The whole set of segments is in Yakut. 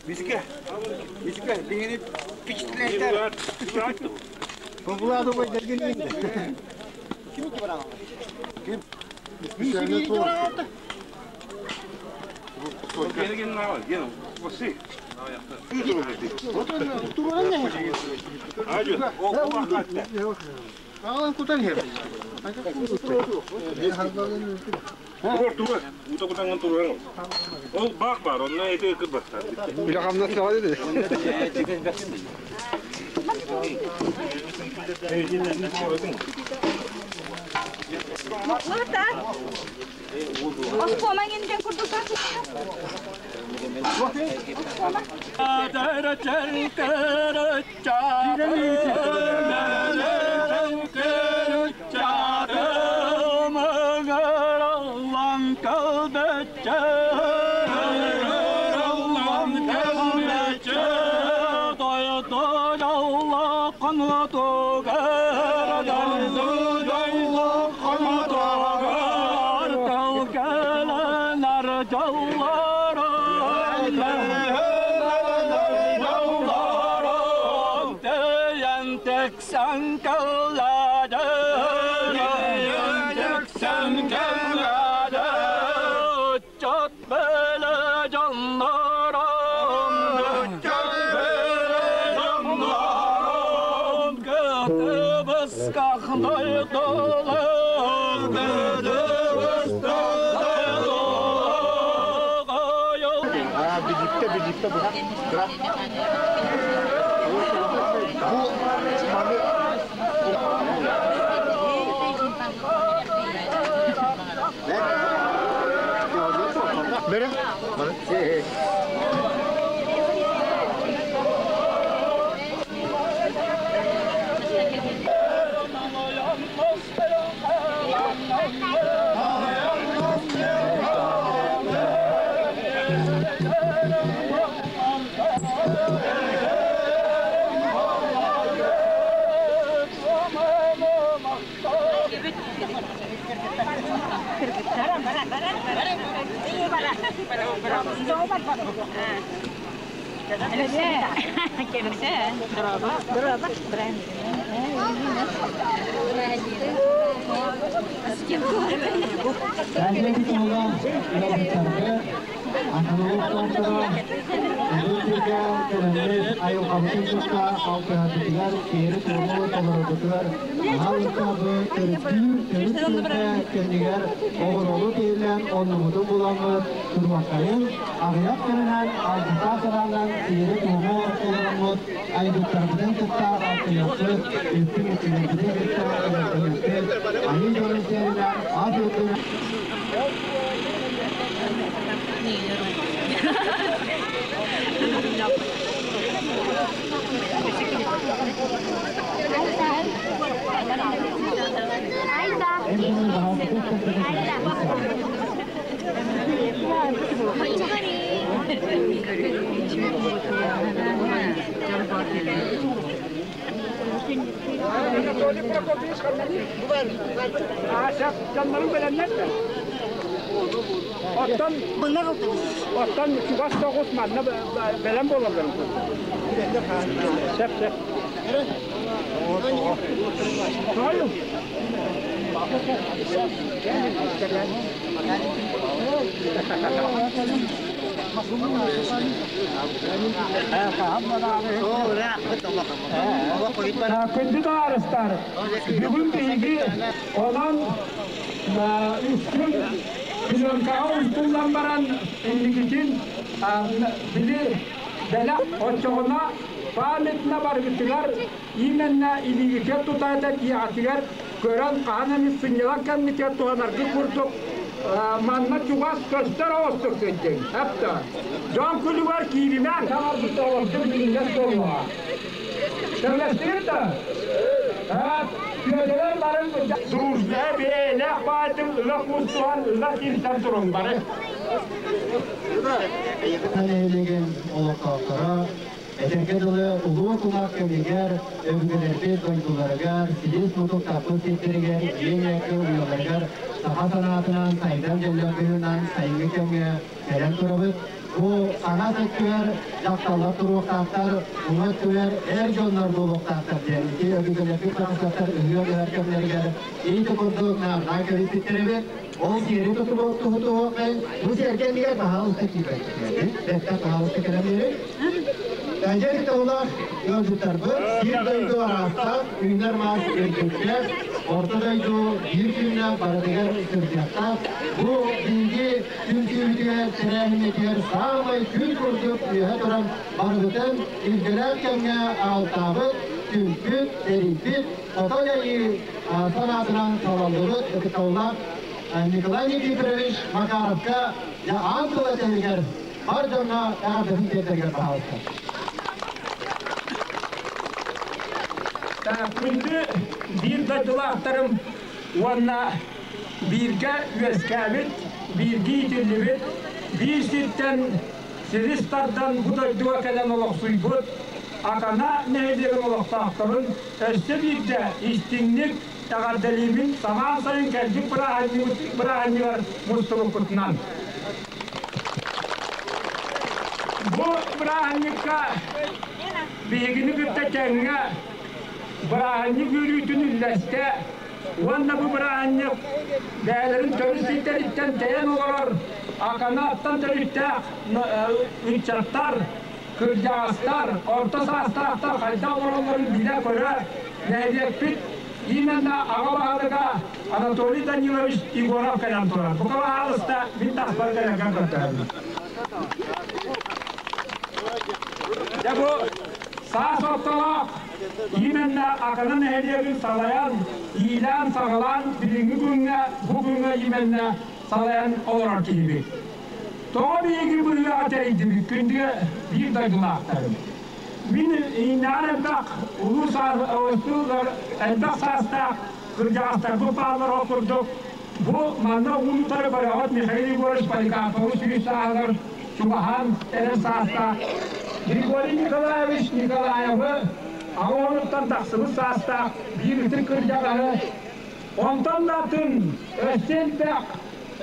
Мишка, Мишка, бигини впечатляет. Владу Ким? Ол баах бар, онно эти кырбастар. Күндү таарыстар, бүгүн биһиги онон үстүн пленкаҕа устуллан баран инникитин били бэлэх оччоҕуна памятна баргытыгар именно илиигитигэр тутаата тиэҕэтигэр көрөн хаһан эмит сынньалаҥ кэммитигэр туһанаргыт курдук манна чугас көстөр оҕустук сылдьыҥ эптэ дьон күлүгэр кииримэҥ саҥарбыт оҕустук билиннэс буолуоҕа Сөбүлэстигит да? Күөдэлэр барын дружная бэйэлээх баайдык. этим ыга куустуһан, ыга киирсэн туруҥ бары. Нэһилиэгин олохтоохторо этэргэ дылы улуу кумах кэмигэр өбүгэлэрбит дойдуларыгар силис-мутук таппыт сирдэригэр иэн-эйгэ уйаларыгар саха санаатынан сайдан дьэллээх быһыынан сайыҥҥы кэмҥэ кэлэн турабыт. Бу хаҥас өттүгэр дьахталлар туруохтаахтар, уҥа өттүгэр эр дьоннор буолуохтаахтар диэн ити өбүгэлэрбит барахсаттар ыһыах ыһар кэмнэригэр ити курдук наардаа кэбиспиттэр эбит. Ол сиэри тутуһуоххайын бу сиэргэ иннигэр баһаалыста киирбэттэр. Бэттэх баһаалыста кэлэн биэрин. Дьэ олох ыалдьыттарбыт сир дойду араастаах, үүнэр маас үрдүктээх, орто дойду биир күннээх барытыгар сылдьыахтаах. Бу биһиги түмсүүбүтүгэр, тэрээһиммитигэр саамай күн курдук үөһэ туран барыбытын илгэлээх кэмҥэ аҕалтаабыт, түмпүт, тэрийбит, отой айыы санаатынан салаллыбыт ытыктабыллаах Николай Никифорович Макаровка аан тыл этэригэр бар дьоҥҥо эҕэрдэтин тиэрдэригэр баһаалыста. Күндү биир дойдулаахтарым уонна бииргэ үөскээбит, бииргэ иитиллибит, биир сиртэн силис тардан бу дойдуга кэлэн олохсуйбут Акана нэһилиэгин олохтоохторун өссө биирдэ истиҥник эҕэрдэлиибин самаан сайын кэлбит бырааһынньыгар мустубуккутунан. Бу бырааһынньыкка биһигини кытта тэҥҥэ бырааһынньык үөрүүтүн үллэстэ уонна бу бырааһынньык бэйэлэрин төрүт сирдэриттэн тэйэн олорор Аканаттан төрүттээх ыччаттар, кырдьаҕастар, орто саастаахтар хайдах олороллорун билэ-көрө нэһилиэкпит именно аҕа баһылыга Анатолий Данилович Егоров кэлэн турар. Бука баһаалыста мин таспар кэлэргэр көрдөһөбүн. Дьэ бу саас ортолоох именно Акана нэһилиэгин салайан, иилээн-саҕалаан билиҥҥи күҥҥэ, бу күҥҥэ именно салайан олорор киһибит. Тоҕо биһиги быһыаҕа тэрийдибит күндү биир дойдулаахтарым. Мин ииннэҕэр элбэх улуу элбэх саастаах кырдьаҕастарбыт бааллар ол курдук бу манна уунутары көрөҕүт Михаил Егорович Поликарповы сүүс сааһыгар чугаһаан эрэр саастаах Григорий Николаевич Николаевы аҕа уонуттан тахсыбыт саастаах биир ытык кырдьаҕаһы онтон да атын өссө элбэх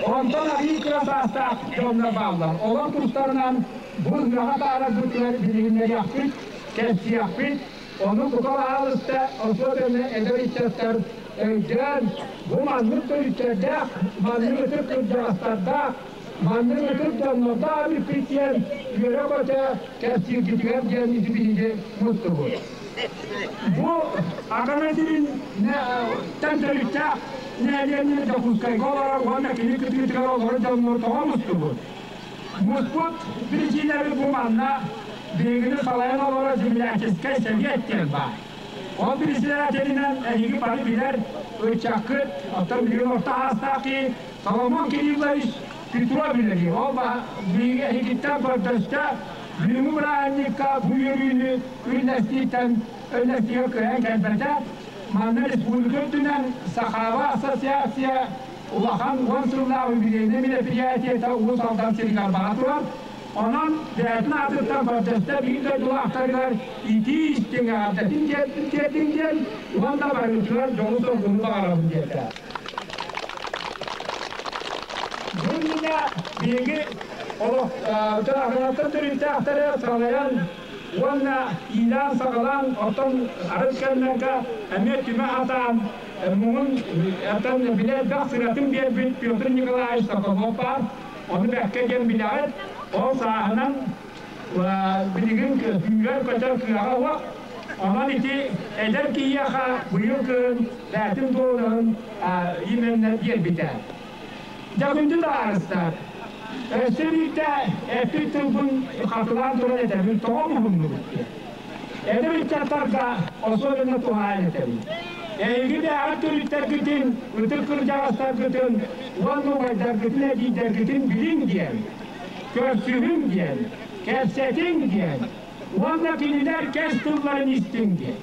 онтон арыый кыра саастаах дьоннор бааллар. Олор тустарынан бу ыһыаҕа таарарбытыгар билиһиннэриэхпит, кэпсиэхпит. Ону бука баһаалыста особенно эдэр ыччаттар өйдөөн, бу маннык төрүттэрдээх, маннык ытык кырдьаҕастардаах, маннык ытык дьоннордоох эбиппит диэн үөрэ-көтө кэпсииргитигэр диэн ити биһиги мустубут. Бу Акана сирин тэн төрүттээх нэһилиэнньэ Дьокуускайга олорор уонна кини кытыытыгар олорор дьоннор тоҕо мустубут? Муспут биричиинэбит бу манна биһигини салайан олорор земляческай сэбиэт диэн баар. Ол председателинэн эһиги бары билэр ыччаккыт, оттон билигин орто аастаах киһи Соломон Кириллович Петров үлэлиир. Ол биһиги эһигиттэн көрдөстө, бүгүҥҥү бырааһынньыкка бу үөрүүнү үллэстииттэн үллэстиигэ кыайан кэлбэтэ. Манна республика үрдүнэн Сахава ассоциация улахан уон сыллаах юбилейнай мероприятиета Уус Алдан сиригэр бара турар. Онон бэйэтин аатыттан көрдөстө биир дойдулаахтарыгар итии истиҥ эҕэрдэтин тиэрдиҥ диэн уонна барыытыгар дьолу-соргуну баҕарабын диэтэ. Бу иннинэ биһиги олох Аканаттан төрүттээхтэри салайан уонна иилээн-саҕалаан оттон арыт кэмнэргэ эмиэ түмэ сатаан муҥун оттон били элбэх сыратын биэрбит Петр Николаевич Соколов баар. Ону бэккэ диэн билэҕит. Ол сааһынан билигин күүрэр-көтөр кыаҕа суох. Онон ити эдэр киһиэхэ быйыл кыһын бээтин дуолаһын именно биэрбитэ. Дьэ күндү табаарыстар, өссө биирдэ эппит тылбын хатылаан туран этэбин, тоҕо муһуннубут диэн. Эдэр ыччаттарга особенно туһаайан этэбин. Эһиги бэйэҕит төрүттэргитин, ытык кырдьаҕастаргытын уонна убайдаргытын, эдьиийдэргитин билиҥ диэн, көрсүһүҥ диэн, кэпсэтиҥ диэн уонна кинилэр кэс тылларын истиҥ диэн.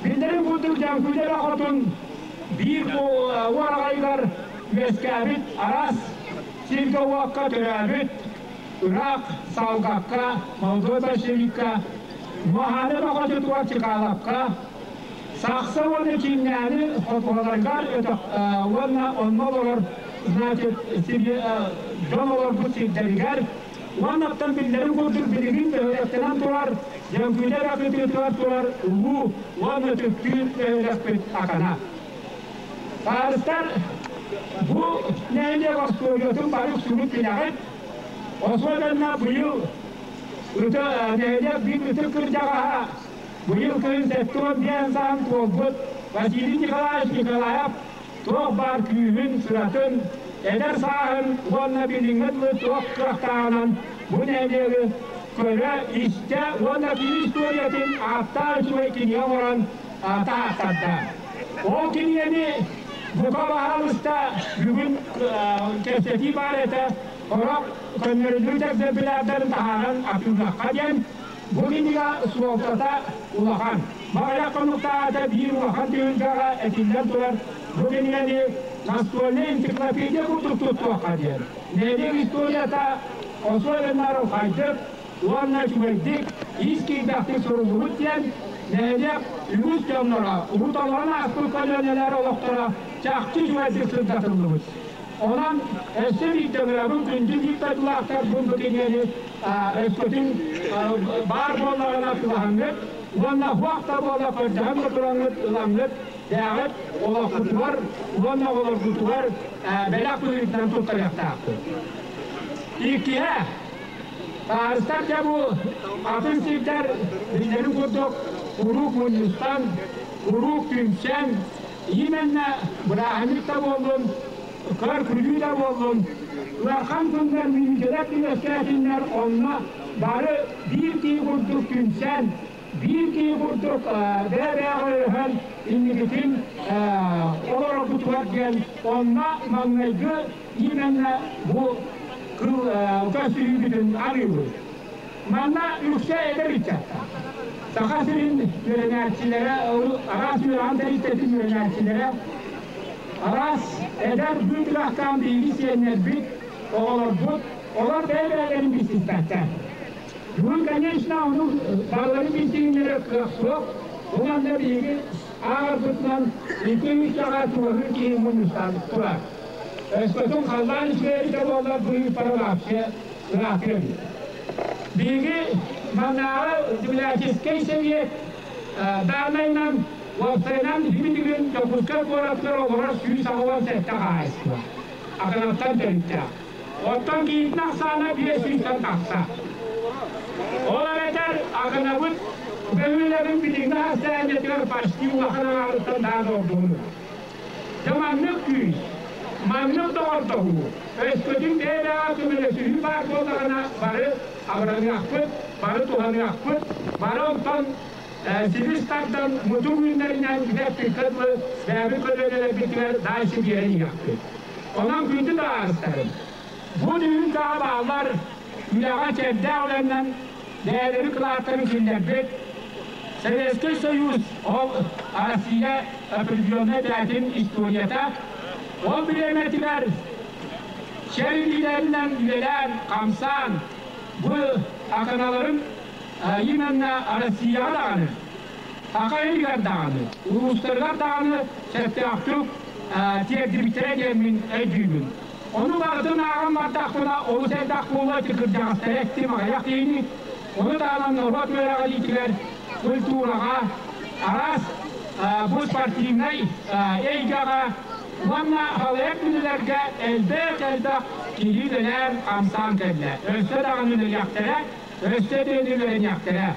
Биллэрин курдук Дьаҥкүлэр хотун Биир уораҕайыгар үөскээбит араас сиргэ-уокка төрөөбүт ыраах Салгакка, Молодой большевикка, Муоһааны бөҕөтүтүгэр Чыкаалапка, Сахса уонна Кииннээни хотуоларыгар өтөх уонна онно олорор, значит, дьон олорбут сирдэригэр уоннаттан биллэрин курдук билигин бөһүөлэктэнэн турар Дьөҥкүүдэ бакытыытыгар турар улуу уонна түптүүр бөһүөлэкпит Акана. Саарыстар бу нэһилиэк остуоруйатын бары үксүгүт билэҕит. Особенно быйыл нэһилиэк биир ытык кырдьаҕаһа быйыл кыһын 75 саан туолбут Василий Николаевич Николаев туох баар күүһүн, сыратын, эдэр сааһын уонна билиҥҥэ дылы туох кыахтааҕынан бу нэһилиэги көрө, истэ уонна кини историятын ааттаах үчүгэй кинигэ оҥорон таһааттарда. Ол кинигэни бука баһаалыста бүгүн кэпсэтии баар этэ, сорох көннөрүллүү экземплярдарын таһааран атыылыахха диэн. Бу кинигэ суолтата улахан. Баҕайах хонуктааҕыта биир улахан түһүлгэҕэ этиллэн турар бу кинигэни настольнай энциклопедия курдук туттуохха диэн. Нэһилиэк историята особенно хайдык уонна үчүгэйдик ис киирбэхтик суруллубут диэн нэһилиэк үгүс дьонноро урут олорон ааспыт көлүөнэлэр олохторо чахчы үчүгэйдик сырдатыллыбыт. Онон өссө биир төҥүрөбүн күндү биир дойдулаахтарбын бу кинигэни өскөтүн баар буоллаҕына атыылаһаҥҥыт уонна хуох да буола көрдөһөн да тураҥҥыт ылаҥҥыт бэйэҕит олоххутугар уонна оҕолоргутугар бэлэх быһыытынан туттарыахтаахпыт. Иккиһэ, Таарыстар дьэ бу атын сирдэр биллэрин курдук куруук мунньустан, куруук түмсэн, именно бырааһынньык да буоллун, көр күлүү да буоллун, ыарахан күннэр мүнүүтэлэр үөскээтиннэр онно бары биир киһи курдук түмсэн, биир киһи курдук бэйэ-бэйэҕэ өйөһөн инникитин олорорбутугар диэн онно маҥнайгы именно бу көстүүбүтүн арыыбыт. Манна үксэ эдэр ыччаттар. Саха сирин үөрэнээччилэрэ, араас үөрэҕин тэрилтэтин үөрэнээччилэрэ, араас эдэр быытыгахтаан биһиги сиэннэрбит, оҕолорбут, олор бэйэ-бэйэлэрин билсиспэттэр. Бүгүн, конечно, ону барыларын билсиһиннэрэр кыах суох. Бу манна биһиги ааҕарбытынан икки-үс аҕа чугаһыыр киһи мунньустан турар. Өскөтүн халлаан үчүгэйдик буоллар быыппара вообще ыраатыа эбит. Биһиги маннааҕы земляческай сэбиэт дааннайынан уопсайынан билигин Дьокуускай куоратыгар олорор 187 хаһаайыстыба Аканаттан төрүттээх. Оттон киһитин ахсаана 500-тэн тахса. Ол эбэтэр Аканабыт бөһүөлэгин билиҥҥи хастаанньатыгар почти улахан аҥаарыттан даан ордугун ылар. Дьэ маннык күүс, маннык доҕордоһуу, өскөтүн бэйэ-бэйэҕэ көмөлөсүһүү баар буоллаҕына бары абыраныахпыт, бары туһаныахпыт, бары онтон силис тардан мутук үүннэринэн бүтэппиккэ дылы бэйэбит көлүөнэлэрбитигэр дальше биэрэн иһиэхпит. Онон күндү табаарыстарым, бу дүһүн саҕа бааллар үлэҕэ чэрдээх үлэннэн бэйэлэрин кылааттарын киллэрбит Советский Союз, ол Россия определенной бэйэтин историята, ол бириэмэтигэр чэрилиилэринэн үлэлээн, хамсаан, бу аканаларын именно Россияҕа даҕаны, Саха иһигэр даҕаны, улуустарыгар даҕаны сөптөөхтүк тиэрдибиттэрэ диэммин өйдүүбүн. Ону барытын ааҕан бардахпына олус элбэх буолуо ити кырдьаҕастары эттим аҕыйах киһини. Ону таһынан норуот үөрэҕириитигэр, культураҕа, араас бу спортивнай эйгэҕэ уонна халыйар күнүлэргэ элбэх-элбэх киһи үлэлээн, хамсаан кэллэ. Өссө даҕаны үлэлиэхтэрэ, өссө дэни үөрэниэхтэрэ.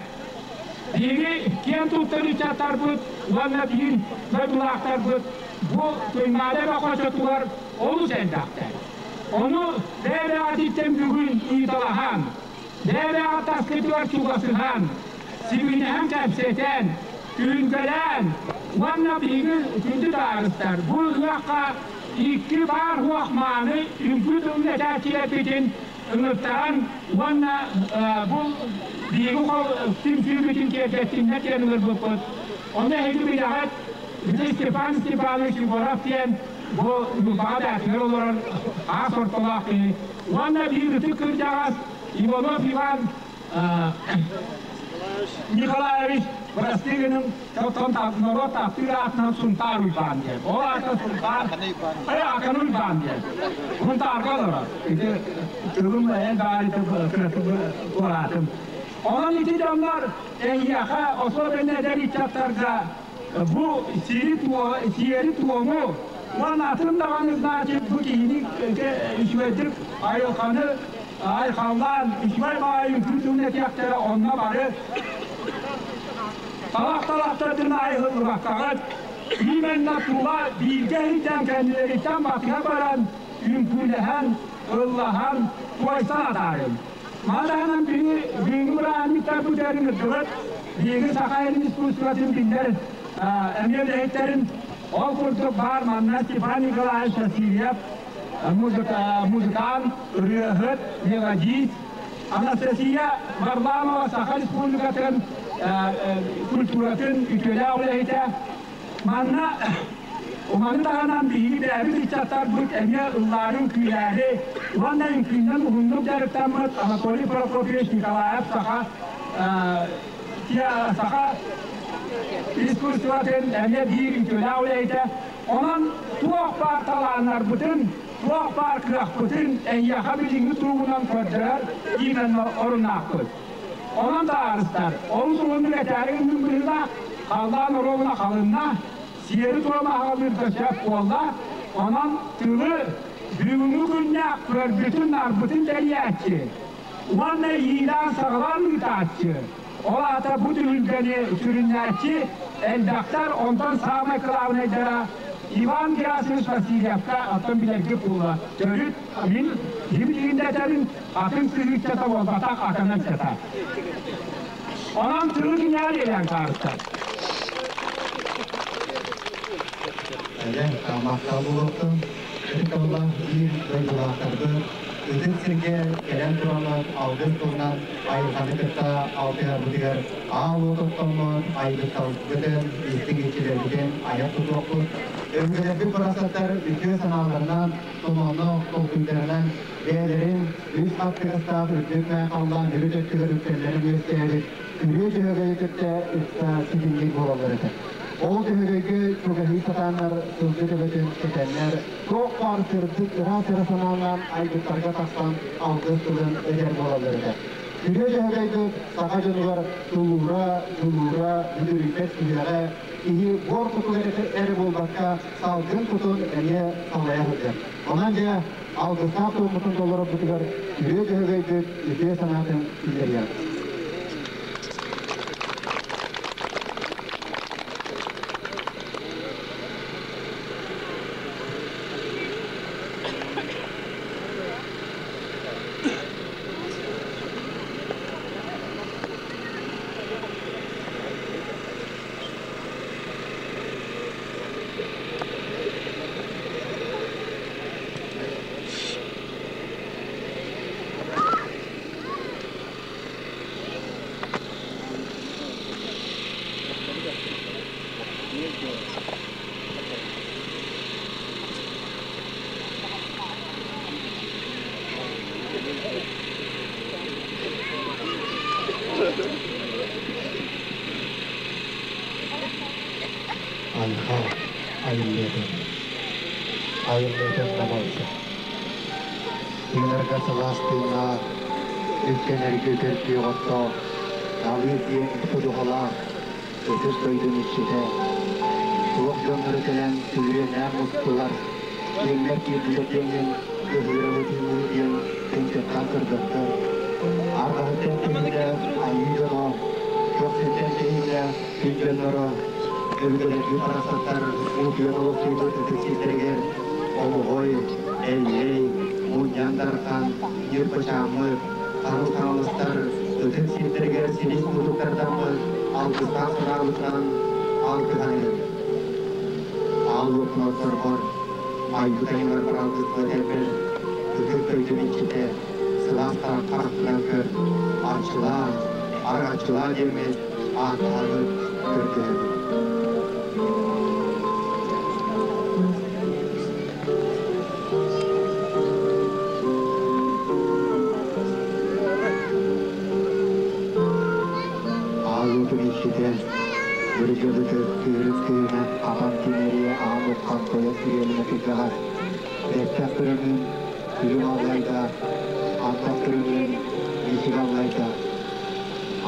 Биһиги киэн туттар ыччаттарбыт уонна биир дойдулаахтарбыт бу Туймаада бөҕөчөтүгэр олус элбэхтэр. Ону бэйэ-бэйэҕититтэн бүгүн ыйыталаһан, бэйэ-бэйэҕит таскытыгар чугасыһан, сибигинэһэн кэпсэтэн, түһүлгэлээн уонна биһиги күндү табаарыстар бу ыһыахха икки баар суох мааны үҥкүү тылын этээччилэрбитин ыҥыртаран уонна бу биһиги түмсүүбүтүн киэргэттиннэр диэн ыҥырбыппыт. Ону эһиги билэҕит. Ити Степан Степанович Егоров диэн бу Ньурбаҕа бээтигэр олорор аас ортолоох киһи. Уонна биир ытык кырдьаҕас Иванов Иван Николаевич бырастыы гының тон норуот таптыыр аатынан Сунтаар Уйбаан диэн. Ол аата Сунтаар, Акан Уйбаан диэн. Сунтаарга олорор. Ити тылым эн баары кыратык туораатым. Онон ити дьоннор эйиэхэ особенно эдэр ыччаттарга бу сиэри-туому уонна атын даҕаны значит бу киһини үчүгэйдик айылҕаны айхаллаан үчүгэй баайы үҥкүү тылын этиэхтэрэ онно бары талах-талахтардын айыллыбаккаҕыт именно тула бииргэ иһитэн кэннилэриттэн батыһа баран үҥкүүлэһэн ыллаһан туойсан атаарыҥ. Маны таһынан биһиги бүгүҥҥү бырааһынньыктар бүтэрин ыттыбыт. Биһиги саха эрин искусствотын биллэр эмиэ үлэһиттэрин ол курдук баар манна Степан Николаевич Васильев музыкант, ырыаһыт, мелодист, Анастасия Варламова Саха Республикатын культуратын үтүөлээх үлэһитэ. Манна Маны таһынан биһиги бэйэбит ыччаттарбыт эмиэ ыллаарын күүлээри уонна үҥкүүнэн уһуннук дьарыктаммыт Анатолий Прокопьевич Николаев саха саха искусствотын эмиэ биир үтүөлээх үлэһитэ. Онон туох баар талааннарбытын, туох баар кыахпытын эйиэхэ билиҥҥи туругунан көрдөрөр именно оруннаахпыт. Онон таарыстар, олус уһуннук этээри гынным быһыылаах, халлаан оруобуна халынна, сиэри-туому аҕалыырга сөп буолла. Онон тылы бүгүҥҥү күннээх көрбүтүн-нарбытын тэрийээччи уонна иилээн-саҕалаан ыытааччы, ол аата бу түһүлгэни сүрүннээччи элбэхтэр, онтон саамай кылаабынайдара Иван Герасимович Васильевка оттон билэргит буолла. Төрүт мин билигин да этэбин, атын сыһыыччата буолбатах, акананчата. Онон тылы кинээр иэлээн таарыстар. Әле махтал буолуохтун. Ытык биир дойдулаахтарбыт ытык сиргэ кэлэн тураммыт алгыс тылынан айылҕаны кытта алтыһарбытыгар аал уот оттоммут айгытталбытын истиҥ иччилэрбитин айах тутуохпут. Өбүгэлэрбит барахсаттар үтүө санааларынан, томоонноох толкуйдарынан бэйэлэрин үс хаттыгастаах үрдүк халлаан үрүт өттүгэр үктэллэрин үөскээбит күрүө дьөһөгөйү кытта ыкса ситимниир буолаллар этэ. Ол дьөһөгөйгө чугаһыы сатааннар сылгы төбөтүн кэтэннэр, туох баар сырдык ыраас эрэ санаанан айгыттарга тахсан алгыс тылын этэр буолаллар этэ. Күрүө дьөһөгөйгүт саха дьонугар тулуура, дьулуура, бүдүрүйбэт сүһүөҕэ, киһи буор кутугар эрэ буолбакка, салгын кутун эмиэ салайа сылдьар. Онон дьэ, алгыстаах туоммутун толорорбутугар күрүө дьөһөгөйбүт үтүө санаатын киллэриэҕэ. Айха айыллыытын, айыллыытын намылса. Тыынарга сылаас тыыннаах, үктэнэргэ үтэркүү оттоох, талыы диэн ходуһалаах, ытыс дойдун иччитэ. Туох дьоннору кэлэн түһүрүөннээх мустулар, киэҥнэр киирдилэр диэҥҥин кыһыырабыт диэн тынчыттан көрбөттөр. Арҕаһыттан түһүүлэ айыы дьоно, көхсүттэн тэһиилэ күн дьонноро, өбүгэлэрбит барахсаттар уутуйан олохсуйбут ытык сирдэригэр Омоҕой, Эллэй, Мунньан Дархан, Ньырбачааммыт, Харыл Хаҥаластар ытык сирдэригэр силис мутуктардаммыт алгыстаах санаабытынан алгыһан эрэбит. Аал уотторбор айбыт айыларбар алгыспыт эрбэр ытык дойдум иччитэ сылаас харахтарынан көр, арчылаа, араҥаччылаа диэммит ааттаһабыт, көрдөһөбүт. Сергеевна кырдьаҕас бэттэх көрөҥүн күлүм аллайда, антах көрөҥүн мичик аллайда.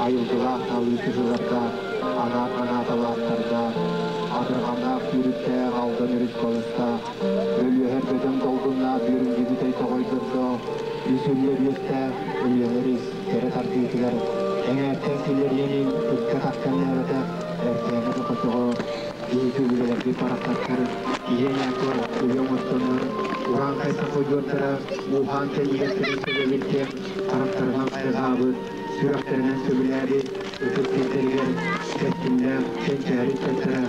Айылгылаах талыы сыһыыларга, анаан анааталаахтарга, адырҕаннаах сүүрүктээх Алдан өрүс балыстаах, өлүөһэр бөдөҥ долгуннаах бүөрүллүбүт тоҕойдордоох, үс үллэр үөстээх Өлүөнэ өрүс кэрэ тардыытыгар эҥээртэн киллэриэнин ыкка тахсан эркээни да хотоҕо биһиги үлэлэрбит барахсаттар ийэ-ньаакыр үйэ оҥостоннор урааҥхай саха удьуордара ууһаан кэллигэстэрин сөбөбүттэн харахтарынан хайҕаабыт, сүрэхтэринэн сөбүлээбит ытык сирдэригэр кэскиллээх кэнчээри ыччаттара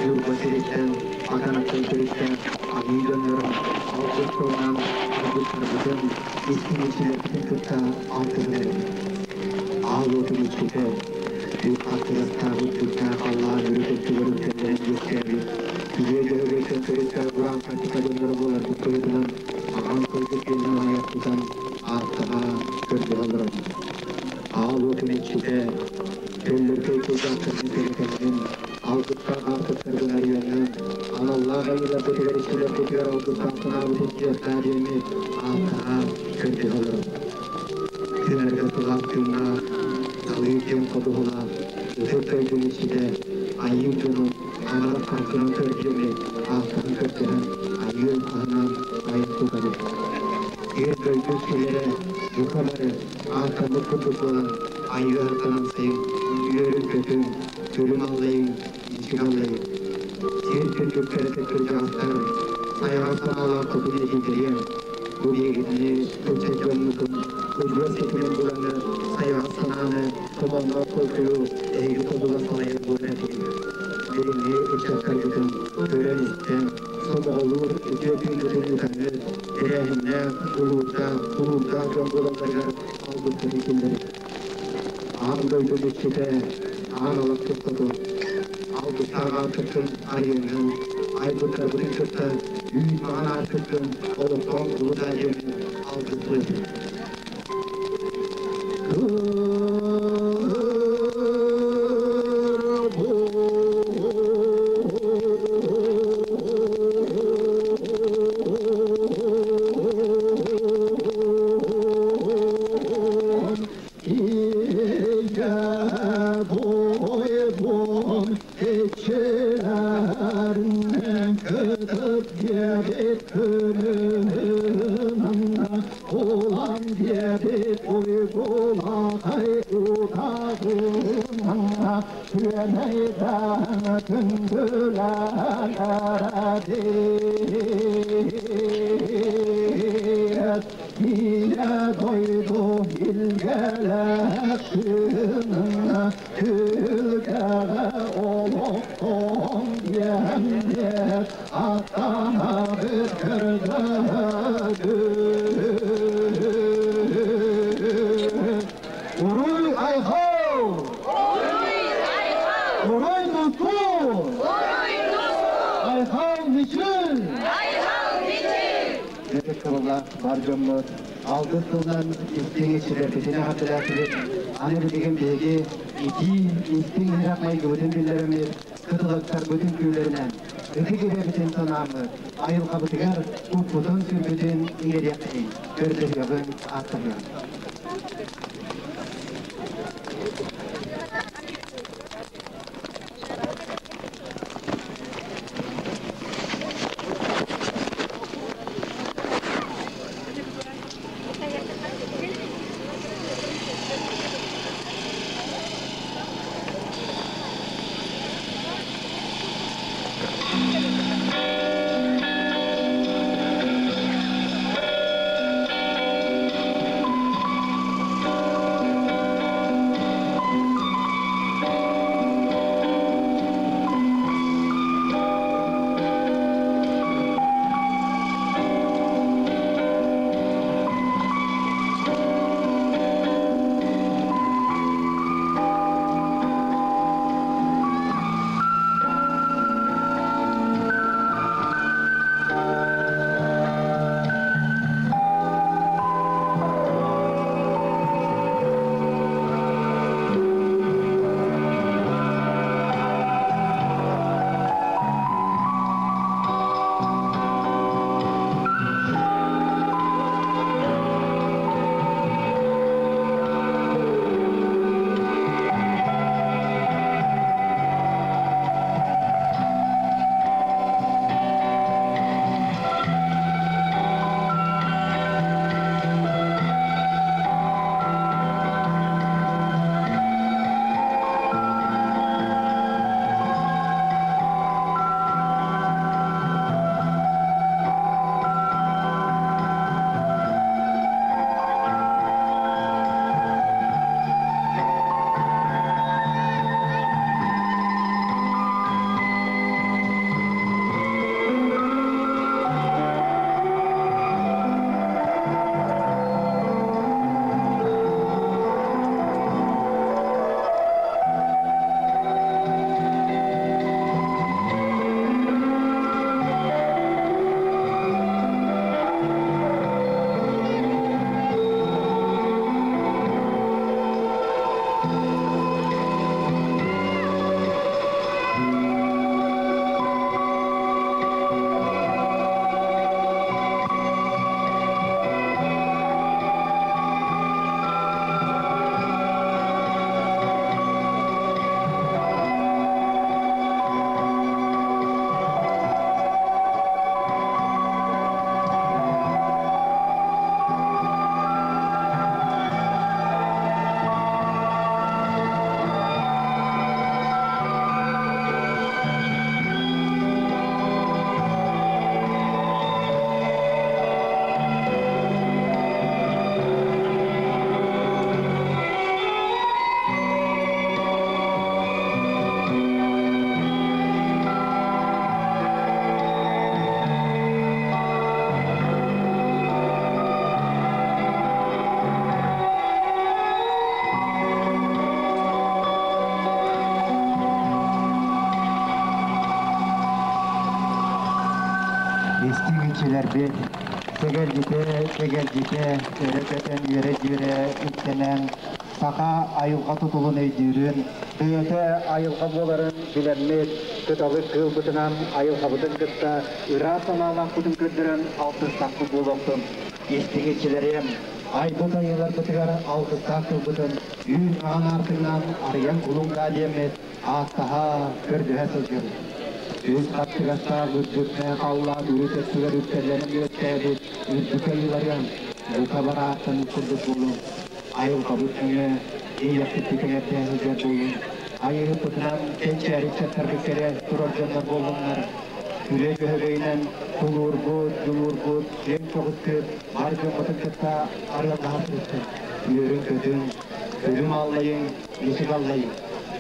Ньурба сириттэн, Аканаттан төрүттээх айыы дьоннорун алгыс тылынан алгыстарбытын, истиҥ иччилэрбитин кытта алтыһыннарабыт. Аал уотун иччитэ, үп аттыгастаабыт сүрдээх халлаан үрүт өттүгэр үктэллэрин үөскээбит, үтүө дьөһөгөйтөн төрүттээх бураан хартыка дьонноро буоларбыт быһыытынан аҕам кылгас диэннэн айах тутан ааттаһа көрдөһө олоробут. Аал уотун иччитэ, көллөркөй кулгаахтаргын кэҥэтэннин, алгыстаах аартыктаргын арыйаннын, аналлаах айыыларбытыгар иччилэрбитигэр алгыстаах санаабытын тиэртаа диэммит ааттаһа көрдөһө олоробут. Тыынарга сылаас тыыннаах, талыы киэҥ ходуһалаах, ытык дойду иччитэ, айыы дьонун аҥарах харахтынан көрдүөмүт, ааттаһан көрдөһөн, айыы аһынан айан тутабыт. Сир дойду иччилэрэ бука бары ааттаммыт курдук буолан, айыы аһыттан сайын, үөрүн-көтүн, күлүм аллайыҥ, иччик аллайыҥ. Сир күндүктэрэ кырдьаҕастар, сайаҕас санаалаах хотун эдьиийдэриэм, бу биһигини ыччат дьоммутун удьуор ситимин буланы, сайаҕас санааны, томонноох толкуйу эһиги тобула салайар буолан этигит. Билиҥҥи ыччаттаргытын көрөн-истэн, сомоҕолуур үтүө тыыҥҥытын ыытаҥҥыт, тэрээһиннээх, дьулуурдаах, тулуурдаах дьон буолалларыгар алгыскытын киллэриҥ. Аан дойду иччитэ, аан олохпут хотун, алгыстаах аартыккын арыйаҥҥын, айбыттарбытын кытта үүт маҥан аартыккын олохтоон кулут диэммин алгыстыыбын. Уруй айхал! Уруй туску! Айхал мичил! Ытык бар дьоммут алгыс тылынан истиҥ иччилэрбитин эҕэрдэлээтибит. Аны билигин биһиги итии истиҥ иһирэх майгыбытын биллэрэммит, кытылыктарбытын күүлэринэн, ытык эбэбитин санааммыт, айылҕабытыгар куппутун-сүрбүтүн иҥэриэххэйиҥ, көрдөһүөҕүҥ, ааттаһыаҕыҥ. Истиҥ иччилэрбит сэгэлдьитэ, сэгэлдьитэ, өрө көтөн үөрэ-дьүөрэ үктэнэн, саха айылҕа тутулун өйдүүрүн, бэйэтэ айылҕа буоларын билэммит, кыталык кыылбытынан айылҕабытын кытта ыраас санаалаахпытын көрдөрөн алтыстахпыт буолуохтун. Истиҥ иччилэрим, айбыт айыыларбытыгар алгыстаах тылбытын үүт маҕан аартыгынан арыйан кулуҥ-даа диэммит ааттаһа, көрдөһө сылдьабыт. Үс хаттыгастаах үрдүккэ халлаан үрүт өттүгэр үктэллэрин үөскээбит үрдүк айыыларыам, бука бараахтаныы курдук буолуҥ. Айылҕабыт өҥө ийэхпит эҥэрдээн сылдьар буолуҥ. Айыыһыппытынан кэнчээри ыччаттарбыт кэлэ турар дьоннор буоллуннар. Үлэ дьөһөгөйүнэн тулуурбут, дьулуурбут, киэҥ көҕүскүт бар дьоммутун кытта арыаллаһа сырыттын. Үөрүҥ-көтүҥ, өлүм аллайыҥ, мичик аллайыҥ.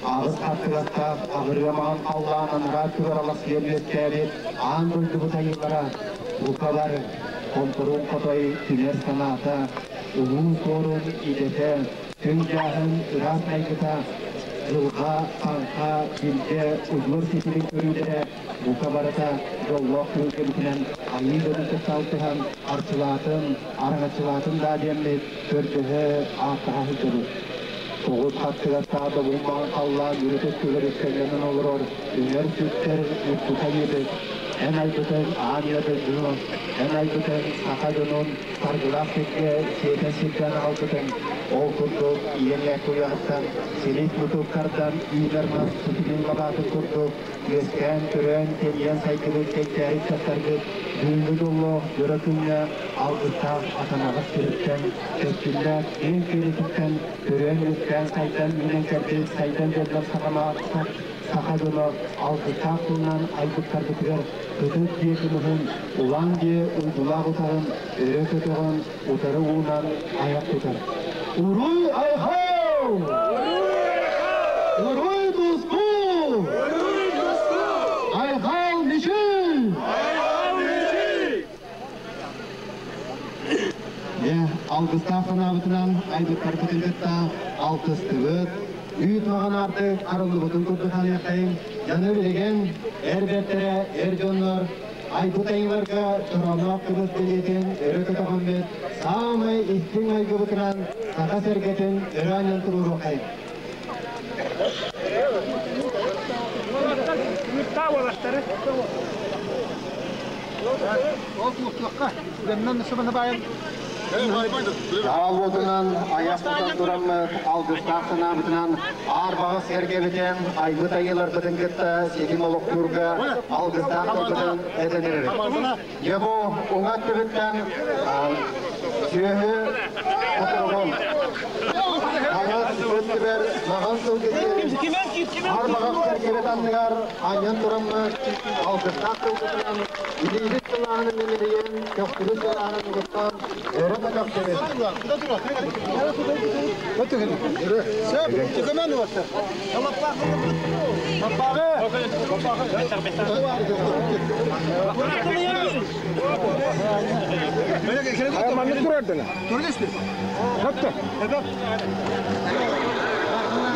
Аҕыс хаттыгастаах аҕырыа маҕан халлаан анараа өттүгэр алахсыйан үөскээбит аан дойдубут айыылара, бука бары, хонторуун хотой түмэр санаата, улуу суорун идэтэ, түҥ дьааһын ыраас майгыта, дьылҕа, таҥха, билгэ, удьуор ситимин көрүүлэрэ бука барыта дьоллоох түһүлгэбитинэн айыы дьонун кытта алтыһан арчылаатын, араҥаччылаатын даа диэммит көрдөһө, ааттаһа сылдьабыт. Тоҕус хаттыгастаах добун-маҥан халлаан үрүт өттүгэр үктэллэнэн олорор үҥэр сүктэр үрдүк айыыбыт, эн айбытыҥ аан ийэ дойдуну, эн айбытыҥ саха дьонун саргылаах сиргэ сиэтэн сирдээн аҕалбытыҥ, ол курдук ийэҥ куйаҕыттан силис-мутук тардан үүнэр мас ситимин лабаатын курдук үөскээн, төрөөн, тэнийэн сайдыбыт кэнчээри ыччаттаргыт бүгүҥҥү дьоллоох дьоро күҥҥэ алгыстаах атанаҕыт сириттэн, кэскиллээх киэҥ киэлититтэн төрөөн-үөскээн сайдан үүнэн кэлбит сайдан дьоннор саха дьоно алгыстаах тылынан айбыттарбытыгар ытык дьиэ кымыһын, улаан дьиэ уйгулаах утаҕын өрө көтөҕөн, утары уунан айах тутар. Уруй айхал! Уруй туску! Айхал мичил! Дьэ, алгыстаах санаабытынан айбыттарбытын кытта алтыстыбыт, үүт маҕан аартык арыллыбытын курдук саныаххайыҥ. Дьону билигин эр бэртэрэ, эр дьоннор айбыт айыыларга чороонноох кымыс бэлиэтин өрө көтөҕөммүт, саамай истиҥ майгыбытынан саха сэргэтин өрө анньан туруоруоххайыҥ. Аал уотунан айах тутан тураммыт, алгыстаах санаабытынан аар баҕас сэргэбитин, айбыт айыыларбытын кытта ситим олохтуурга алгыстаах тылбытын этэн эрэбит. Дьэ бу уҥа өттүбүттэн сүөһү кутуругун хаҥас өттүбэр маҕан сылгы аар баҕас сэргэбит анныгар анньан тураммыт алгыстаах тылбытынан илиибит сылааһынан имэрийэн, көхсүбүт сылааһынан угуттан өрө көтөхтүбүт.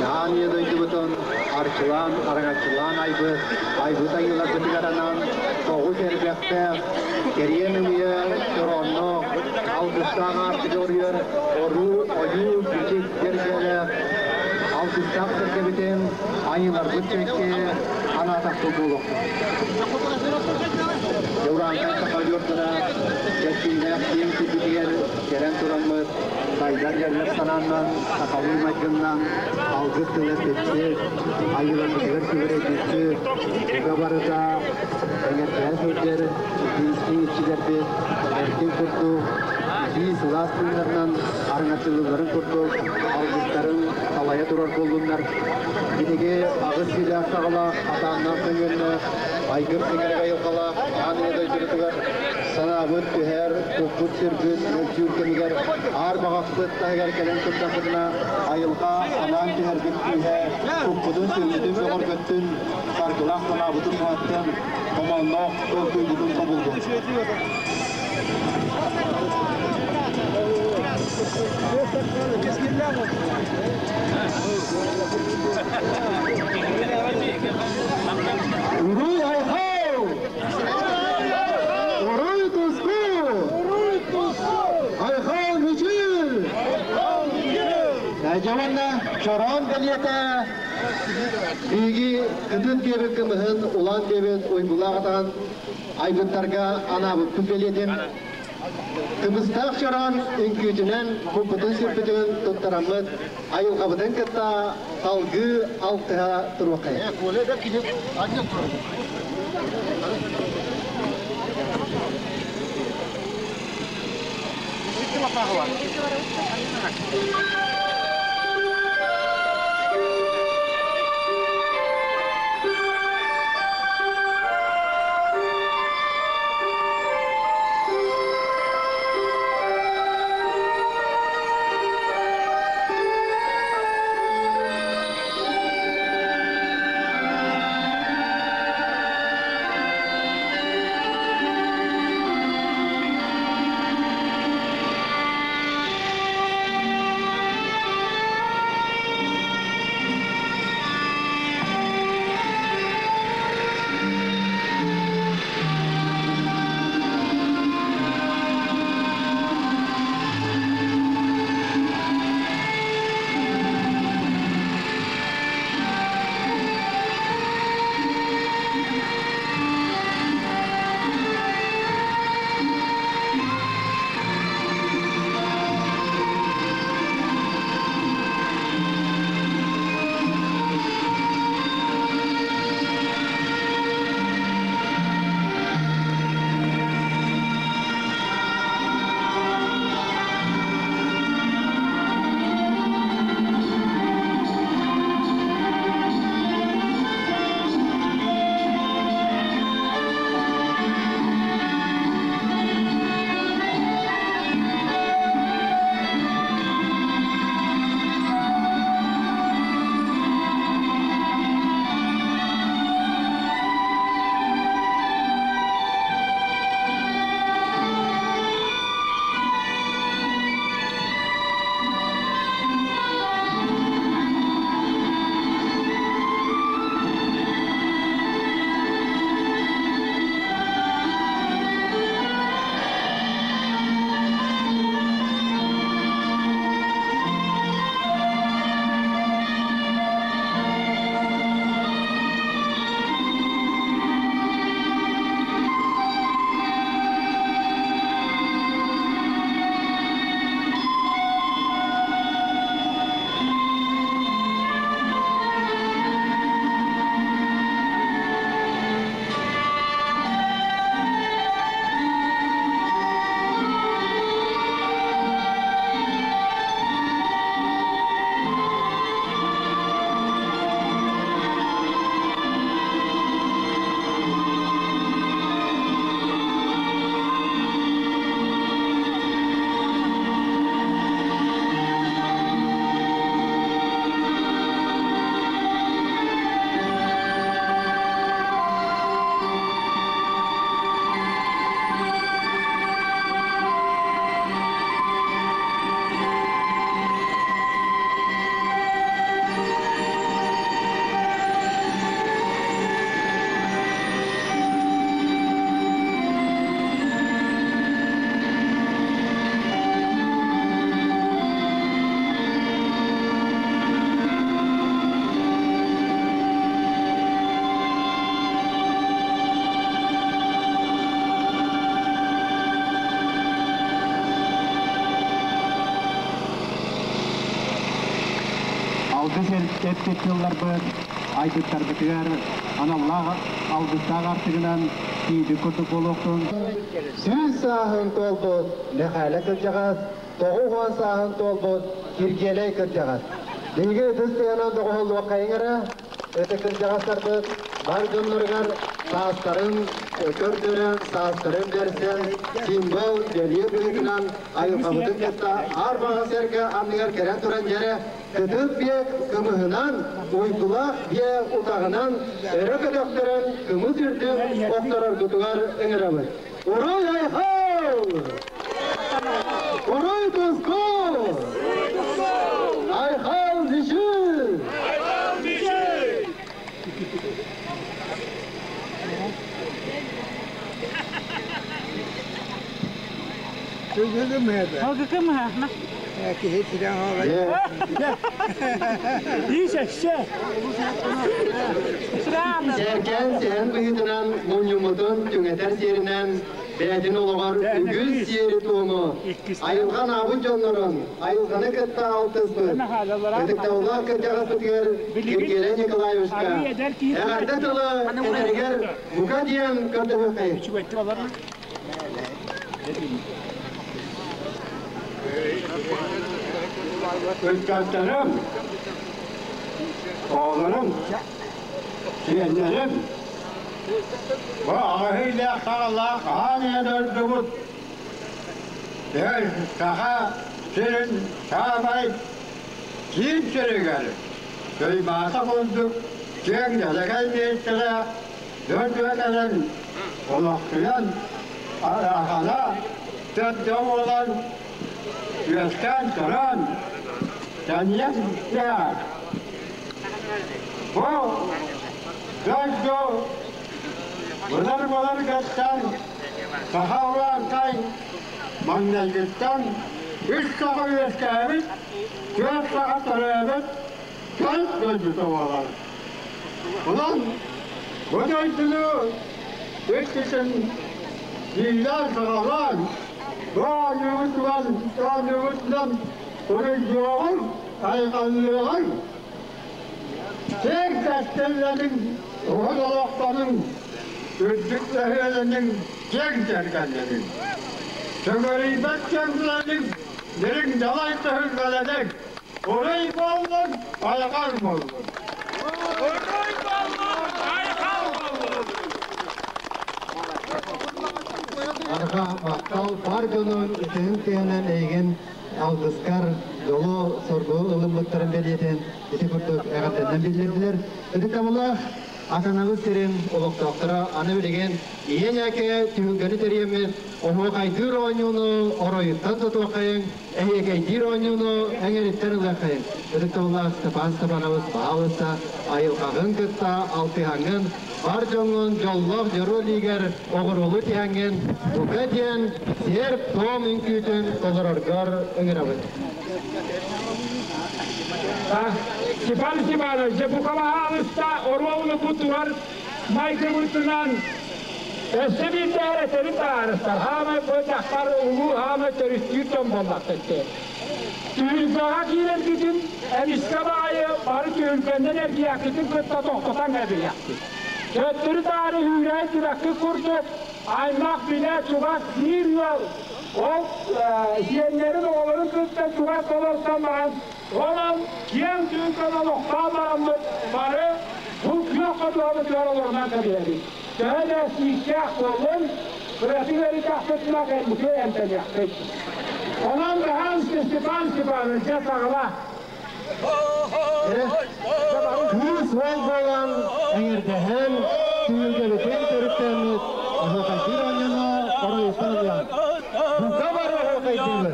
Аан ийэ дойдубутун арчылаан, араҥаччылаан айбыт, айбыт айыыларбытыгар анаан тоҕус эрбэхтээх, кэриэн ымыйа чороонноох, алгыстаах аартыга оруйар оруу, ойуу, бичик дьэргэлээх, алгыстаах сэргэбитин айыыларбыт чэккэ анаатахпыт буолуохтун. Дьураантай саха удьуордара кэскиллээх киэҥ сирбитигэр кэлэн тураммыт, сайдар дьэллэр санааннан, сахалыы майгыннан алгыс тыла эппиппит, айыыларбытыгар сүгүрэйбиппит, бука барыта эҥэрдэһэ сылдьар итии иччилэрбит эркин курдук итии сылаас тыыннарынан араҥаччылыылларын курдук алгыстарын салайа турар буоллуннар. Биһиги аҕыс сиилээх саҕалаах, атааннаах көҥүөннээх, айгыр сиҥэрик айылҕалаах аан ийэ дойдубутугар санаабыт түһэр, куппут-сүрбүт мөлтүүр кэмигэр аар баҕахпыт таһыгар кэлэн турдахпытына айылҕа анаан түһэрбит күүһэ куппутун-сүрбүтүн бөҕөргөттүн, саргылаах санаабытын уһаттын, хомоонноох толкуйбутун тобуллун. Уруй айхал! Дьэ чороон бэлиэтэ биһиги кытыт биэбит кымыһын улаан биэбит уйгулаах атаҕын айбыттарга анаабыппыт бэлиэтин. Кымыстаах чороон үҥкүүтүнэн куппутун сүрпүтүн туттараммыт айылҕабытын кытта салгыы алтыһа туруоххайа. Алгыс эппит тылларбыт айбыттарбытыгар аналлаах алгыстаах артыгынан тиийбит курдук буолуохтун. 100 сааһын туолбут Мэхээлэ кырдьаҕас, 90 сааһын туолбут Киргиэлэй кырдьаҕас. Биһиги ытыс тыаһынан доҕуһуллуоххайыҥ эрэ, ытык кырдьаҕастарбыт бар дьонноругар саастарын көрдөрөн, саастарын бэрсэн, символ бэлиэ быһыытынан айылҕабытын кытта аар баҕа сэргэ анныгар кэлэн туран дьэрэ кытыл биэ кымыһынан, уйгулаах биэ утаҕынан өрө көтөхтөрөн кымыс үрдүн охтороргутугар ыҥырабыт. Уруй айхал! Уруй туску! Айхал мичил! Айхал мичил! Киһи сирэн Сэркэн сэһэн быһыытынан мунньуммутун түҥэтэр сиэринэн бэйэтин олоҕор үгүс сиэри-туому, айылҕа анаабыт дьоннорун айылҕаны кытта алтыспыт ытыктабыллаах кырдьаҕаспытыгар Киргиэлэй Николаевичка эҕэрдэ тылы этэригэр бука диэн көрдөһүөххэйин. Ыччаттарым, оҕолорум, сиэннэрим, бу аҕыһыйлаах саҕалаах аан ийэ дойдубут Саха сирин саамай киин сиригэр Туймаада курдук киэҥ дэлэгэй миэстэлээх дьон кэлэн олохсуйан арахана төрдө буолан үөскээн туран тэнийэн иһэр. Бу дойду былыр-былыргыттан саха урааҥхай маҥнайгыттан үс саха үөскээбит, түөрт саха төрөөбүт төрүт дойдута буолар. Онон бу дойдуну иккисин иилээн-саҕалаан, бу оонньуубутунан, оонньуубутунан уруйдуоҕуҥ, айҕаллыаҕыҥ, киэҥ кэскиллэниҥ, уһун олохтонуҥ, үрдүк өһүөлэниҥ, киэҥ тиэргэннэниҥ. Төгөрүйбэт кэмлэниҥ, дириҥ далай түһүлгэлэниҥ, Уруй буоллун, айхал буоллун! Уруй буоллун, айхал буоллун! Арҕаа махтал бар дьонун үтүһүн тыһынан эйигин алгыскар дьолу соргу ылыммыттарын бэлиэтин ити курдук эҕэрдэнэн биллэрдилэр. Ытыктабыллаах Аканабыт сирин олохтоохторо аны билигин ийэ ньээкэ түһүлгэни тэрийэммит оһуохайдыыр оонньууну оройуттан тутуоххайыҥ, эһиэкэйдиир оонньууну эҥэриттэн ылыаххайыҥ. Ытыктабыллаах Степан Степанович баһаалыста айылҕаҕын кытта алтыһаҥҥын, бар дьоҥҥун дьоллоох дьоруо илиигэр оҕуруолу тиһэҥҥин, бука диэн сиэр-туом үҥкүүтүн толороргор ыҥырабыт. Степан Степанович, дьэ бука баһаалыста оруолуну бу турар майгыбытынан өссө биирдэ этэри таарыстар. Хаамай бу дьахтар улуу хаамай төрүттүүр дьон буоллахтар. Түһүлгэҕэ киирэргитин эмискэ баайы бары түһүлгэннэн эргийэххитин кытта тохтотон кэбиһиэхпит. Төттөрү таары үүрэн түбэкки курдук аймах билэ чугас биир ыал ол сиэннэрин оҕолорун кытта чугас олорсон баран онон киэҥ түһүлгэн олохтоон бараммыт бары бу күөх хотуобутугар олорунан кэбиһэбит. Төһө да сииктээх буоллун, кыратык өрүтэхпитинэ кэлбити эмтэниэхпит. Онон Гахан Степан Степанович дьэ саҕала. Кыыс уол буолан эҥэрдэһэн, түһүлгэбитин төрүттэммит оһуохайдыыр оонньууну оройуттан ылыаҕыҥ. Бука бары оһуохайдыыбыт.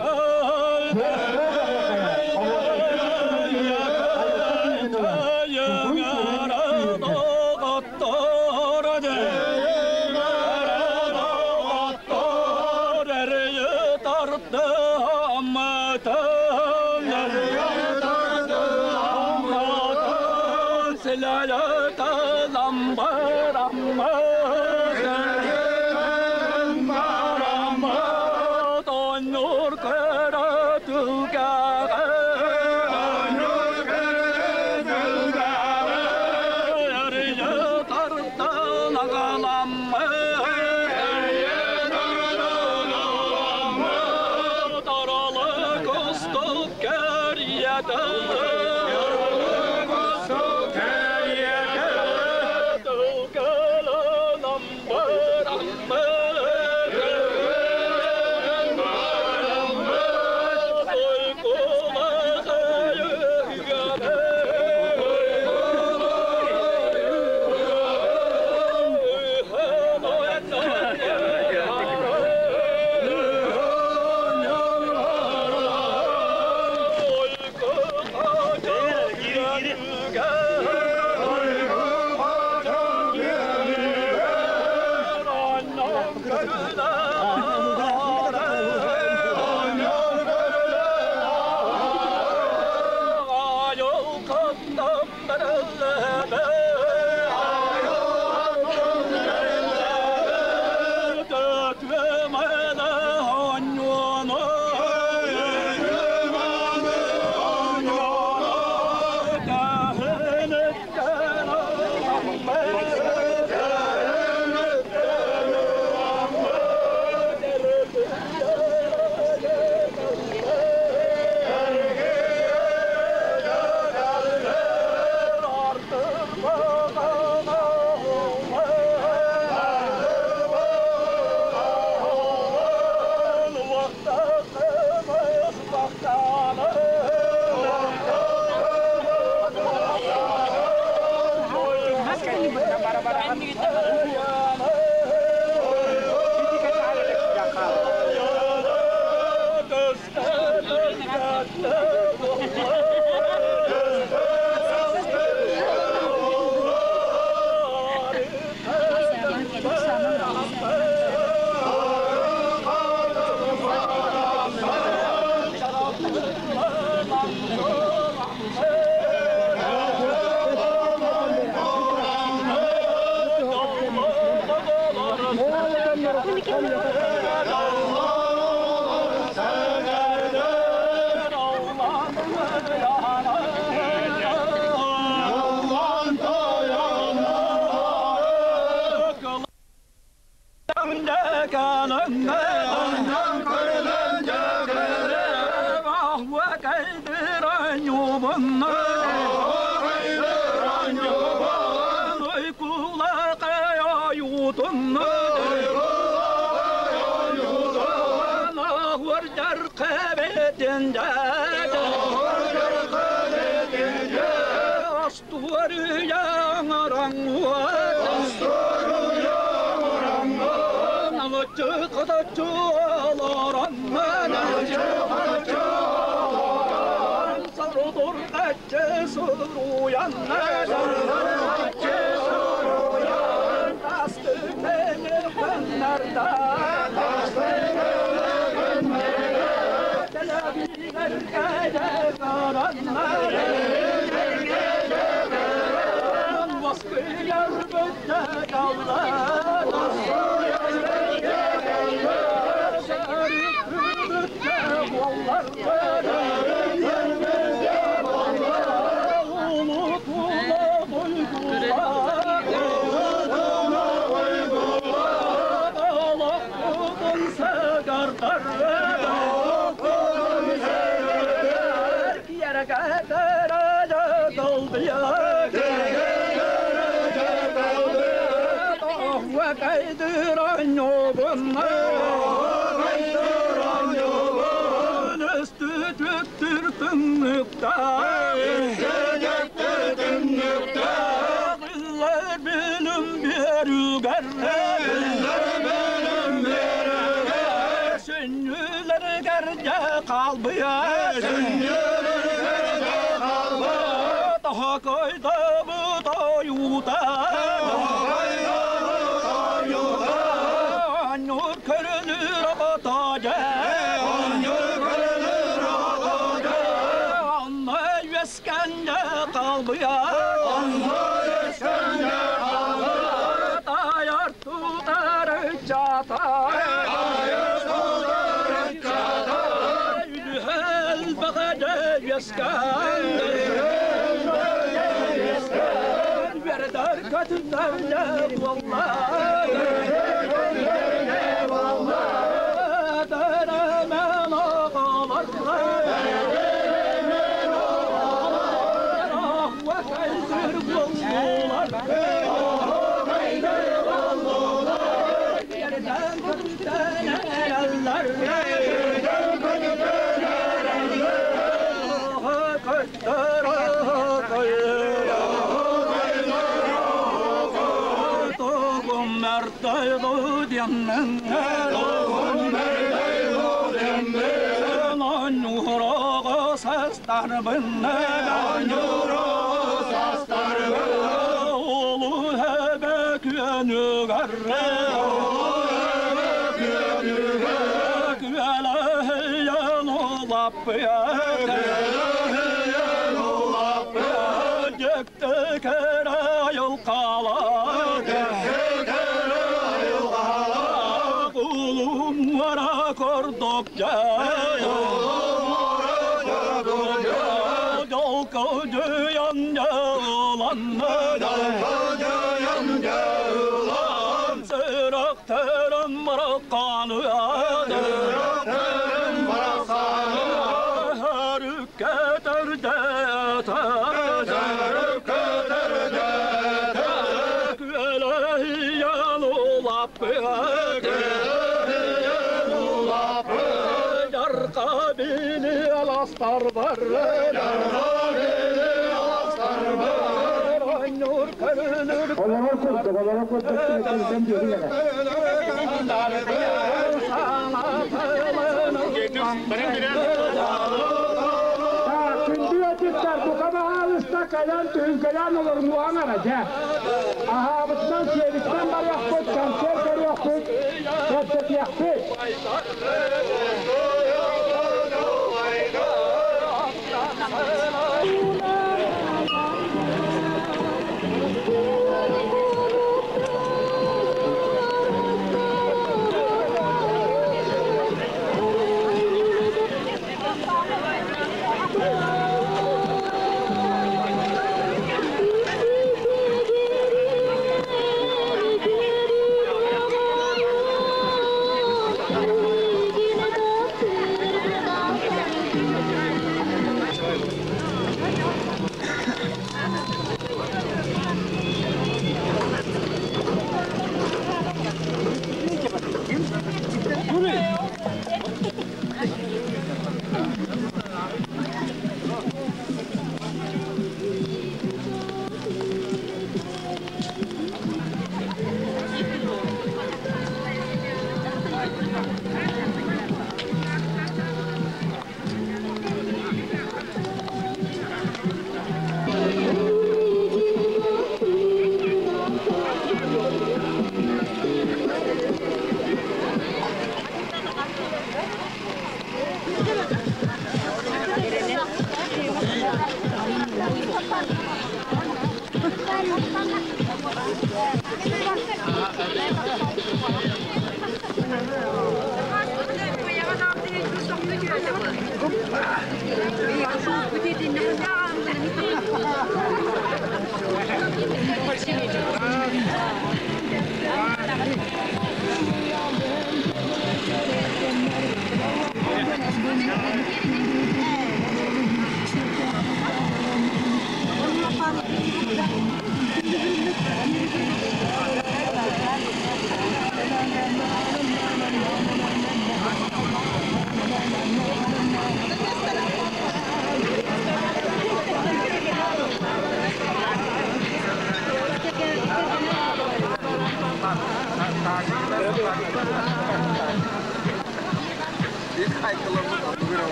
Сиэр-суох оһуохайа, оһуохайдыыр киһи айылҕа күүһүн ылар, кутун-сүрүн күүһүрдэр. Thank you.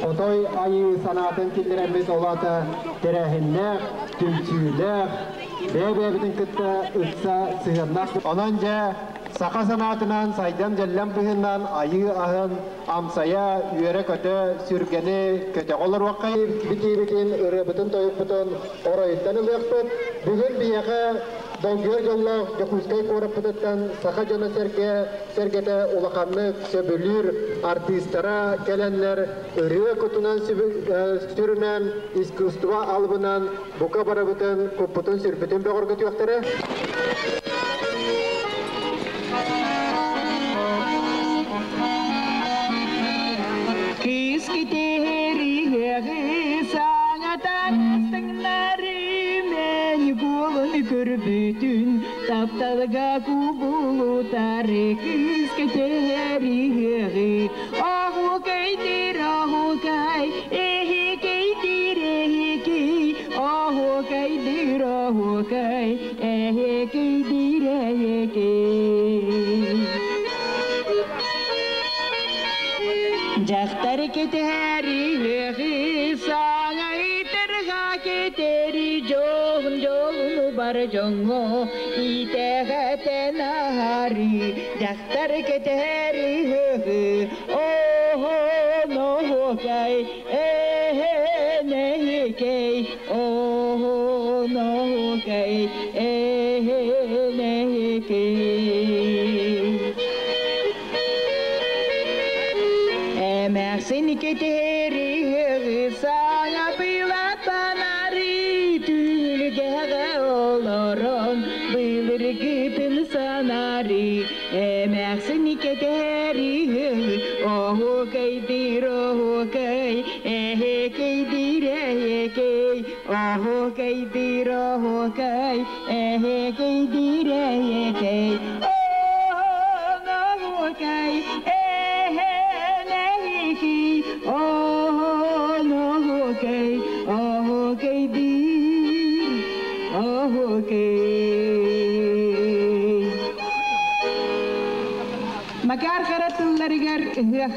Отой айыы санаатын киллэрэммит олата тэрээһиннээх, түмсүүлээх, бэйэ-бэйэбитин кытта ыкса сыһыаннаах. Онон дьэ саха санаатынан сайдам дьэллэм быһыынан айыы аһын амсайа, үөрэ-көтө, сүргэни көтөҕө олоруоххай. Битиибитин, ырыабытын, тойукпутун оройуттан ылыахпыт. Бүгүн биһиэхэ долгуйар дьоллоох Дьокуускай куораппытыттан саха дьоно сэргэ сэргэтэ улаханнык сөбүлүүр артыыстара кэлэннэр ырыа кутунан сүрүнэн искусство алыбынан бука барыбытын куппутун-сүрбүтүн бөҕөргөтүөхтэрэ. Кыыс китэриэҕи саҥатан астыҥнары мен көрбүтүн тапталга кубулутары кыыс китэриэҕи оһуокайдыр оһуокай эһикэйдир эһикей оһуокайдыр оһуокай эһикэйдир эһикей. Дьахтар кэтэһэри саҥа итэрга кетери дьоһун дьолуну бар дьоҥҥо итэҕэтэн аһары дьахтар кэтэһэри оһо-ноһокай эһэ-нэһикэй оһо-ноһокай эһэ-нэһикэй. Эмээхсин кэтэһэри саҥа былаппанары түһүлгэҕэ олорон былыргытын санаары эмээхсин кэтэһэри оһуокайдыыр оһуокай эһэкэйдиир эһэкэй оһуокайдыыр оһуокай эһэкэйдиир эһэкэй оһуокай эһэ-нэһикий оһуокай оһуокайдыыр оһуокай. Макар харатылларыгар ыһыах.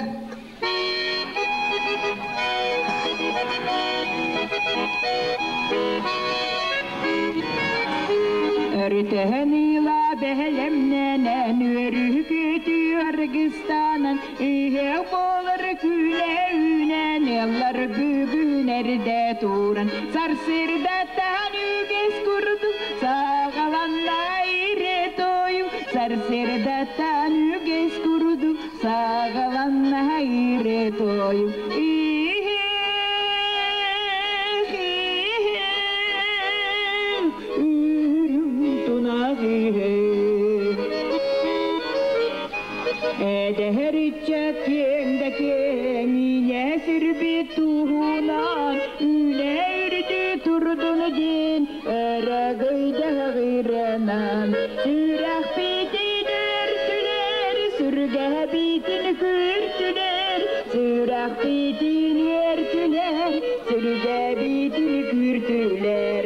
Өрүтэһэн ыла бэһэлэмнэнэн үөрүһүкүтү аргыстанан ыһыах буолар күнэ үүнэн ыллар бүгүн эрдэ туран сарсырдаттан үгэс курдук саҕаланна ире тойук сарсырдаттан үгэс курдук саҕаланна ире тойук. Эдэһэриччэ киэҥ да киэҥ иҥэ сирбит дин өрөгөйдөһөҕүрэнэн сүрэхпитин өртүлэр сүргэбитин күртүлэр сүрэхпитин өртүлэр сүргэбитин күртүлэр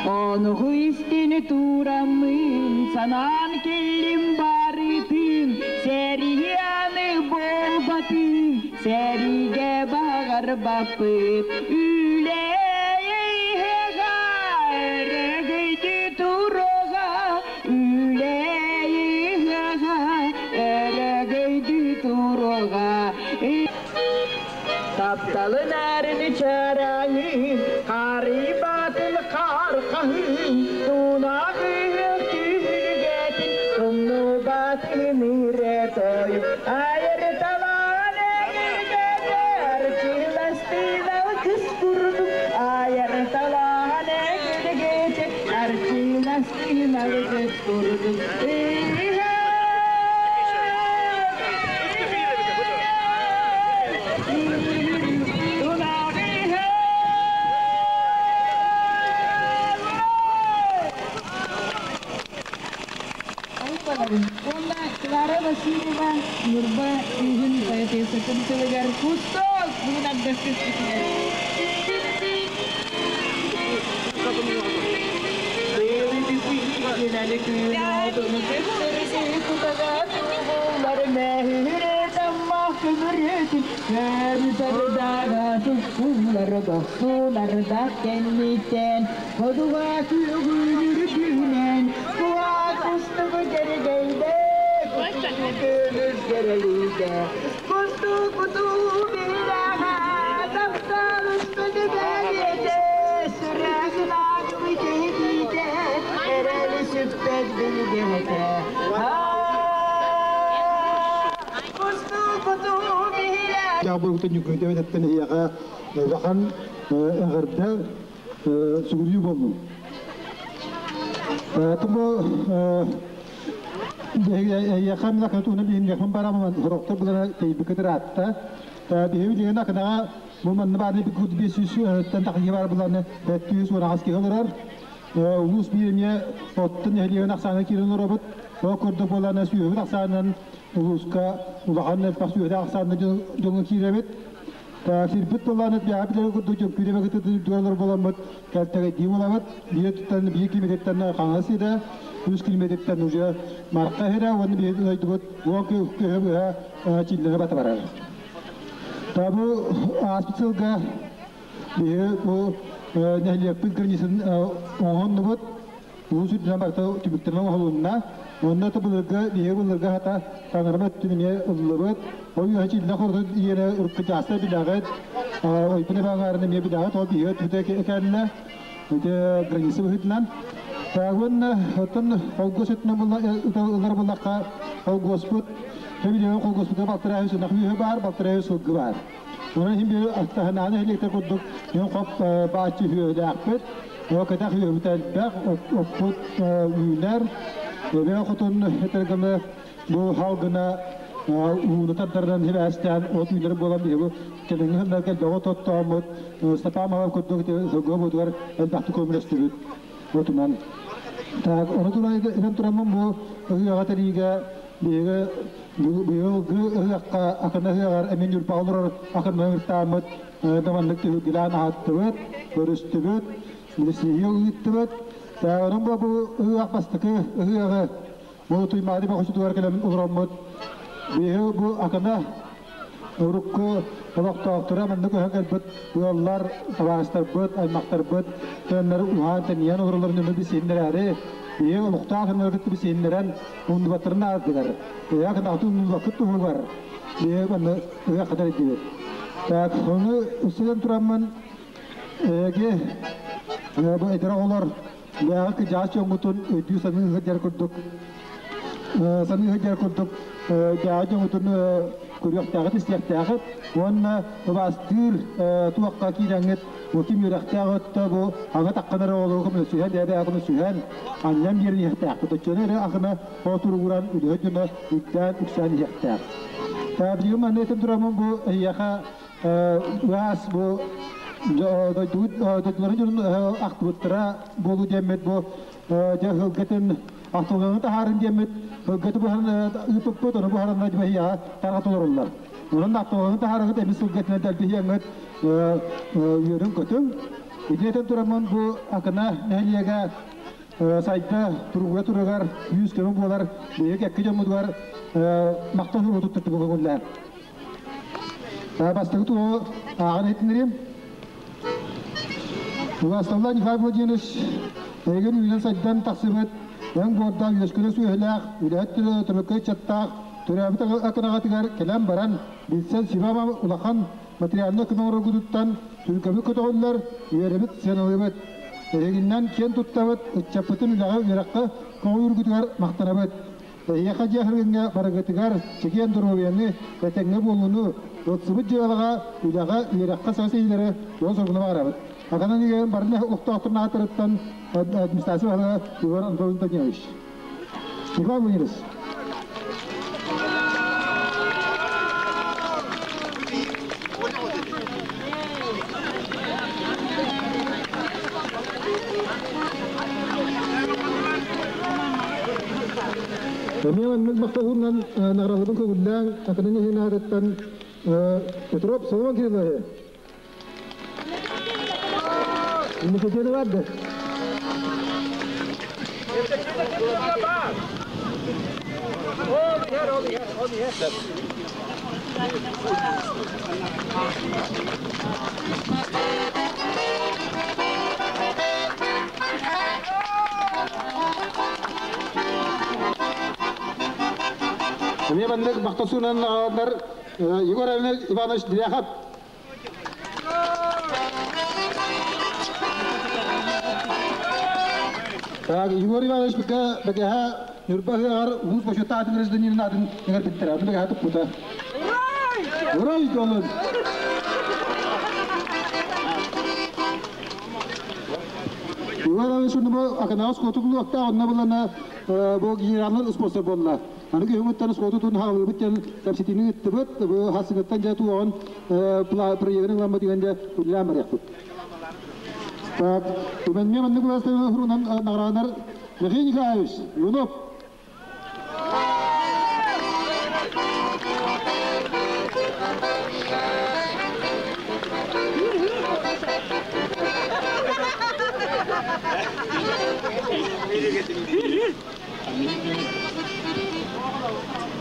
Ону истини тураммын, санаан келлим барытын, сэрияны болбатын, сэриге бағарбаппыт, үлейға өрөгөйдү туруга, үлейға өрөгөйдү туруга. Тапталын әрін чараңы, қарибатын қарқаһы, тунағы түйгетін, тумнубатын иретой. Айыр талан эгилгетер, чиластыйдал кыс курдук, айыр талан эгилгетер, арчиластыйдал кыс курдук. Онна Клара Васильева Нурба үйін поэтессатын тылыгар кусток бүгін ардастыз. Улахан эҕэрдэ сүгүрүйүү болдум. Туму эйэхэ мина кытууна биһим яхын бараман хорохтор булара тейбикетер атта. Биһи билигин акынага бу манна бааны бикут 500 тан тахы бар буланы 500 уонагас киһи олорор. Улус биремие оттон эхлиген аксаана кирен оробут. О көрдө боланы сүйөбүт аксаанан улуска улахан элбэх сүйөдө аксаана жоңго киребит. Сирбит боланы бяга билер курдук жок күребе кытты дуалар боламыт. Кәлтәгә ди боламыт. Бие туттан бие километртан каңасы да 3 километртан уже марка хера оны бие ойдубут. О көһө чиллере бата барар. Табу аспиталга бие бу нәһлиякпит границын оңон нубут. Улус үтүнэн барта түбүктэрин оһолунна. Онна табылырга бие булырга хата таңарма түнүме ыллыбыт. Ой хачи лахор иере уркы жаста билагат. Ой пине багарны ме билагат о бие түтэ кәллә. Үтэ граница быһытынан. Тагын оттон холгос өтүнө булла ылар буллакка холгоспут. Хебиле холгоспут балтырай су нахми бар балтырай су бар. Онан хим бир аттахананы хелектер курдук йон хоп баачы хүйөдәкпет. О ката хүйөбүтәлбәк оппут үйнәр. Эбе хотун хетергеме бу халгына ууну тардардан хибәстән от үйлер болам бу келеңге хәмдәргә дого тоттамыт стапамалар курдук согго будугар элбәхти көмөлөстүбүт. Отунан. Так, оны тура итен турамын бу ыгыга териге биге быйыл ыгакка акына ыгар эмен юрпалыр акына ыртамыт даманнык гилан аттыбыт, көрүстүбүт, билесиге ыттыбыт. Так, onun бу ыгак бастыкы ыгыгы бу туймады бу тугар келем улраммыт. Биге бу акына урукку олохтоохтура маннык өһө ыаллар табаастарбыт, аймактарбыт, төннөр уһаан тэнийэн олоролор нөмө бисииннерэри, бие олохтоох өнөргүт бисииннерен ундубаттарын аардылар. Бие акынахту ундубаккыт туһугар. Бие манны ыга кадар идибит. Так, ону үстүден тураммын эге бу эдер оҕолор бияга кыжаас дьоҥҥутун өйдүү саныы сылдьар курдук саныы сылдьар курдук бияга дьоҥҥутун Көрүөхтээҕит, истиэхтээҕит уонна убаастыыр туохха киирэҥҥит бу ким үөрэхтээх өттө бу аҥа тахханар оҕолору көмөлөсүһэн бэйэ көмөлөсүһэн анньан биэрэн иһиэхтээхпит. Оччону эрэ акына туругуран үлэһит дьоно үрдээн үксээн иһиэхтээх. Билигин манна этэн тураммын бу эһиэхэ ыаас бу дойдубут дойдуларын дьонун ахтыбыттара буолуу диэммит бу дьэ һылгытын ахтылҕаны таһаарын диэммит һылгыты буһаран ыыппыппыт, ону буһаранна дьбэһиэҕэ тарҕат олоруллар. Онон ахтылҕаны таһаарыгыт эмис сылгытынан дэлбиһиэҥҥит үөрүн көтүҥ. Итинэтэн тураммын бу Акына нэһилиэгэ сайда туругура турарыгар күүс-көмө буолар биһиги кэкки дьоммутугар махтал суругу туттардыбыт көҥүллээн. Бастакы туһу ааҕан иһитиннэриэм. Убаасталлаах Николай Владимирович, эйигин үүнэн сайдан тахсыбыт өҥ буордаах үөскүнэ сүөһүлээх, үлэһит төлөкөй ыччаттаах, төрөөбүт акынаҕатыгар кэлэн баран, билсэн сүбэ улахан материальнай көмө оҥороргутуттан сүргэбит көтөҕүллэр, үөрэбит, сыаналыыбыт. Эһигиннэн киэн туттабыт, ыччаппытын үлэҕэ, үөрэххэ көҕүлүүргүтүгэр махтанабыт. Эһиэхэ дьиэ кэргэҥҥэ барыгытыгар чэгиэн доруобуйаны, этэҥҥэ буолууну, ылсыбыт дьыалаҕа, үлэҕэ, үөрэххэ саҥа ситиһиилэри дьон соргуна баҕарабыт. Аканан игэрин бары олохтоохторун ааттарыттан администрация баһылыга Егор Анатольевич Данилович. Николай Владимирович. Эмиэ маннык махталынан наградаларын көҥүллээн Акана нэһилиэгиттэн Петров Соломон Кириллович. Инникитиэни барды. Эмиэ маннык махтасуунан наҕараадалар Егор Иванович Дряхов. Так, Егор Иванович бэкэ бэкэһэ Ньурба ыһыаҕар улуус бочуоттаах гражданинын атын иҥэрбиттэрэ. Атын бэкэһэ туппута. Урай долун! Иван Иванович бу Аканаҕа скоту булуохтаах, онно булана бу генералын спонсор буолла. Аны күһүҥҥүттэн скоту тун хаалыыбыт диэн кэпсэтиини ыыттыбыт. Бу хасыгыттан дьэ туоҕун проегын ылламмыт диэн дьэ үлэлээн барыахпыт. Так, Түмэнҥэ маннык улаастан хурунан награданар Михаил Николаевич Иванов.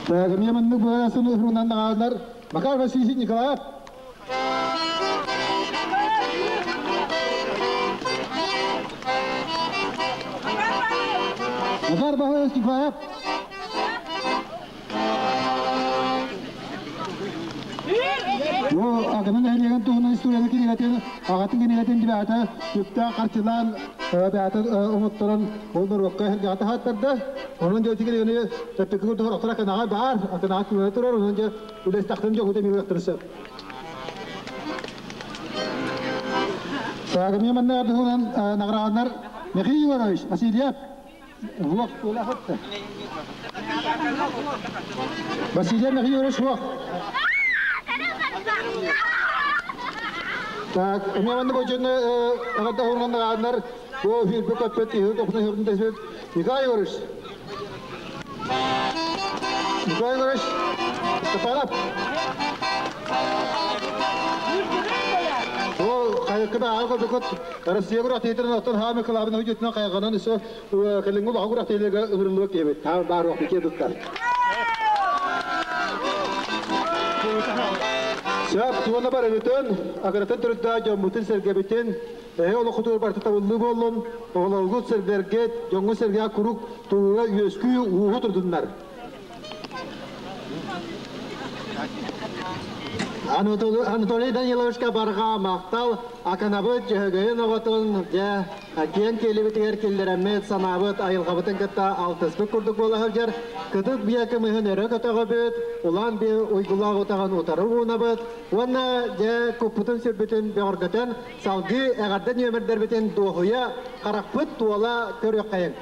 Так, эмиэ маннык быһаарсын уһунан наҕаанар Макар Васильевич Николаев. Макар Васильевич Николаев. Бу Агынан нэһилиэгин туһунан историяны кинигэтин, аҕатын кинигэтин дибээтэ үптээх харчылаан бэйэтэ оҥотторон ол норуокка эһэргэҕэ таһааттарда. Онон дьэ ити кинигэни тэппикки курдук охтор аканаҕа баар, аканаҕа кыына турар, онон дьэ үлэстэхтэрин дьоһута миилэхтэрин сөп. Саагымия манна туһунан награданар Михаил Егорович Васильев. Уох, Василий Михайлович суох. Так, эмиэ маннык очуну эҕэрдэ уһунганнагааннар бу фирбы көппөт иһи тохну хөрүн тэсбит Николай Егорович. Николай Егорович Степанов. Ол хайыккыда аҕа көрбүккүт Россия күрэхтэһиитин оттон хаамы кылаабын хүдьүтүнэн хайҕанан өссө кэлиҥҥи улахан күрэхтэһиилэргэ ыҥырыллыбыт киһибит. Баар уох киэн туттар. Сөп, туона барыбытын, агыратын төрүттээх дьоммутун-сэргэбитин, эһэ олоххутугар барыта табыллыы буоллун, оҕолоргут сэргэргит, дьоҥҥут-сэргэҕэ куруук тулуура үөскүү ууһу турдуннар. Анатолий Даниловичка барға мақтал, аканабыт жөһөгөйін оғытын, же киен келебітігер келдеремет, санабыт, айылғабытын кытта алтыспыт курдук бола хылжар, кытыт бия кымыһын өрө көтөҕөбүт, улан би уйгулаах утаҕан утары уунабыт, уонна же куппутун сүрбүтүн бөҕөргөтөн, салгыы эҕэрдэ нүөмэрдэрбитин дуоһуйа харахпыт туола көрүөххэйин.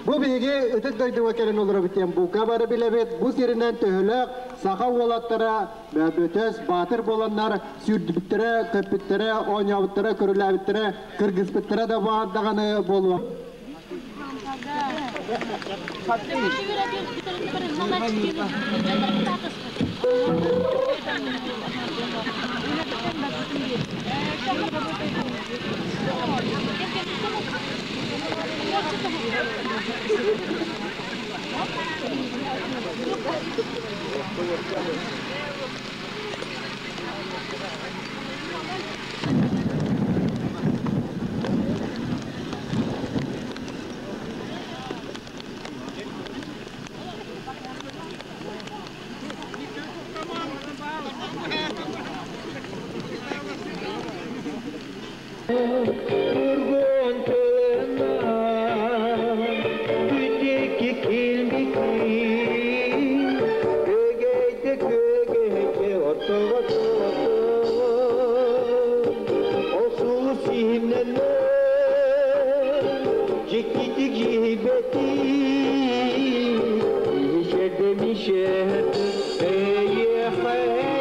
Бу биһиги ытык дойдуга кэлэн олоробут бука бары билэбит, бу сиринэн төһөлөөх саха уолаттара бөтөс баатыр боланнар сүрдүбүттэрэ, көппүттэрэ, оонньообуттара, көрүлээбиттэрэ, кыргыспыттара да баар даҕаны буолуо. Urgun tılına Küteki kilmiki Kögeyde kögeyde Ortağa Osulu sinene Cikiti gibeti Mişerde mişerde Eye heye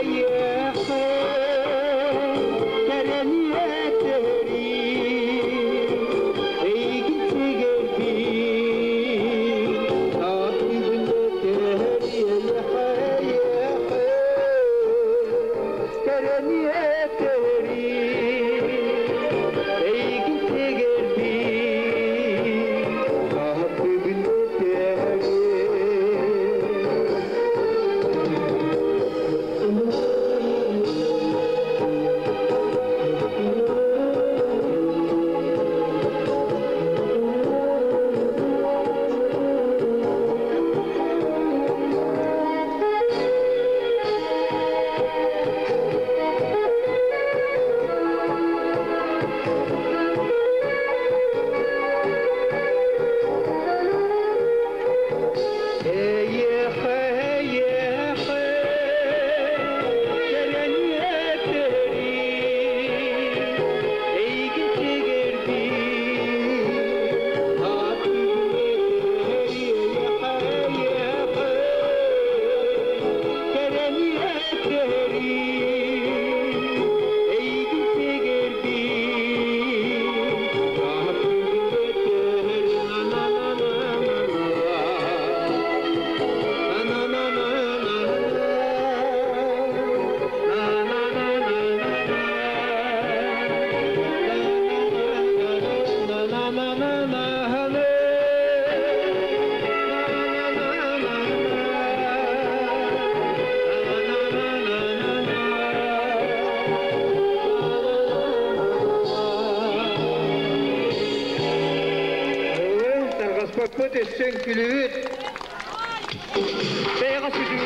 Targaspakpıt essen külüvüt. Beyga sütü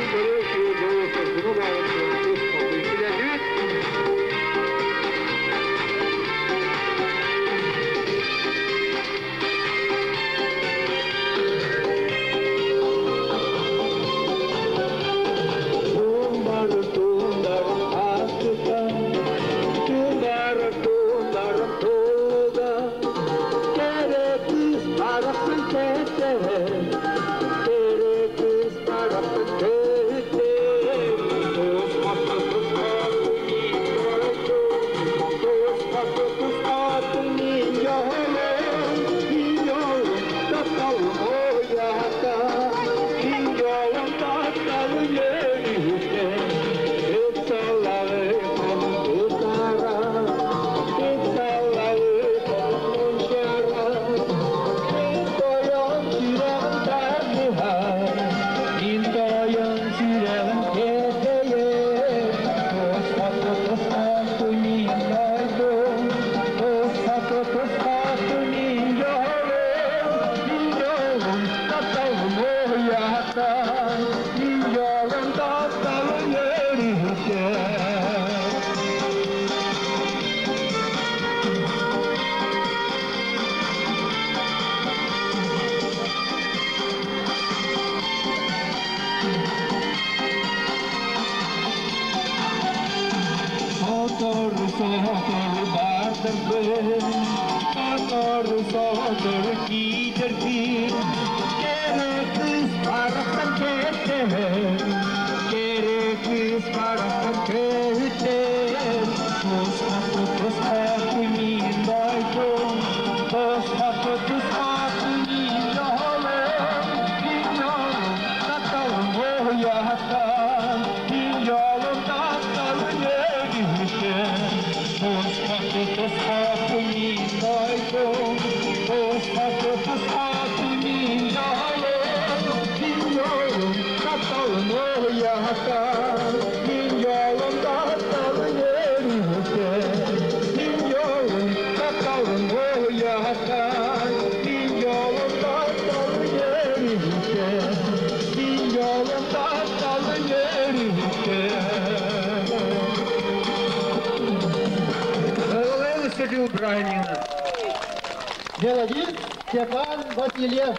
Сотору киидербин, Кэрэ кыыс барахсан кэттэн, Кэрэ кыыс барахсан көһүтэн, Туспаты туспаты мин дойдум, Туспаты туспаты мин жолум, Мин жолум тапталым уйаттан, Мин жолум тапталым өрүттэн, Туспаты туспаты мин дойдум, Туспаты туспаты мин жолум, Мин жолум тапталым уйаттан, Мин жолум тапталым өрүттэн, Мин жолум тапталым уйаттан, Мин жолум тапталым өрүттэн, Мин жолум тапталым өрүттэн. Мелодист Степан Васильев.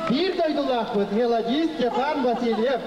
Биир дойдулаахпыт мелодист Степан Васильев.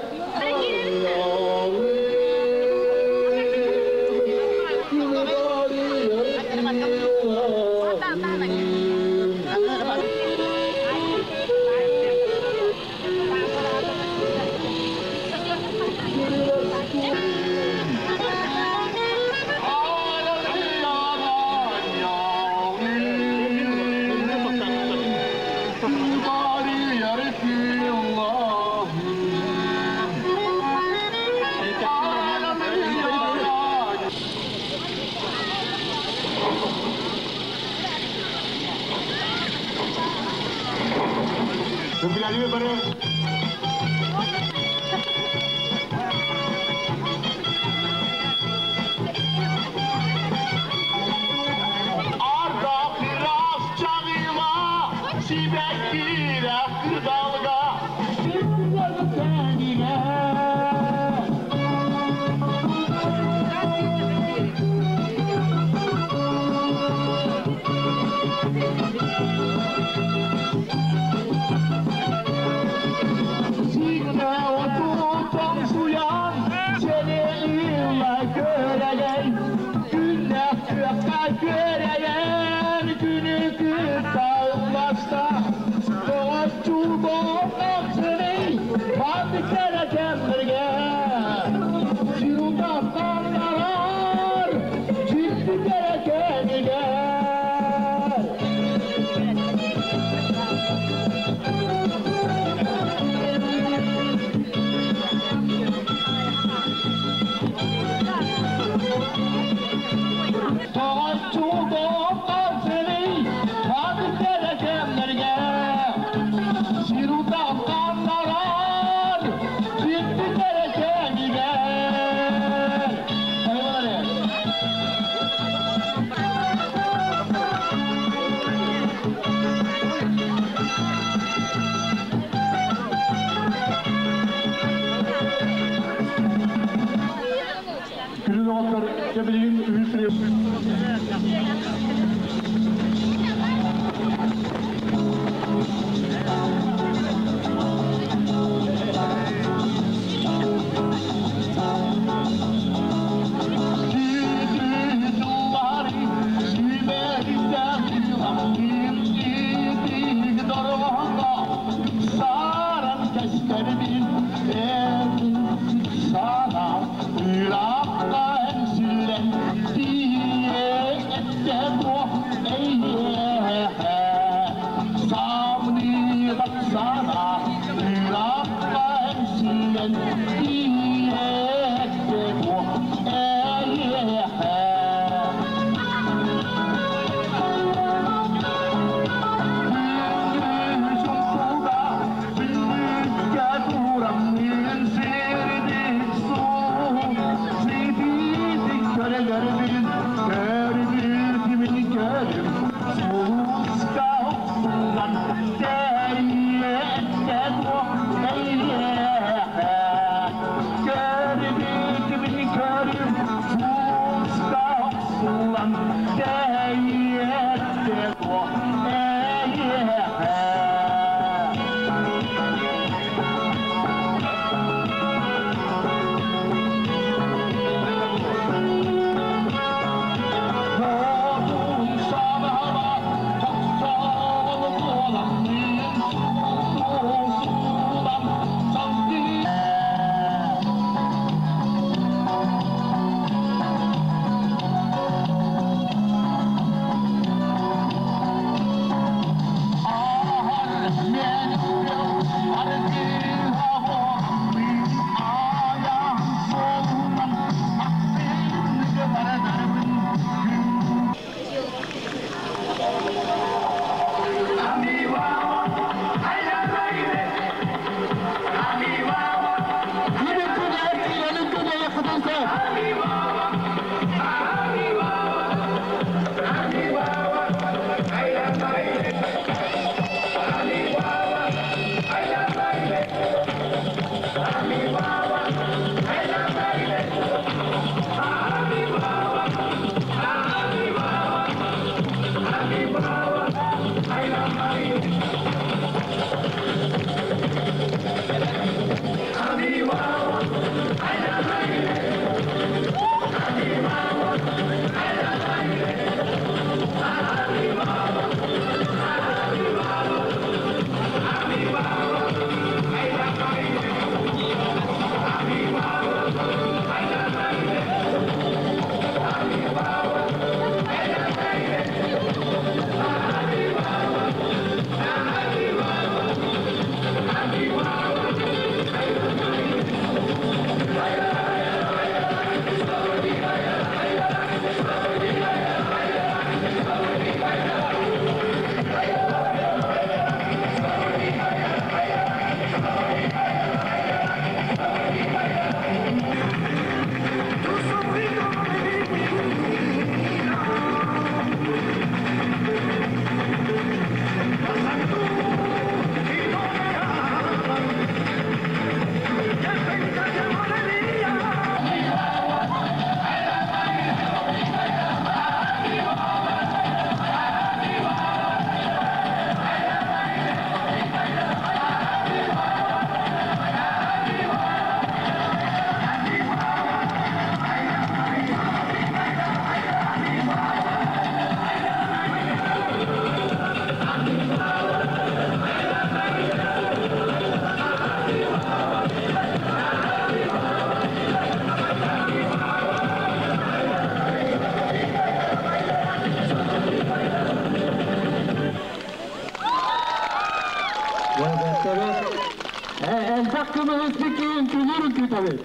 Элбэх кымыһы испит үҥкүүлүүр үҥкүүтэбит.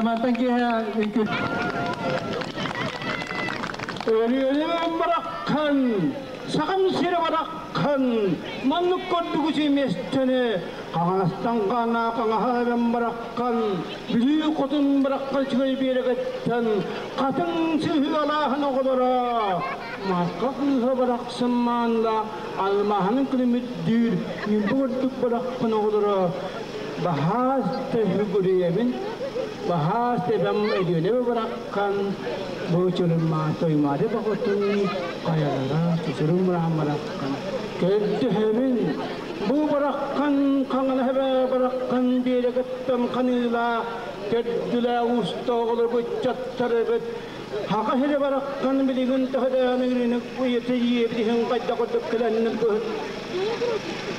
Мантан киэһэ үҥкүү. Өлүөнүм бараххан, Сахам сирэ бараххан, маннык көрдүк миэстэни Хаҥаластан хаана хаҥаһа эбэм бараххан, Бүлүү хотун бараххан үчүгэй биэрэгиттэн хатыҥ сыһыалааһын оҕолоро Марха кыыһа барахсан маанда алмааһынан күлүмүрдүүр ньурба курдук бараххан оҕолоро баһаас тэһүгүрүйэбин баһаас тэбэм Өлүөнэбэ бараххан бу чырымма тоймаады баҕатын хайалара чучурум мыраан бараххан көрдөһөбүн Бу бараххан хаҥана эбэ бараххан биэрэгиттэн ханыылаах төрдүлээх уустаах ыччаттар эбит. Хака сири бараххан билигин төһөдөөн ыгырыны уйаты иэбитиһин хайда курдук кэлэннин быһыт.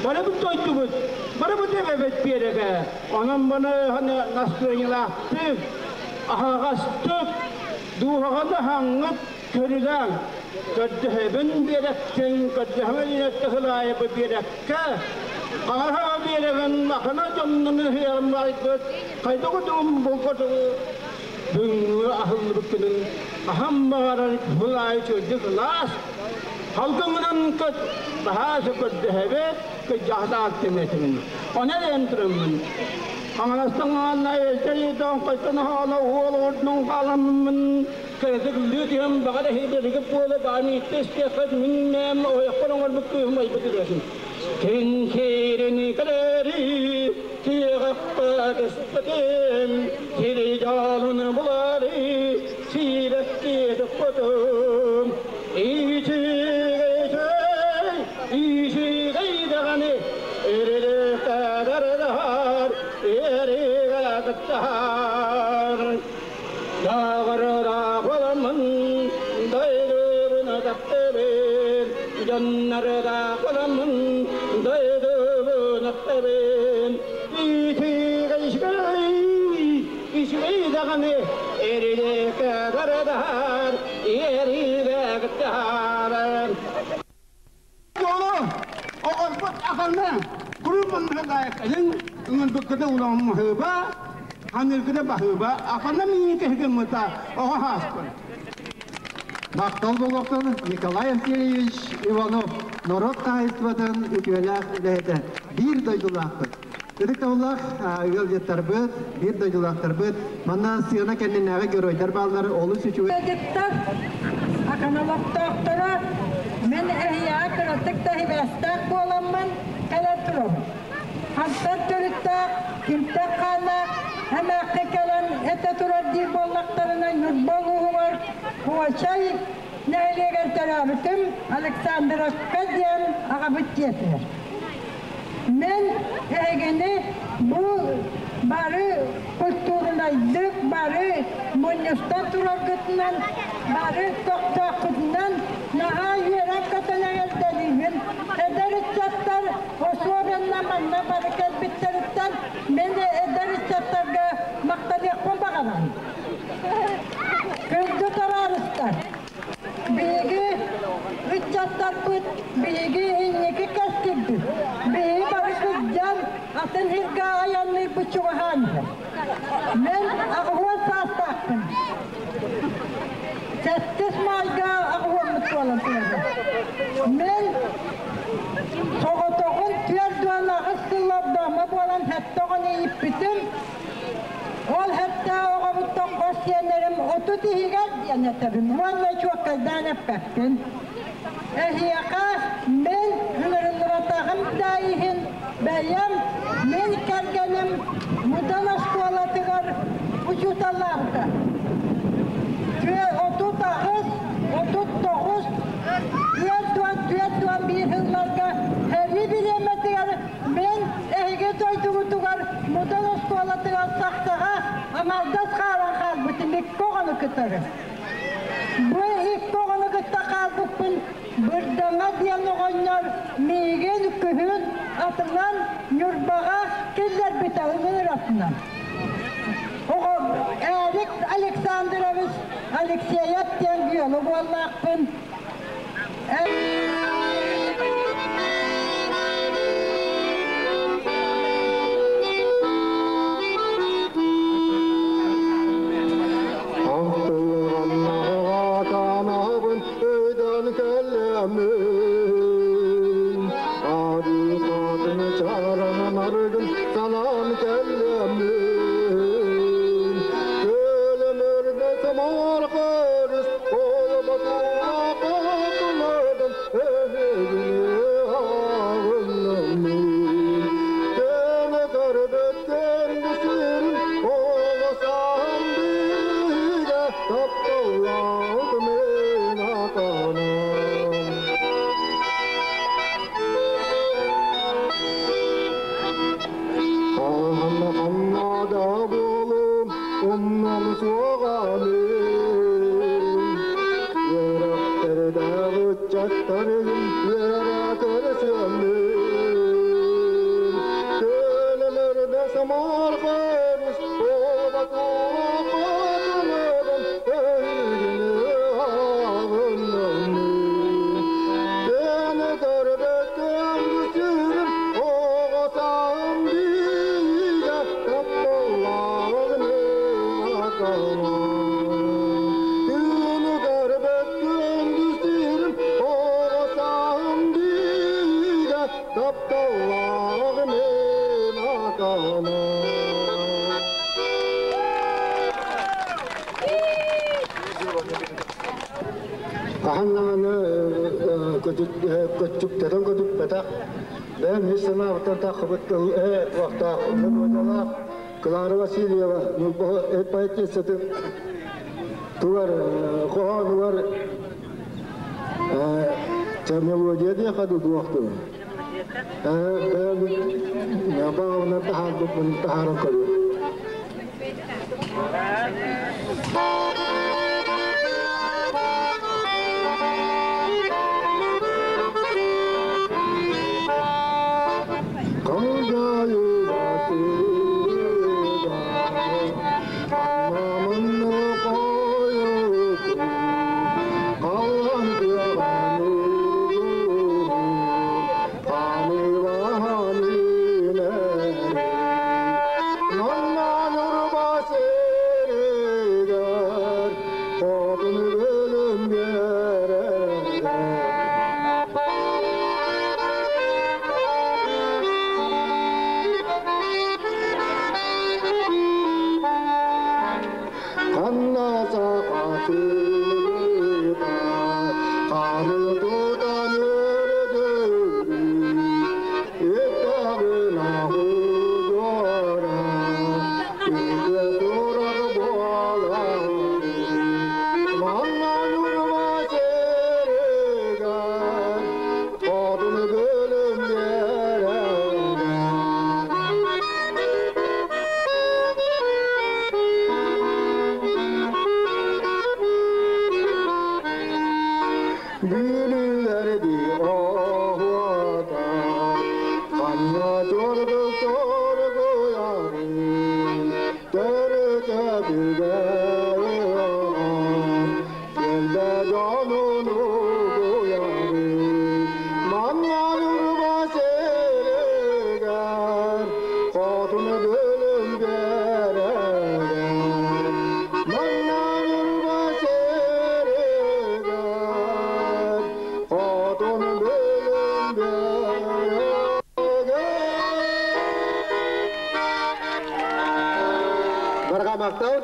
Барыбыт дойдубут, барыбыт эбэбит биэрэгэ. Онон баны настырыанньалаахтык, аһаҕастык, дууһаҕа да хаҥҥыт Көрүлээҥ, көрдөһөбүн биэрэктин, көрдөһөбүн инэттэ сылаайабы биэрэккэ, хаҥаһа биэрэгин макана дьоннун ыһыаҕын байбыт, хайдах удуум булготугу бүгүҥҥү аһыллыбыт күнүн аһам баҕарар былаайы чөлдүк ылаас, халгыҥынан көт, баһаасы көрдөһөбүт, кыдьаһатаак тимэтимин. Она диэн туруммун. Хаҥаластан аанна элтэри тоҥхойтон хаала уол ордун халаммын Кыратык лүтүһүм баҕар эһиилэригит буола баамиитта истиэххит мин мэм ойохпор оҥорбут кыыһым айбыт ырыатын. Киҥкиирини кэлэри тиэҕэххэ түспэтим, сири дьолун булары сирэкки туппутум. Ичигэй ичигэй даҕаны эриликтэрдар эригактар. Дааҕырдаахыламмын, дайдыбын таптыбын, дьоннордаахыламмын, дайдыбын аттыбын. Итигэ үчүгэй, үчүгэй даҕаны эриликкэ бардар, эригэ кыттар. Оҕо оҕорбут ахана курупуннадаайкалын ыңырбыккыта уламмыһыба ханыргыта баһыба ахана миин кэһигыммыта оҕо хааспын. Махтал буолуохтун Николай Васильевич Иванов норуот хаһаайыстыбатын үтүөлээх үлэһитэ биир дойдулаахпыт. Ытыктабыллаах ыалдьыттарбыт, биир дойдулаахтарбыт, манна сыана кэннинээҕи геройдар бааллар олус үчүгэй. Ыалдьыттар аканолохтоохторо мин эһиэхэ кыратык да сибээстээх буоламмын кэлэн турабын. Хантан төрүттээх, кимтэн хааннаах эмээххин кэлэн этэ турар диир буоллахтарына Ньурба улууһугар Куочай нэһилиэгэр төрөөбүтүм Александровка диэн аҕабыт дьиэтигэр. Мин эһигини бу бары культурнайдык, бары мунньустан тураргытынан, бары көхтөөххүтүнэн наһаа үөрэн-көтөн эҕэрдэлиибин. Эдэр ыччаттар особенно манна бары кэлбиттэриттэн мин эдэр ыччаттарга махтаныахпын баҕарабын. Күндү табаарыстар! Биһиги ыччаттарбыт, биһиги инники кэскилбит. Биһиги бары кырдьан, атын сиргэ айанныырбыт чугаһаан иһэр. Мин 80 саастаахпын. Сэттис маайга аҕыһуоммут буолан турабын. Мин соҕотоҕун 48 сыл ордоомо буолан сэттэ оҕону ииппитим. Ол хэттэ оҕобуттан хос сиэннэрим 30 иһигэр диэн этэбин уонна чуоккайдаан эппэппин. Эһиэхэ мин ыҥырыллыбатаҕым да иһин бэйэм мин кэргэним Мудан оскуолатыгар учууталлаабыта. 38, 39, 44, 41 сылларга сэрии бириэмэтигэр Мин эһиги дойдугутугар Мудан оскуолатыгар сахсаҕа аҥардас хаалан хаалбытым икки оҕону кытары. Бу икки оҕону кытта хаалбыппын Бырдаҥа диэн оҕонньор миигин күһүн атынан Ньурбаҕа киллэрбитэ ыҥыыр атынан. Оҕо Эрик Александрович Алексеев диэн геолог уоллаахпын. Көччүктэтэн көтүппэтэх, бэйэм ис санаабыттан таххыбыт тыл туохтаах мелодиялаах Клара Васильева поэтессатын тугар хоһоонугар мелодия диэхэ туохтун бэйэм баҕабынан таһаарбыппын таһааран көрүөм.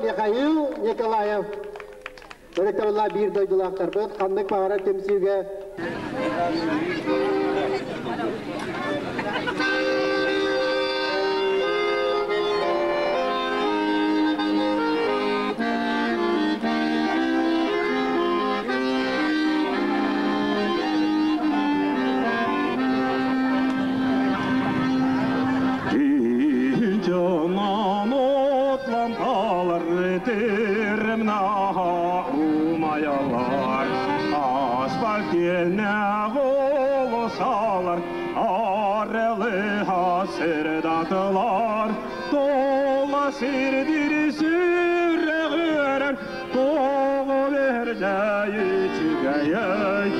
Михаил Николаев. Ырыктабылла биир дойдулаахтарбыт ханнык баҕарар түмсүүгэ Hasırdadılar, dola sirdir süreğer, doğu verceği çıkayay,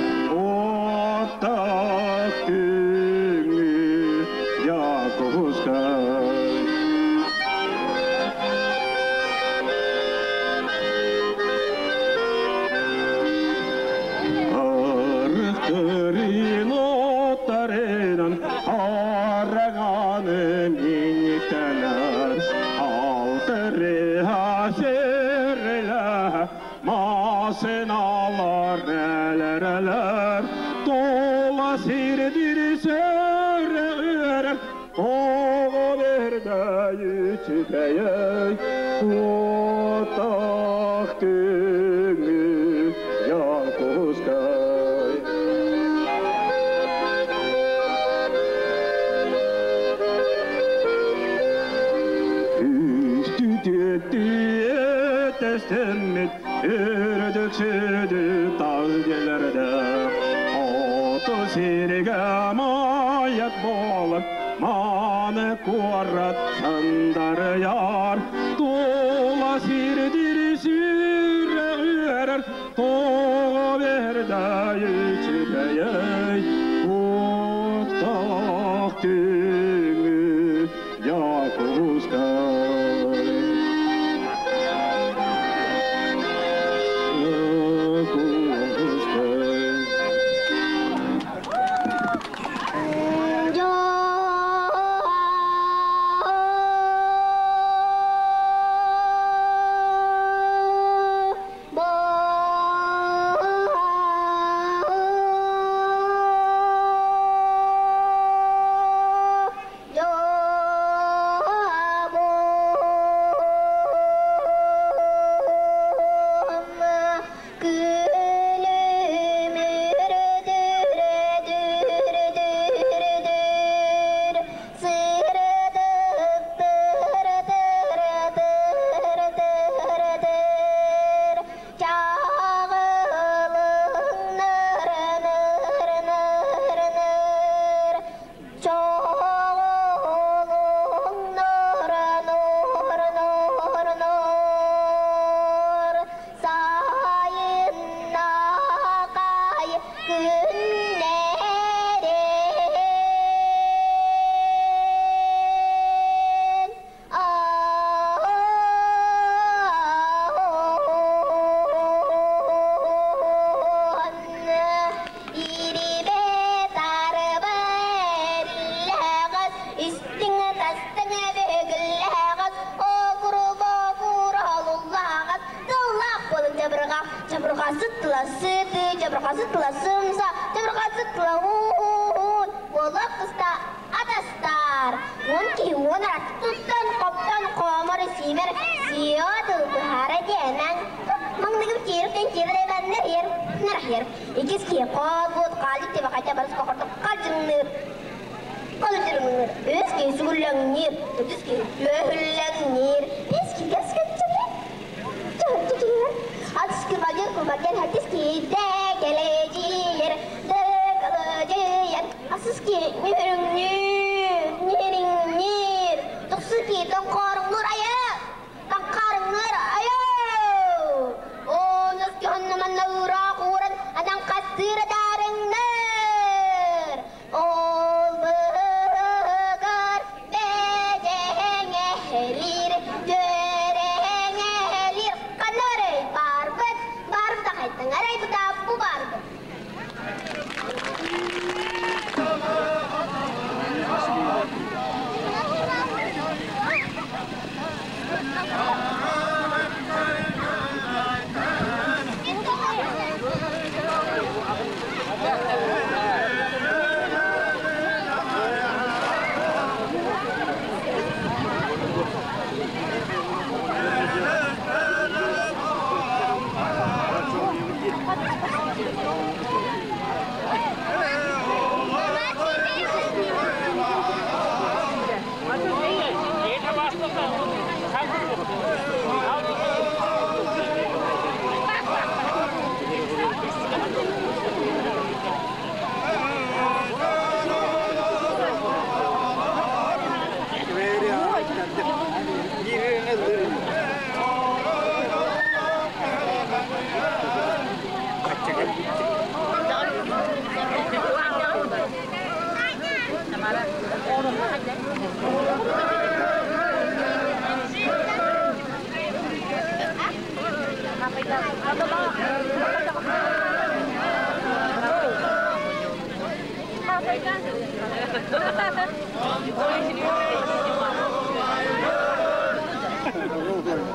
Сириле Masınalar neler Dola sirdir sörer Toğu bir de içkeye Otaq tüngü Yakuskay Üstü testemmit Ürdük sürdü taz gelerde Otu sirge mayat bolup Manı kuarrat sandar yar Dola sirdir süre ürer Toğu bir de içkeye Otaq tüngü Yakuskay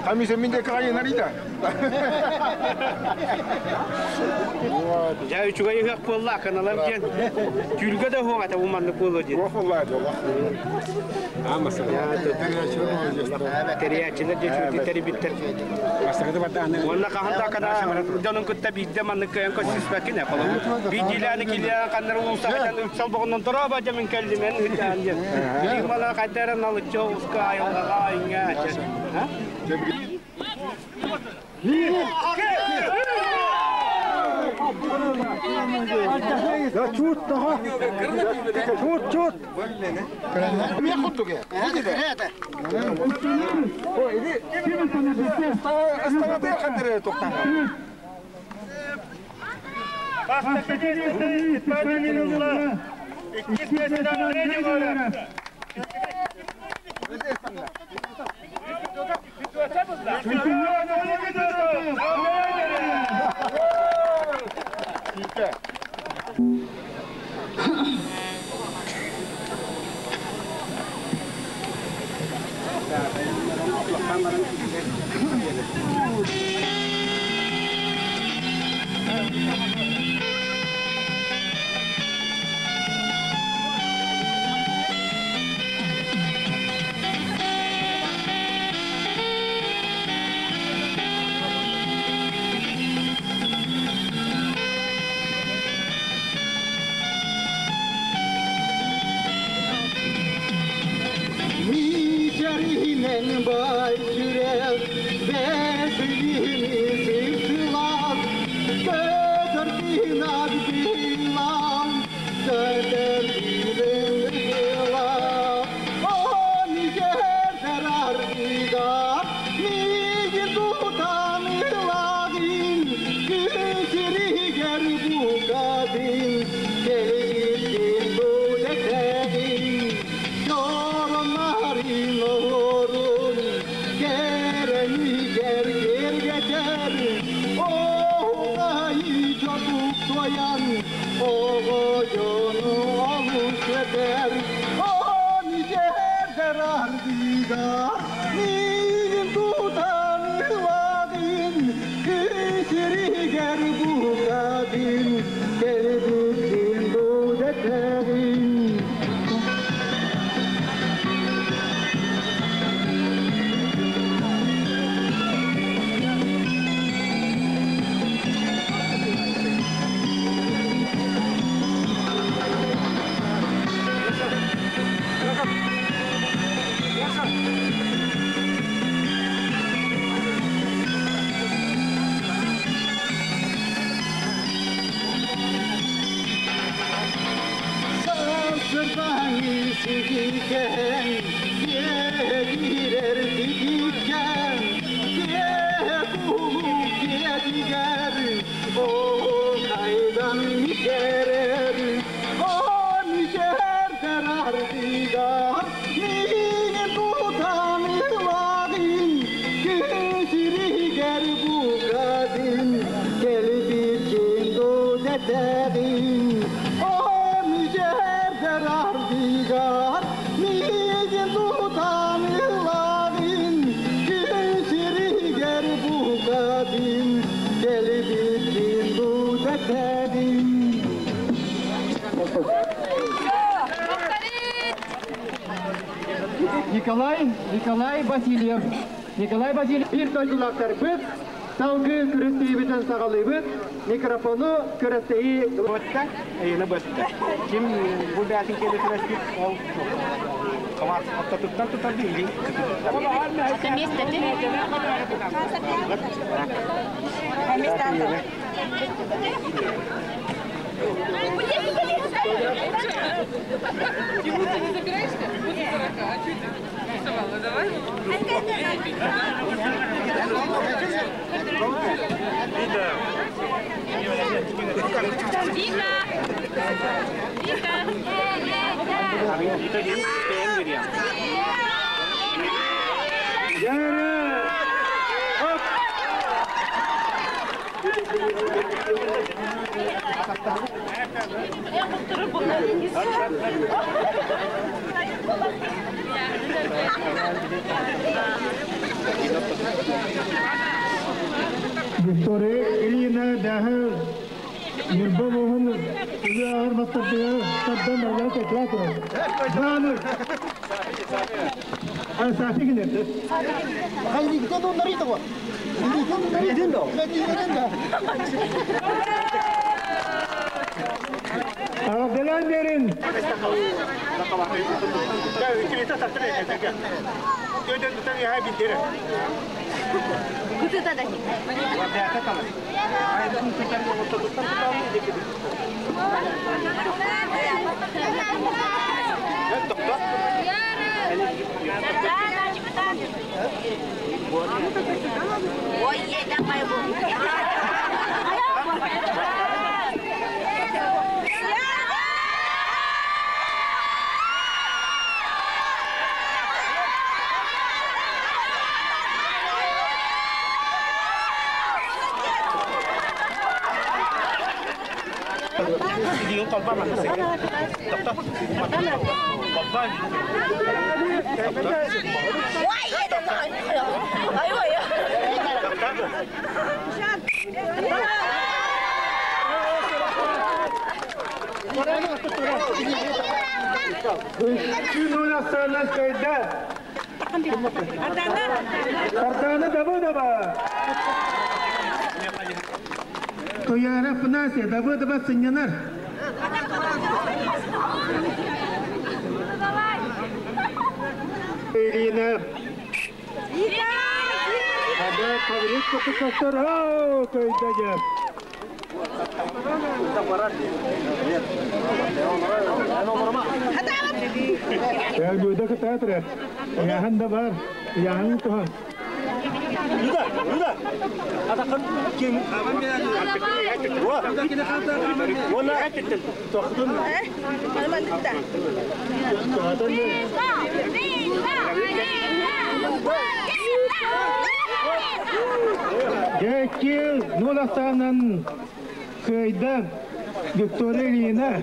Комиссия минде кайын арида. Я үчүгэй ыһыах буолла аканалар диэн. Түүлгэ да хуоҕа та уманнык буолуо диэн. Тэрийээччилэр дьэ үчүгэйдик тэрийбиттэр. Уонна хаһан да акана дьонун кытта биирдэ маннык кыайан көрсүспэккин ээ холобур. Биирдиилээни килиээн ханнары улуустаҕа ыксал боҕуннан тороба дьэ мин кэллим эн ыытаан диэн. Биир мала хайда эрэ налыччы оҕуска айылҕаҕа иҥҥэ. Чут таха. Чут чут. Micerinen bay sürel, beslini sırtılan, götürdün abdilan, götürdün yılan. O nicer zarar nice tutan yılan, güçeri ger bu kadın, gelin bu deterin. Yorumların olurun, gereni ger ger geçer. Oğayı çabuk soyan, oğuyunu olmuş yeter. O nice zarar digar, nice tutan yıladın, içeri ger bu kadın, gelbiktin bu deterin. Sırbanı sigiken, girer didiken, kulu diğer, o kaydan mikerer, o nicer derar digar, mini tutan yıladın, güçri ger bu kadın, gelip bu deterin, o nicer derar digar, mini tutan yıladın, güçri ger bu kadın, gelip bu deterin. Николай Васильев. Николай Васильев bir дойдулактар быт, салгы күрөстейбитен сагалыйбыт, микрофону күрөстейи Бытта, эйне бытта. Ким бу бәтин келе күрәшкит, ол Камар аттатыттан тутарды или Тимур, ты не забираешься? После 40. А что ты рисовала? Давай. Вика! Вика! Виктория Ильина даһы Нюрба улууһун үлэ мастардыгар тардан барыгар кэтлээ турар. Бааны. Ансафи гинерди. Аҕаделан берин. Күн астарынан кайда. Сардана Давыдова. Туяра Афанасия Давыдова сыннянар. Ирина. Ада Павлик Кукастар. О, кайда я. Әлбүйді кытаатыры. Яхан да бар. Яхан тухан. Жекил Нуластанан кыйда Виктория Ильина.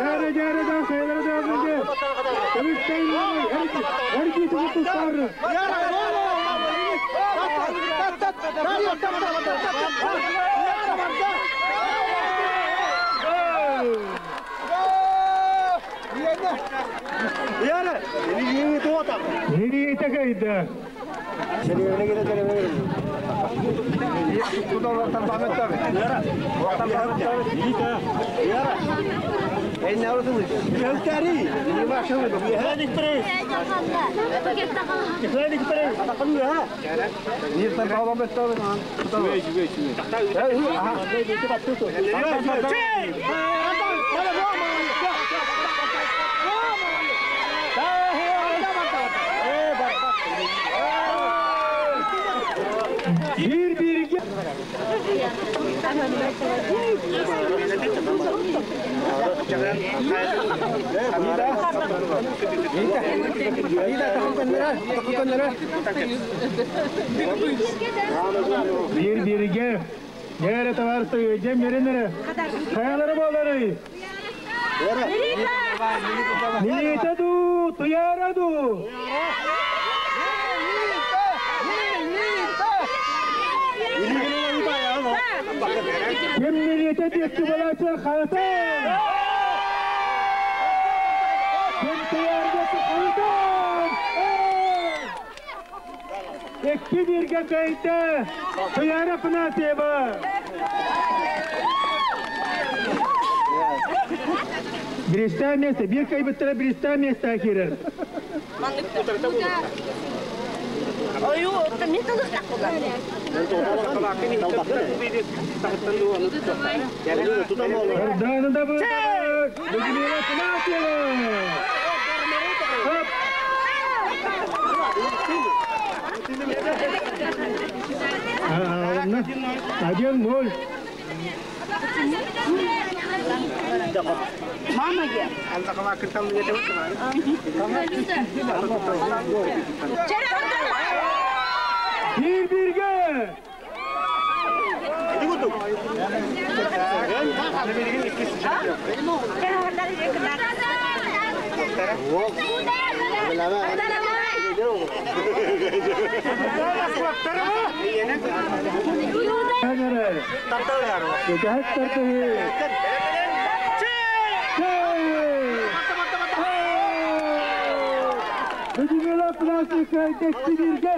Жары жары да хайдары да бізге. Әрки тұғытыстары. Nereye takaydı? Bir birge. Bir birge. Nere tavarsı cem yerine. Kayaları bolları. Milita du, tuyara du. Kim milliyete diyekti balaçlar hayatı. Икки бирге кайта Туяра Афанасьева. Биристää место, бир кайбыттара биристää место кирер. Ою, мен толық тақылар. Орданы да бұл. Людмила Афанасьева. Хоп. 1-0. Мама я. Bir birge. Людмила Афанасьева икки бирге.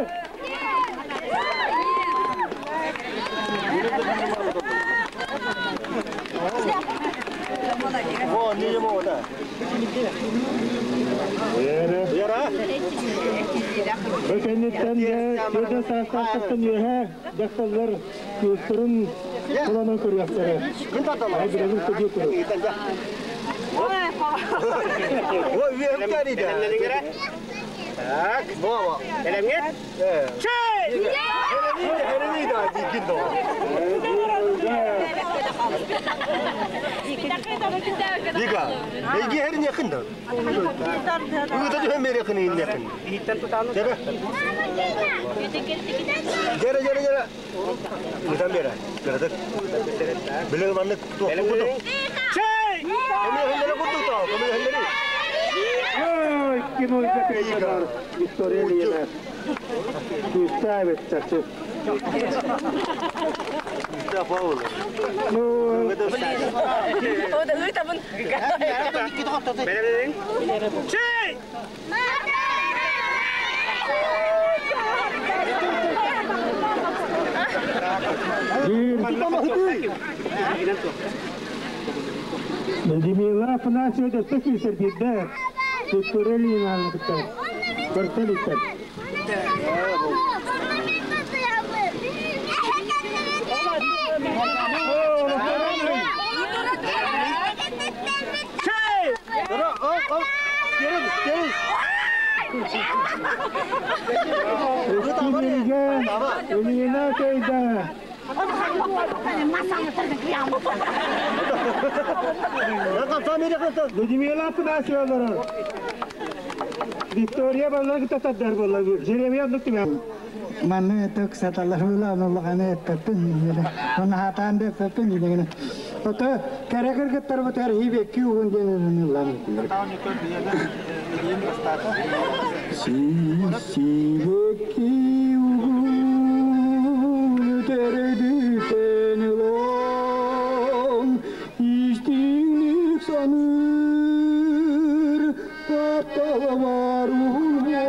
Бөкеннеттен де көді састақтың еhe дақталар көстірін құланын көргәқтері. Ай біразын сөде көрі. Так, Элемет. Ой, кино Виктория Лена. Ставит часы. Ну, Людмила Афанасьева дөстө күйсер бирде. Виктория Лена Көртелиттер. Икки бирге Ильина Кейда. Людмила Афанасьева. Виктория баллар татар болла. Жеремия нуктума. Манны ток саталар була эппеппин оны хатаан да эппеппин деген. Ото керекер кеттер бутер хибекки угун денен улан. Сибекки угун тередүтен улан истиңник саныр тапталар улам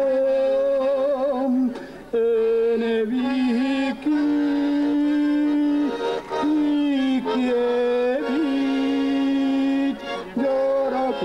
Энебики икебит жарап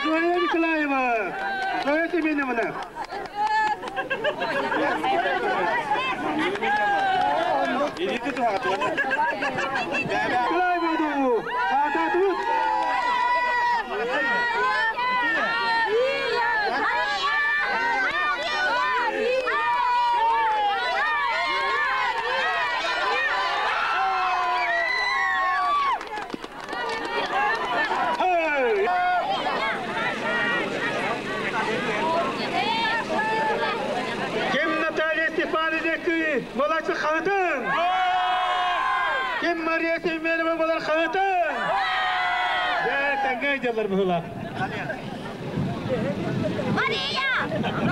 Зоя Николаева! Зоя Семеновна! Николаева ду! Ататут! Ким Наталья Степановна Молодцы хатын! Ким Мария Семенова болар хатын! Я таңгай жалар бұла. Мария! Мария! Мария!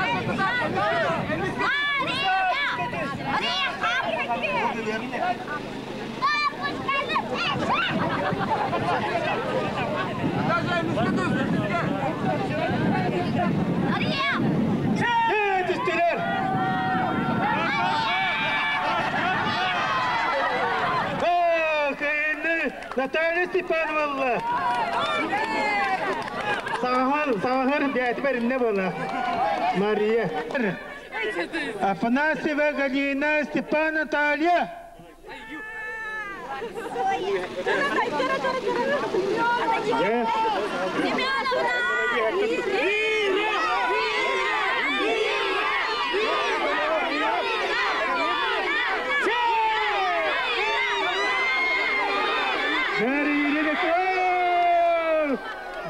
Мария! Түстілер! Наталья Степановна! Сағар, сағар, бәті не была? Мария. Афанасьева Галина Степан Наталья.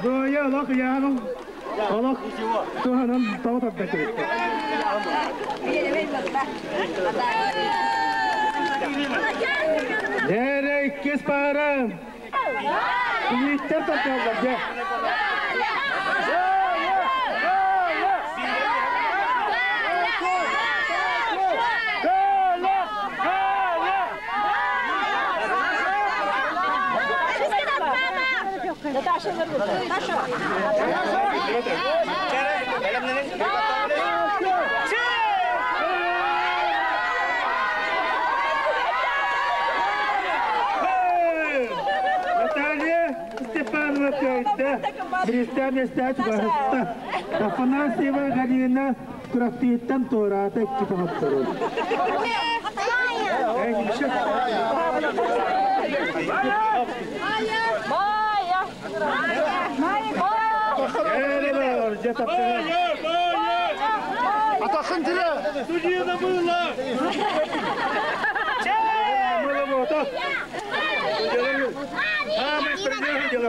Зоя, Аллах, яғым. Аллах, туһанан тау таппаты. Дәрі кес парам. Yiğitler tapıyorlar, gel. Наталья Степанова Петя, Христиан Естач Бахыста, Афанасьева Галина Курафтиттан Тората Китаматтару. Атахын тиле! Судья было! Мыло вот. А, мы придем, дело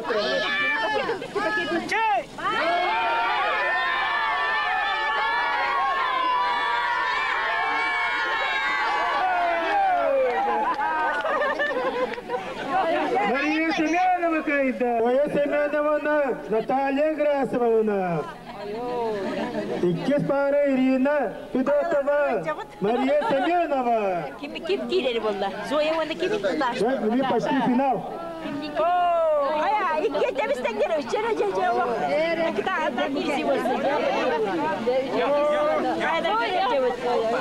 Мария Семенова кайда. Мария Семеновна, Наталья Грасовна. Иккис пара Ирина Федотова, Мария Семенова. Ким килери болла? Зоя оны ким Так, мы почти финал. Ая, икки темистен келе, үчере же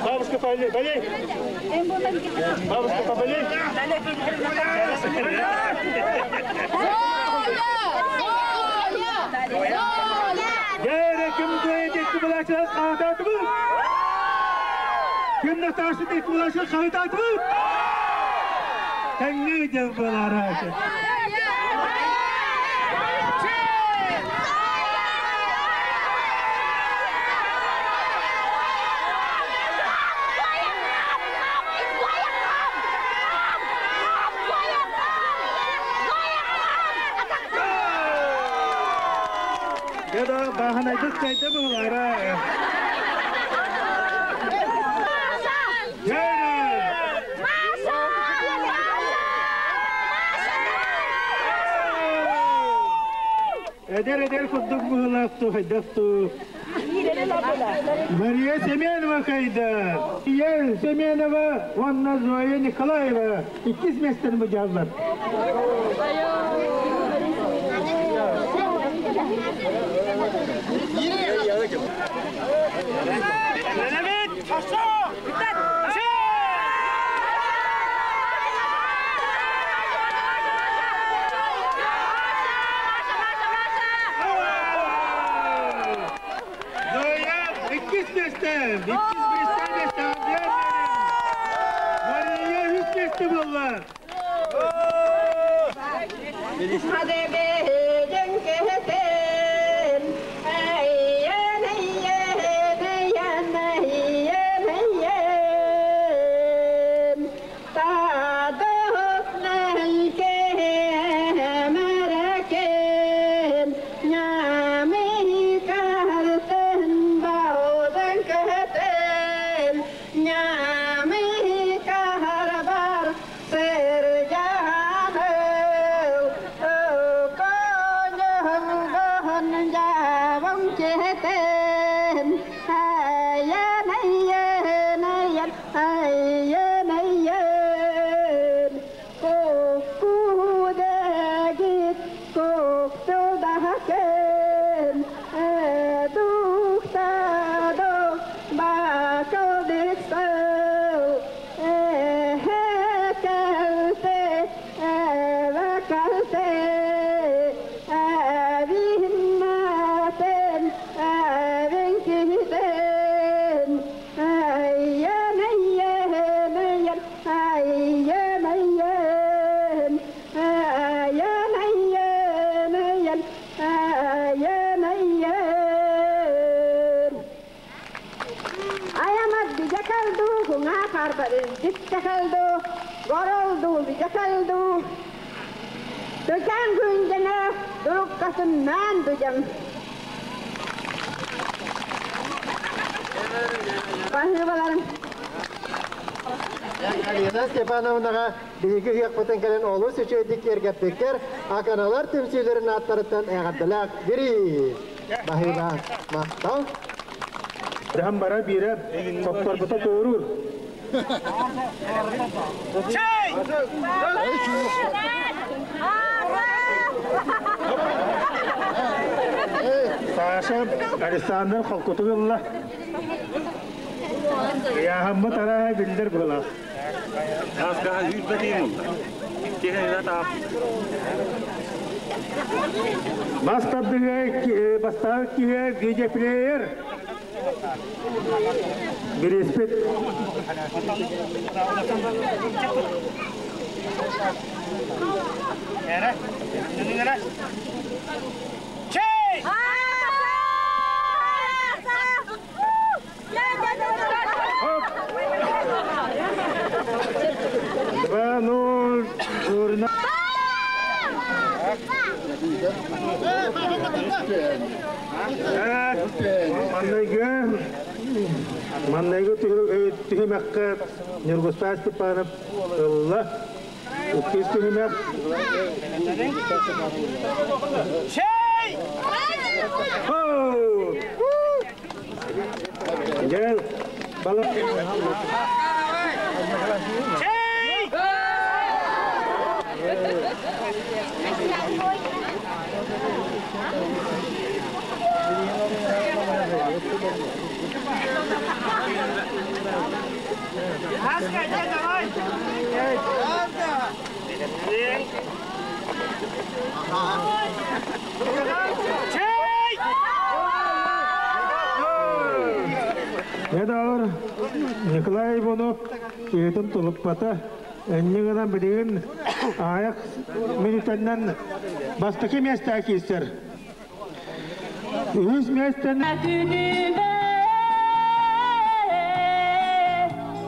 Бабушка, болей, болей. Бабушка, поболей. Ким дуэдек булачы каататыбы? Ким Наташа дек булачы каататыбы? Тәңне деп булар. Деда баханайды кайда булар. Эдер эдер куддук буһулаакту хайдакту. Мария Семенова кайда. Мария Семенова, Ванна Зоя Николаева. Иккис местен бу жаллар. Иккис миэстэ! Иккис биристээх миэстэ! Мария үс миэстэ буолла! Алина Степановнаҕа биһиги ыһыахпытын кэлэн олус үчүгэйдик киэргэппиккэр Аканалар түмсүүлэрин ааттарыттан эҕэрдэлээх бириис! Баһыыба махтал! Дьаһан бара биирэ сопторбута туоруур. Саша Александр холкутук ылла. Ыйааһыммыт арааһа биллэр быһылаах. Бас тардыһыа бастаабыт киһи видеоплеер. Бириспит. Два ноль. Журна. Маннайгы маннайгы түһүмэххэ Ньургустаан Степанов ылла. Иккис түһүмэх. Дьэ, балык. Дьэ, Николай Иванов киһитин тулуппата. Инньэ гынан билигин аҕыйах мүнүүтэннэн бастакы миэстэҕэ киирсэр. Үһүс миэстэни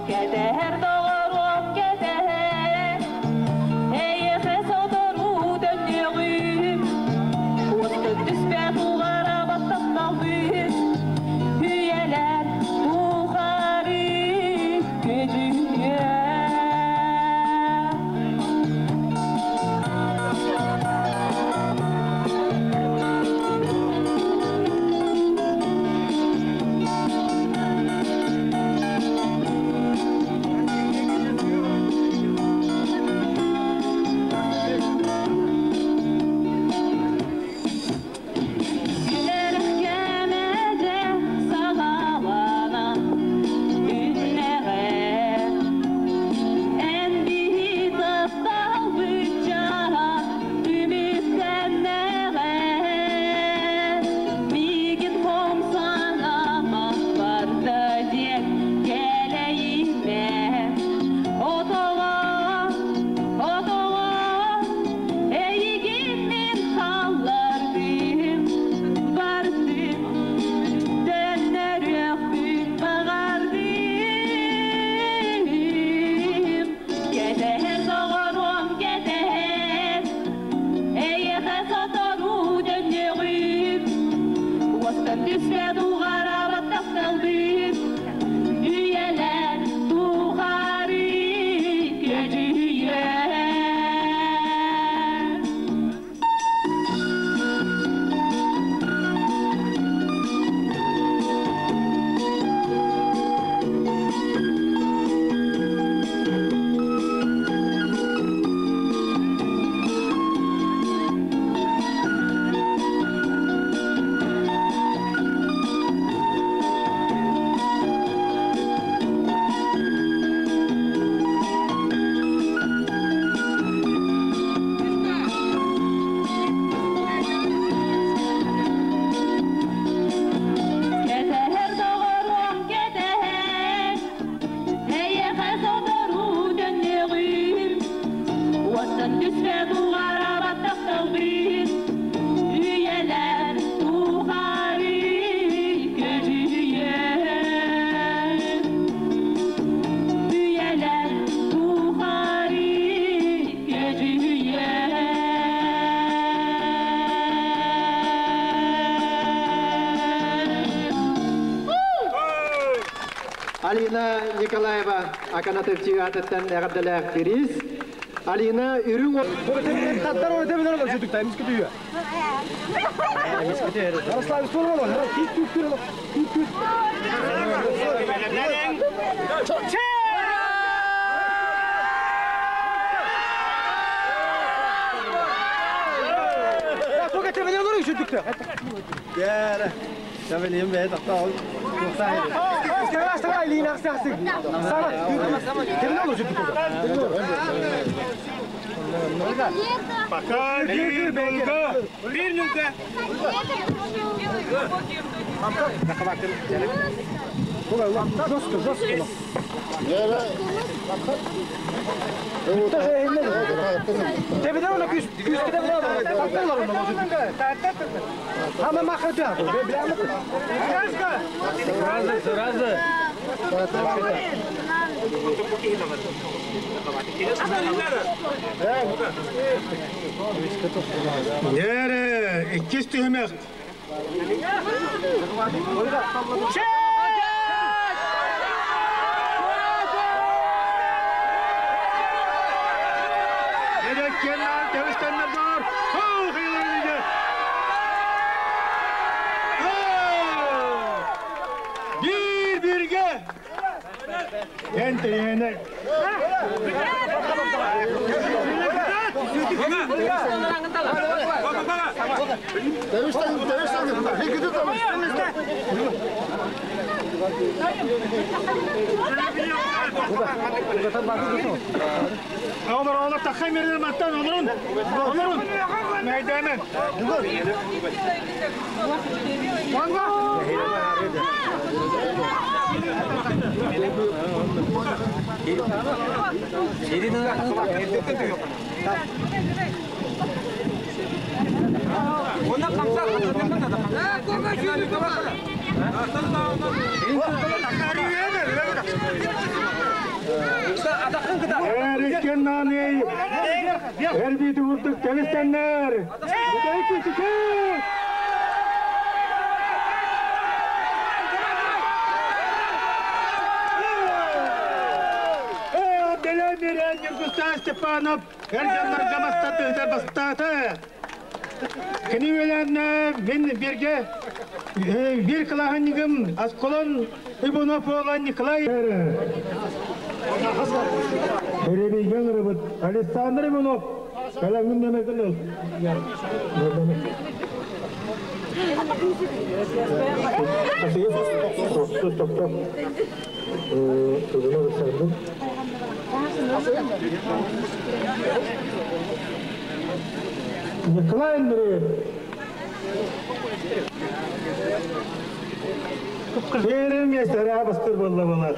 Кэтэһэр доҕоруом кэтэһэр, эйиэхэ сотору төннүөҕүм. Уоттан түспэт угара баттаппалбыт, үйэлэр тухары күдьүнүө. Алина Николаева Акана түмсүү аатыттан эҕэрдэлээх бириис. Алина үрүҥ Пока bir нолга, bir нолга. Жестко, жестко. Сразу, сразу. Nere, ikkis түһүмэх. Edekkenler, tevistenler var. Oh, ileride. Bir birge. Ente yeğener. Olur olur takhay merden mattan olurun. Olurun. Meydanı. Erken nani. Her bir vurduk tevistenler. Iki çıkın. Степанов, Эржаннар гамастаты, бастаты. Кини мен берге bir kılahınigim Асколон Иванов ола Николай. Эребейген рыбыт Александр Иванов. Калагын деме кылыл. Стоп, стоп. Николай Андреев. Первое место рабастыр было было.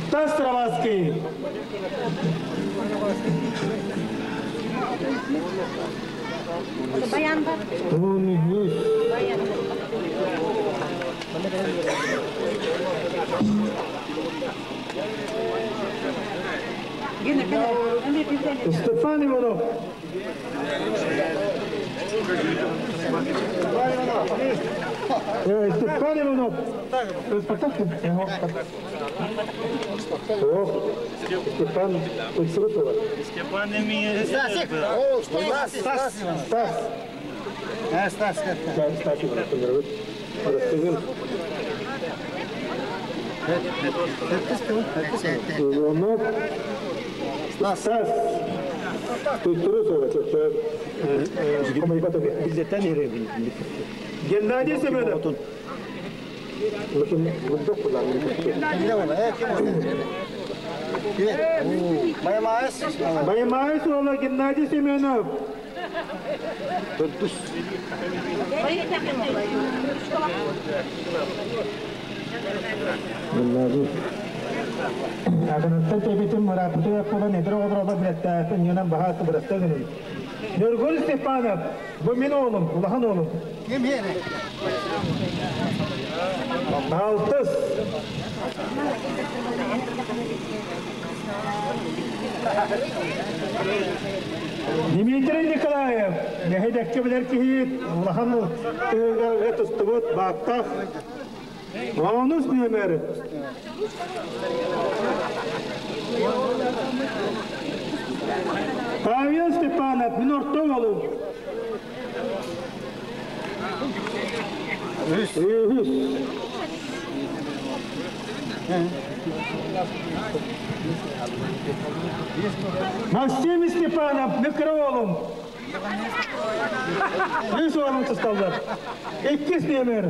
Стас Травацкий. Степан Иванов. Степан Иванов. Степан Степан Стас. Стас. Стас. Стас Иванов. Иванов. Стас. Геннадий Семенов. Баймайс ола Геннадий Семенов. Геннадий. Агынытта тебитин мұрапыты қолан едір оғыр білетті, ненен бағасы бұрасты. Нұргүл Степанов, бұл мен oğlum, Улахан oğlum. Ким ері? Алтыс. Дмитрий Николаев, нэһилиэккэ билэр киһи, улахан тыһыга тустубут бааттаах. Онус нүөмэр. Павел Степанов, мин орто уолум. Үһүс. Максим Степанов, микроолум. Үс уолум тусталлар. Иккис нүөмэр.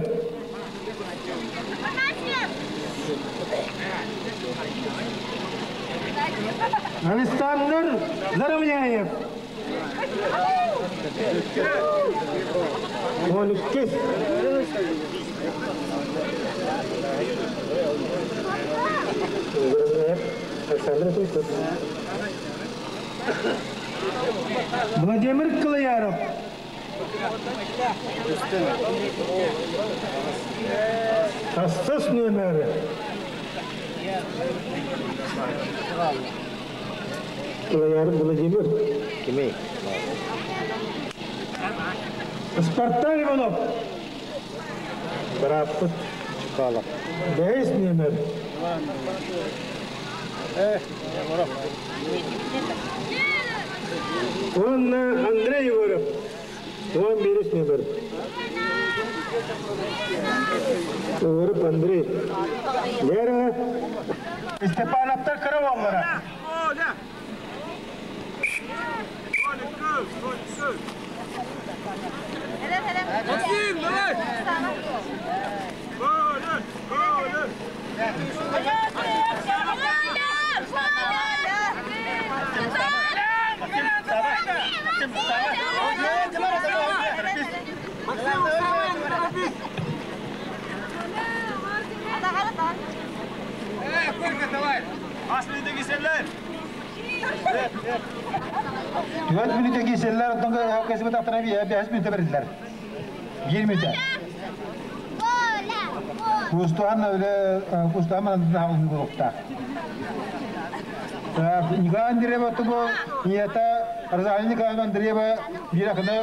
Александр Заровняев. 12. Владимир Кылаяров. Хассас нүөмэрэ. Кылаяров Владимир. Кимий? Спартак Иванов. Бырааппыт Чукалов. Бэһис нүөмэр. Уонна Андрей Егоров. 11 нүөмэр. Егоров Андрей. Лера Степановтар кыра уоллара. Максим, давай! Түөрт мүнүүтэ киирсэллэр, оттон кэсибит ахтана биэс мүнүүтэ бэриллэр. Биир мүнүүтэ. Кустуһан үлэ кустуһан манан хаалыы буолуохтаах. Николай Андреева тугу ийэтэ Розалия Николаевна Андреева биир акына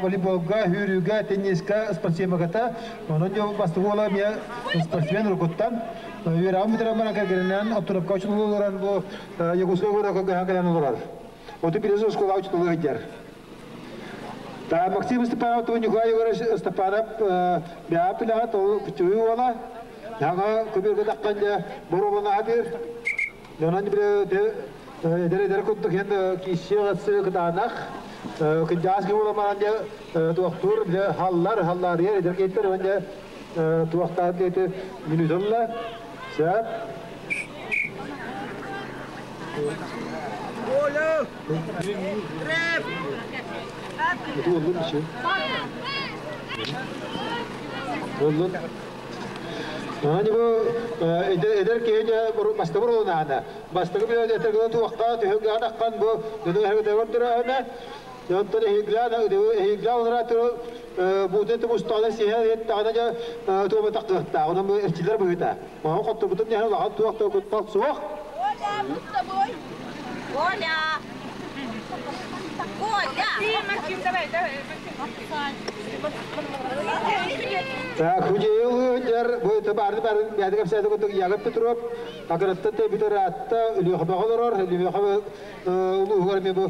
волейболга, сүүрүүгэ, тенниска спортсменката. Онон дьэ бастакы уола эмиэ спортсмен урукуттан. Үөрэҕин бүтэрэн баран кэргэнинэн оттурукка учуутал олорон бу Якутскай куоракка көһөн кэлэн олорор. Оту билес оскуола учуутала сылдьар. Та Максим Степанов ту Николай Егорович Степанов бэҕэ пилэҕэ ол күчүгүй уола. Яга көбүргэ таххан дьэ боруобана хатыр. Онон биле эдэр эдэр курдук эн кииссиэ сы кытаанах кыдьаас ки буола баран дьэ туохтуур биле халлар халлаарыйар эдэр кейттер он дьэ туохтаах диэти минуталла сөп. Это olur bir şey. Olur. Hani bu эдэр киһи бастакы буолунаана. Бастакы бile этэргэ туохха түһүгэн аккан бу дöдө хэгдэгэр түрөөнө. Онтон эһиглээн эһиглээн олора буутун тумустаана сиһэ еттаҕына дьэ туоба тахтыахтаах. Онон бу эрчиллэр быһыыта. Маһын хотторбутун иһэн улахан туох да куттал суох. Оля, мы с тобой. Оля! Оля! Максим, давай, давай, Так, худейл бу табарды бары бәді кәпсәді көтік Ягып Петров, Акыраттан тәбитер атта Үліхабаға олорор, Үліхаба улуғар мен бу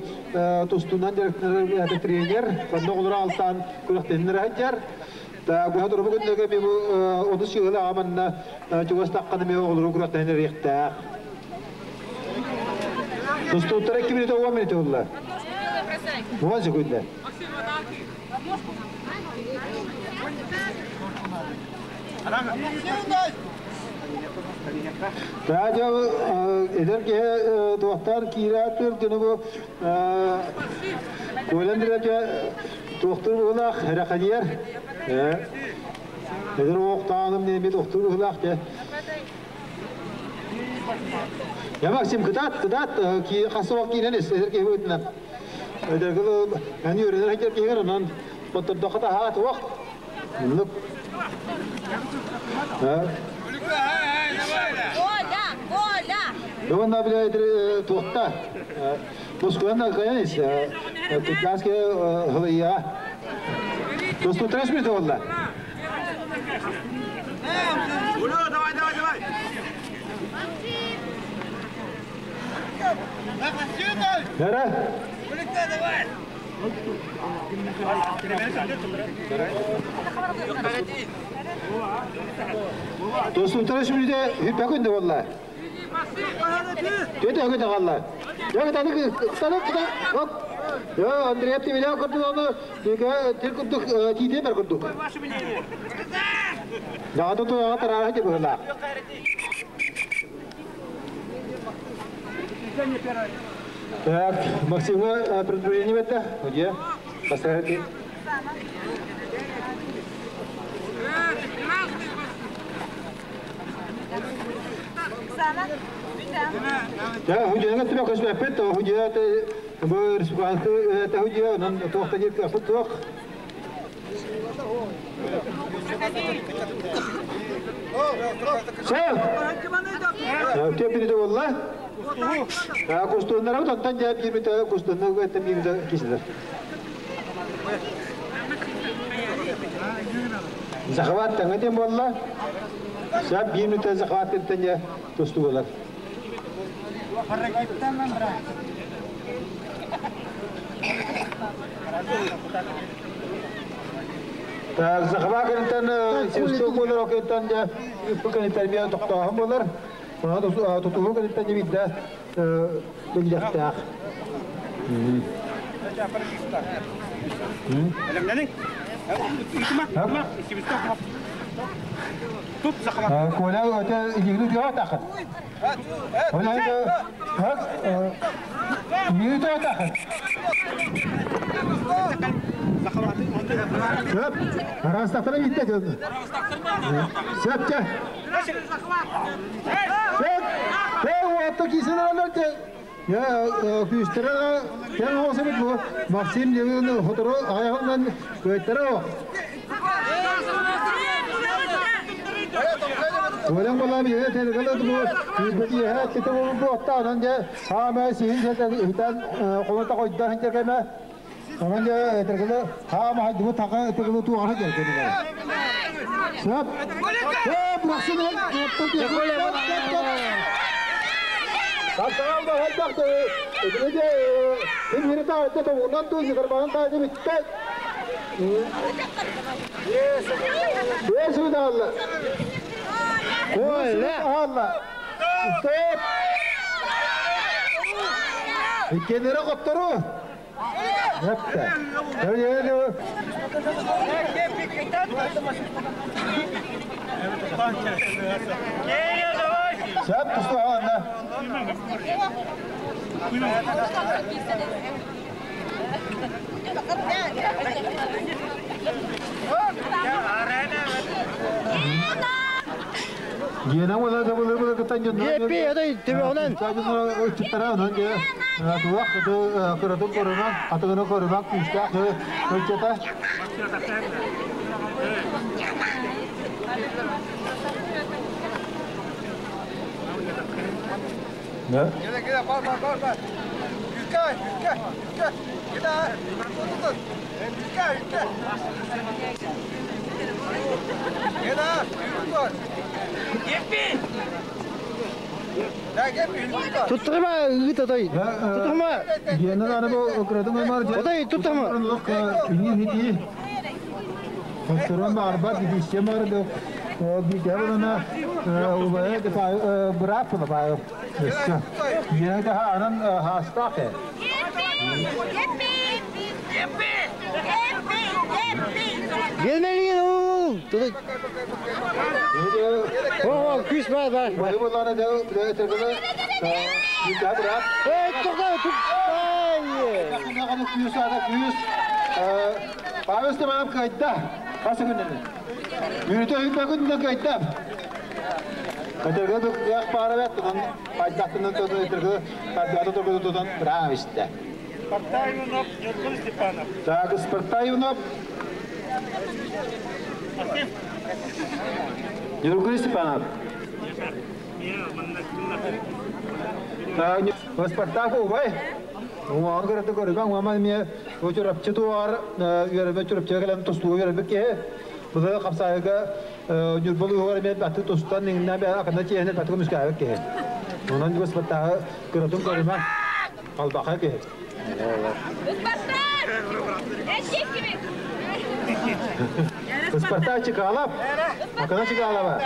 тустунан директор тренер, сонда олар алтан күрәктеннер хаҗар. Та бу хәтер бу күндәге мен бу оны шыгылы аманна чугас таққаны мен олар күрәктеннер яхта. Тустуттар 2 минут 10 минут oldular. 10 секунд. Радио эдэр киһи туохтар киирээттир дьону бу Колян директе туохтур быһылаах эрэхэньиэр эдэр уохтааным диэн туохтур быһылаах дьэ Я Максим кытаат кытаат хас киинэн ис эдэр киһи быһыытынан эдэр аны үөрэнэр сылдьар киһигэр онон хоттордоххо таһаат уох Оннук. Коля! Коля! Уонна бile туохта. Москваны каяйс, кытдаски хылыя. Досту 3 минут oldu. Давай, давай, давай. Nere? Dostum 3 minute hüppekün de valla. Dedi ögü de valla. Ya tanık tanık hop. Ya Andrei yaptı bile kurdu onu. Dike til kurduk tide ber kurduk. Ya da to tara hadi böyle. Так, Максима предупреждение это? Где? Поставьте. Я худя тебе көспөппүт, худя бу республиканскы это худя, нан тоқта жер капыт тоқ. Сел. Тепини де болла. Кустуннара тантан жап жирмите кустунна это мимде кисилер. Захват таңа болла. Сап бирмите захват тентен тосту болар. Так, захват кентен систем болар, кентен я пукан термия токтоһон болар. Тутуһу кентен бидде билдехтах. Коля это игру делать так. Коля это как игру делать так. Сөп. Арастақтыра битте. Сөп те. Сөп. Те уатты кисен алар те. Я күйістері кең olsa бит бу. Максим деген хотору аягынан көйттері. Ойлан бола бие телегеле бу бити ха тите бу бу оттанан же ха ма син же итан колота койда хинче кеме. Онан же телегеле ха ма ду така телегеле ту ара же телегеле. Сөп. Сөп Максим Салтаган да хайдак эдеде хин та это то унан ту зигарбан та битте. Yesu da Allah. Koy Allah. Stop. Kenara koptoru. Yaptı. Öyle. Sen tustu ha. Гена wala da bula bula katan jun. Yepi aday tibe onan. Chajun uchittara onan je. Tuwak to kuratun korona atagano korona kusta ucheta. Да? Queda, queda, par, par, par, par. Yürüke, yürüke, yürüke. Queda, yürüke, yürüke. Queda, yürüke. Yepi! Туттырма, ыт атай. Туттырма. Гена аны бу kuratun mar. Атай, туттырма. Ini hiti. Туттырма арба диште mar do. Бигәбена убае брап на бай. Гена да анан хастаке. Gelmeliyin oğul. О, күс бар бар. Бай болана да тергене. Бигә брап. Эй, тукта, туктай. Кана күс ана күс. Павел Степанов кайда. Касы күннән. Мүрүтө үпә күндә кайда. Кадерге як пара бет тон пайдаттын тон терге кадерге тон тон браво исте. Спартаевнов, Юргун Степанов. Так, Спартаевнов. Юргун Степанов. Так, Спартак убай. Уҥуоҕун кырата көрүмэҥ, уома эмиэ бу Чурапчы туоҕар үөрэммит Чурапчыга кэлэн тустууга үөрэммит киһи. Былы хапсаайыга Ньурба улууһугар эмиэ аты тустан иҥнэ акана чиэһинэ аты көмүскээбит киһи. Онон Господтааҕы кыратын көрүмэҥ, халбаха киһи. Спартак Чикалов, Акана Чикалова.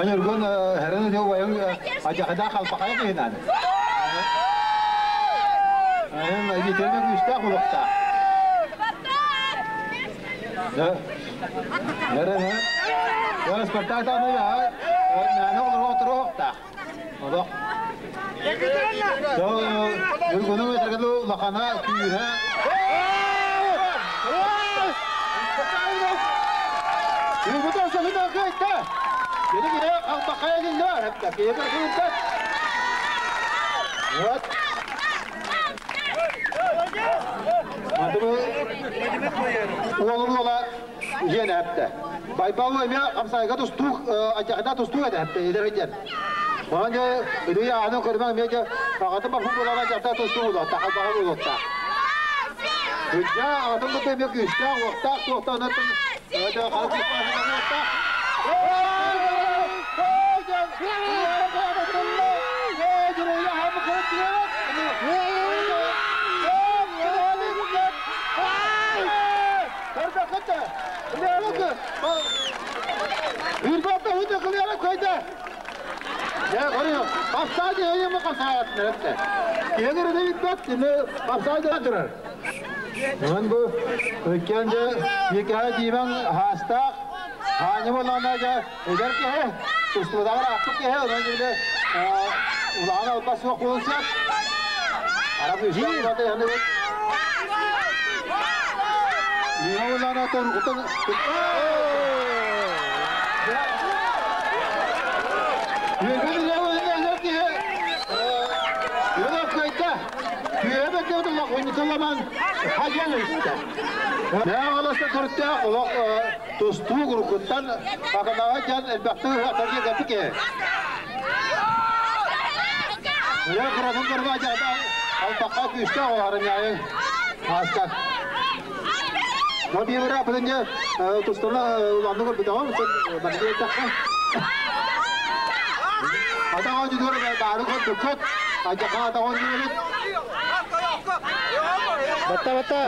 Ньургун хәрен өтө убайың ажахада халпахай киһинан. Айын итерге күүстээх улуқта. Нэрэ нэ. Спартак тааны я. Наны олоро отуруохта. Олох. Ньургуну өтөргө лахана күүһэ. Ньургута сахыта кайта. Кини кини халбахая гиннар хепта. Кини кыргыта. Вот. Уолун уола дьиэн эпте. Байбал эмиэ хамсайга тустуук, ачахта тустуук этэ эпте, идэр идэр. Онон дьэ, үдүй ааны көрмөҥ эмиэ дьэ, аҕатын баппыт буолан ачахта тустуук улуохта, халбаха улуохта. Үддэ аҕатын кытта эмиэ күүстээх, уохтаах, туохта онон уохтаах. Онон бу өккөн дьэ екеһэ диимэн хаастаах хааньы боллаана дьэ эдэр киһи тустуудаҕар ааппыт киһи онон дьэ улахан албас суох буолуон сөп. Араб үһү бата яны Дима боллаана торгутан Тустуу группуттан аканаҕа дьон элбэхтик ыһыахтарга кэппит Уйа кыратын көрбө дьаата алтаққа күүстээх оларын ааста. Но биир апытыння тустана уланны көрбүтөҕүм маннык эттэххэ. Атаҕа дьүдүөр баары көрбүккүт, ажаха атаҕа дьүдүөрүт. Батта батта.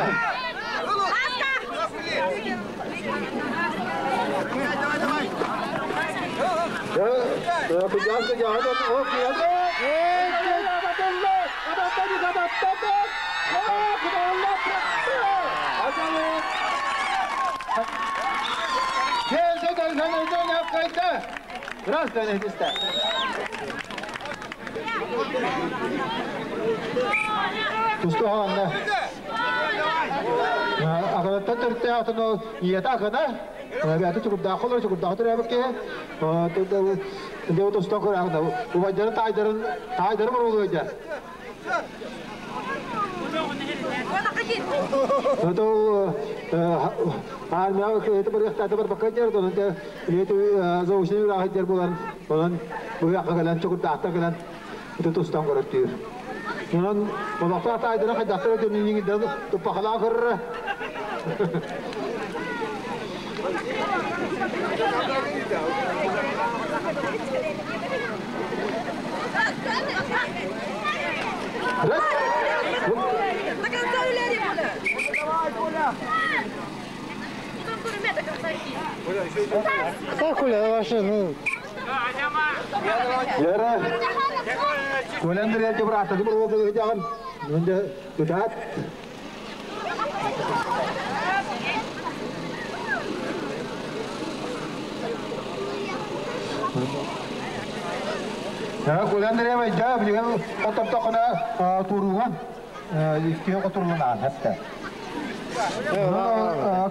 Тустуһаанна. Аҕалаттан төрүттээх отон ол ийэтэ акана, бэйэтэ чугурдаах олор, чугурдаах төрөөбүт киһи. Дэ тустан көрөҕүнэ, убайдарын таайдарын таайдары боруолуйда. Ото армия кыйты барыахтаата барбакка дьэр, онон ийэтэ заочный үрэҕи дьэр буолан, онон бу яққа кэлэн чугурдаахтан кэлэн ити тустан көрөттүүр. Онон олохтоох таайдара хайдахтар өтөнүнүн туппахалаах көрөрө. Так, Коля, вообще, ну... Яра. Коляндыр ялчы бір аттады бір оқы жағын. Önde gıdat. Ya, Коляндыр яма жа, билген отоптоқына туруган. Икки отурлунан хәтта.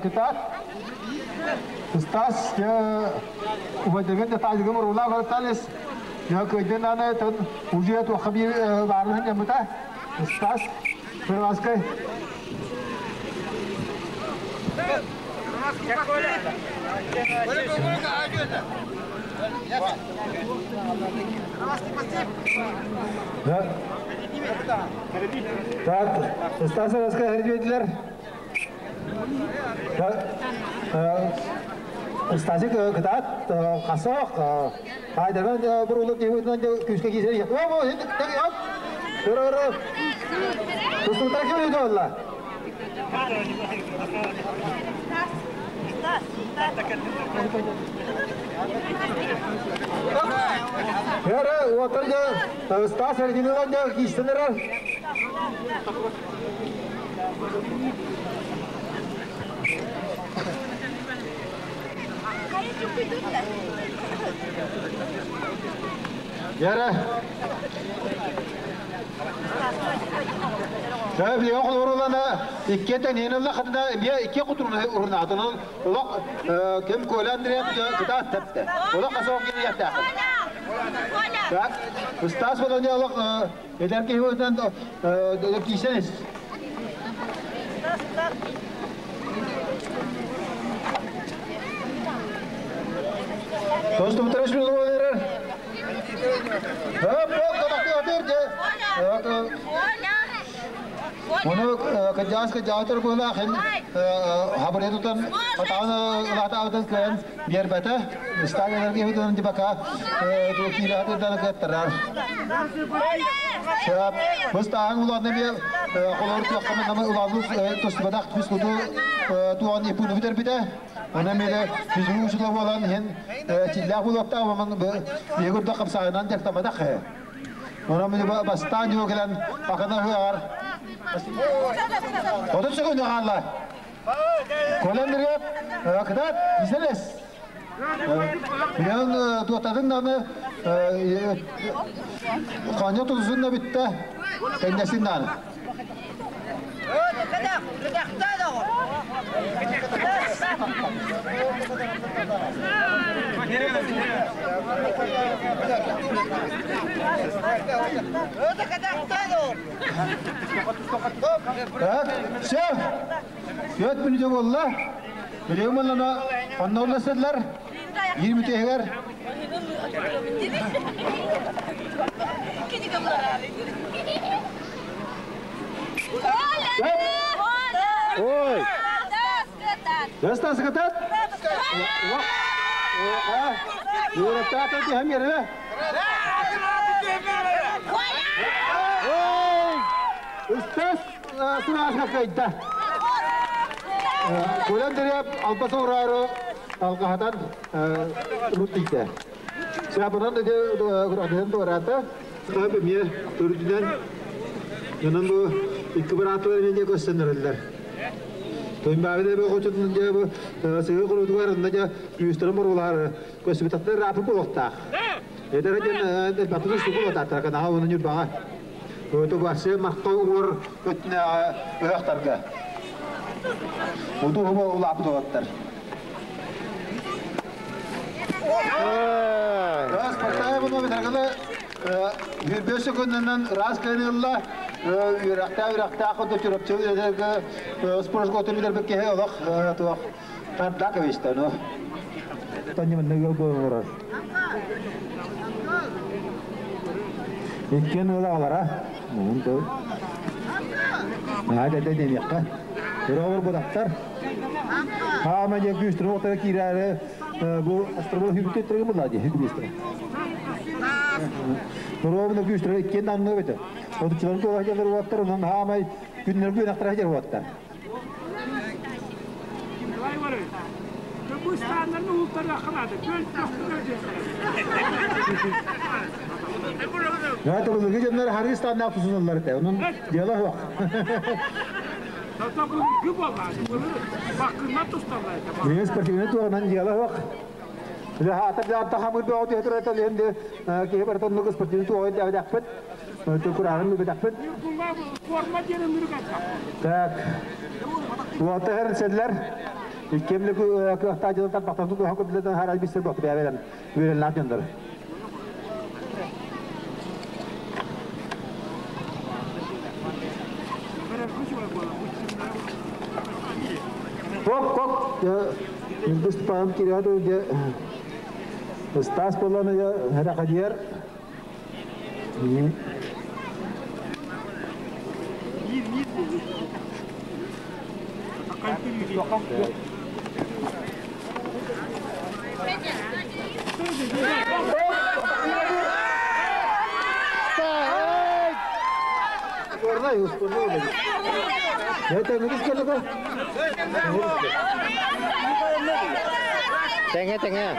Китап. Стас, я убайдеген де тажыгым рула гарталес. Я көйден аны тон уже туха би барлыгын ямыта. Стас, Перваскай. Так, Стас Раска herbiediler. Стасик кытаат қасақ қайдардан бір улы кеуітінен күшке кейсер. О, о, Ыры, ыры. Тустуктар кем өйді олла? Яра, отыр жа, Стас Эрдинилан жа кийстенерер. Яра. Tabii yok orulana ikketen yenilla katına bir iki kuturunu uruna adının ulak kim kolandire kıta tepte. Ulak asok gibi yatta. Так, Стас болоня улак eder ki hudan кисенес. Dostum tıraş mı olur? Hop hop kapattı atır. Оны кыжаас кыжаатыр була хин хабаретутан атаана улаата кыан биэрбэтэ стагенерге худун дибака туокиилаатыдан кыттарар. Шап, быстаан улааны би холор туаккама нама улааны тосбадак бис куту туан ипуну битер бите. Она меле физу усула болан хин чилла булакта маман бегурда капсагынан жактамадак. Она меле бастан жогелен акана хуар. Отуп секунд хаалла. Колендерге кыдат иселес. Билен туатадын даны каня тузун да битте. Кендесин даны. Так, все. Göt minüte болла. Билем олана оннолласылар. 20 тегер. Ой. Достас катат? Юраттата ти хам yerine. Ой! Стас сырашка кайда. Колендереп алпаса урары алқахатан руттийте. Сабынан да граден дората. Tabi mir төрүдүнөн Yanın bu iki братылар менде көстөнөрөллөр. Тоймбабы бу хочотун же бу сыгы курудугар же күйүстөрүн бурулар көсүбүтаттар рапы болуктак. Эдер жен батыны су болот кана оны нүр бага. Өтө басы мактоо ур өтүнө ыяктарга. Уду хуба улап доттар. Раз портая буну битергеле Хүрбөсө күнүнөн раз кайнылла үракта үракта кото чурапчы спорт готу билер бекке олох туак тардак вишта но. Таня мен болорар. Иккен ыла алара. Мун то. Хада да демекка. Ровор бодактар. Ха мен же отара кираре бу астробол хүбүтө булади хүбүстөр. Ровно күстүрө иккен анны бете. Отучулар то хажалар ваттар, онун хаамай күннөр күн актар хажар ваттар. Ya da bu geceler Haristan'da tutunurlar te. Onun diyalog yok. Yes, perché tu non diyalog yok. Ha ta hamur be oti hetra ta lende ke bar ta nugus perché tu oi da dakpet. Tu Kur'an mi dakpet. Так. Уата her седлер. Кемле кахта жыл та бактан ту хакы билен харал бисер бак бәбелен. Бирен латындар. Kok kok. Hindustan kiriyadu Стас боланы хәрәкәдияр. Tengah tengah.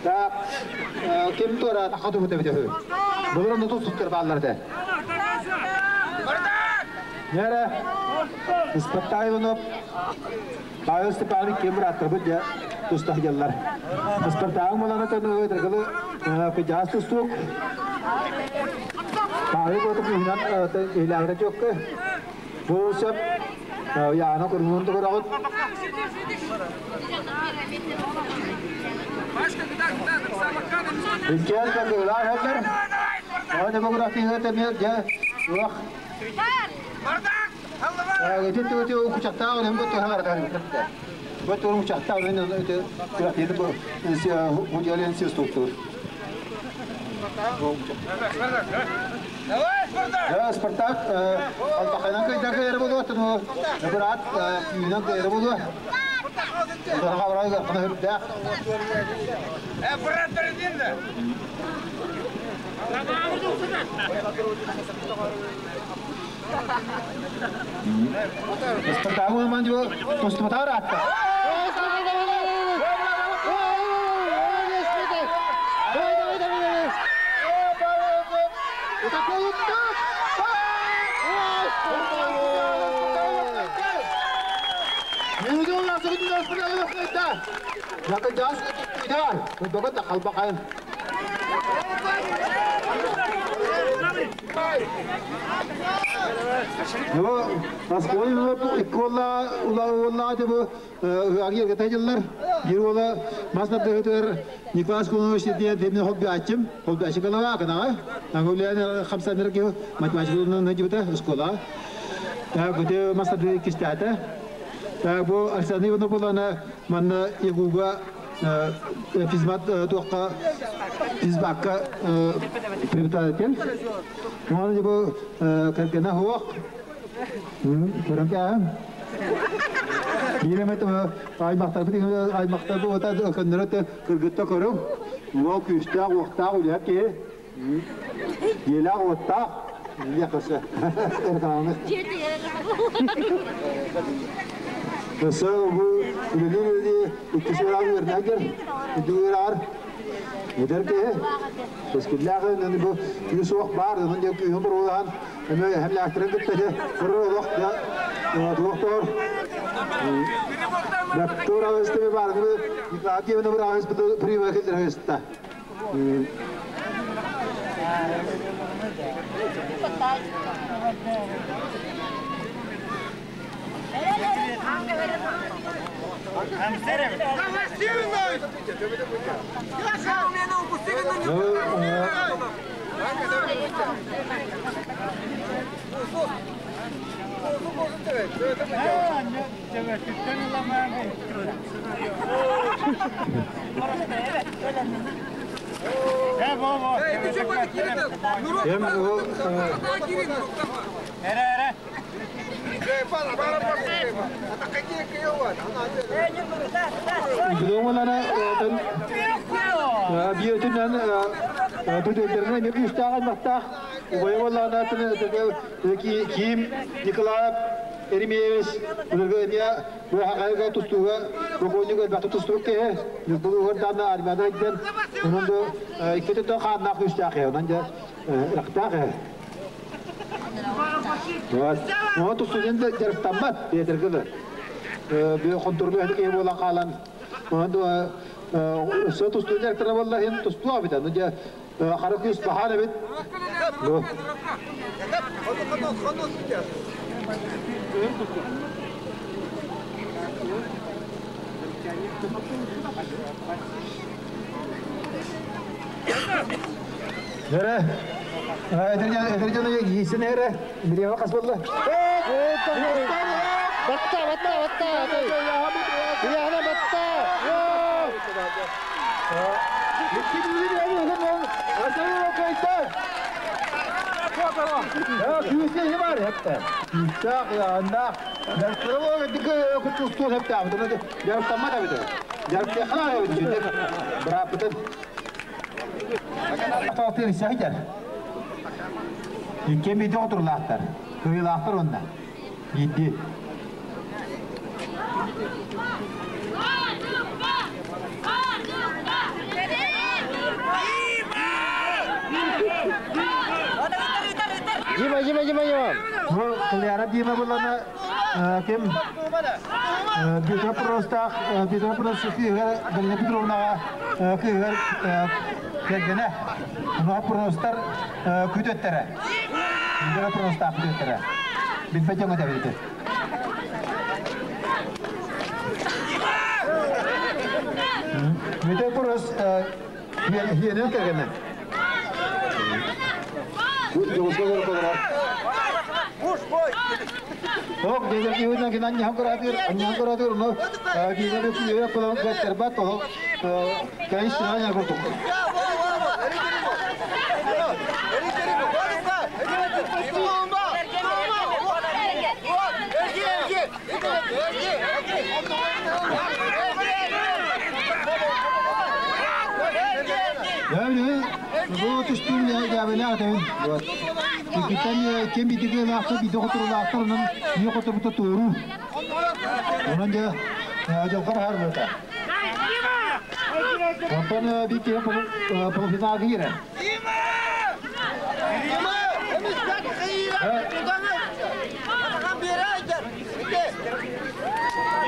Так, ким туора тахату бут эбит үһү. Былыр онно тустуктар бааллар этэ. Нэрэ, Спартак Иванов, Павел Степанович ким бырааттарбыт дьэ туста сылдьаллар. Спартагы малана төнү тыргылы кыдьаас тустуук. Павел Котов үһүнэн илээҕитэ чөккө. Бу сөп Яна курмун тугураҕыт. Иккиэн кыргыылаах эһэллэр. Ону демографияга тэмиэр дьэ уох. Ити ити кучахтаах өнөм бу туһаҕар Бу турун кучахтаах өнөм ити күрәхтиити бу худьялен структур. Давай, Спартак! Алтахайнан кыйдар кыйары буолуо, оттон быраат күүнэн кыйары буолуо. Ударга барай кына хүрдээх. Брат, бердин да! Спартак ман жо тостубатар атта. Николай Кунович диэн темне хобби ачым, хобби ачыкалава канаға. Ангулиян хамсаныр ки математика нажибыта школа. Так, бу мастер кистата. Так, бу Александр Иванов булана манна егуга физмат туаққа физбакка преподаватель. Оны бу кергена хуақ. Көрөм Биремет аймақтар бит аймақтар бу ота көннөрөт кыргытта көрөм. Ол күстәк уктак үләп ки. Елак оттак якысы. Эрканы. Көсө бу үлелер иккиси өрнәгер. Дүгәрар. Эдер ки. Кескилләгы нәни бу күс ук бар, нәни кү бер улан. Әмә һәм ләктерен битте. Бер улак я доктор. Доктор авесте бар, Николай Иванович бер авес прима килдер авеста. Ким Николаев Еремеевич Бұлырғы бұл хақайға тұстуға бұқойнығы бәті тұстуық ке бұл ұғырданы армияда иден оның да иккеті то қаннақ үстәқе онан да рақтақ. Оны тұстуден де жарықтанбат бетіргілі. Бе контурлу хәдік е бола қалан. Оны да тұстуден жарықтана болла хем тұстуа бит. Оны да қара күз бахана бит. Nere? Эдерден ийсин эре. Бирева кас болду. Батта, батта, батта. Яна батта. Иккен бейді отырлақтар. Кыйлақтар онда. Иди. Дима, Дима, Дима, Дима. Бу Кылыяра Дима булана ким Петр Простах, Петр Простых кыыгар Галина Петровнаҕа кыыгар кэргэнэ. Онуоха Простар күтөттэрэ. Петр Простаах күтөттэрэ. Билбэт дьоҥҥо тэбилити. Петр Прос хиэнэн кэргэнэ. Ок, дедер киһитин кинан ньахан кыраатыыр, анньахан кыраатыыр, ону киһине бу киһи кулан кэттербат, ол кэйис сыраан курдук. Бу түстүүн дьээбэлээх этэбин. Вот. Иккиттэн ким бидигилаахтар, биде хотурулаахтар, онон ние хотурбута туоруу. Онон дьэ дьолго баһар буолта. Онтон биир киһи полуфиналга киирэр.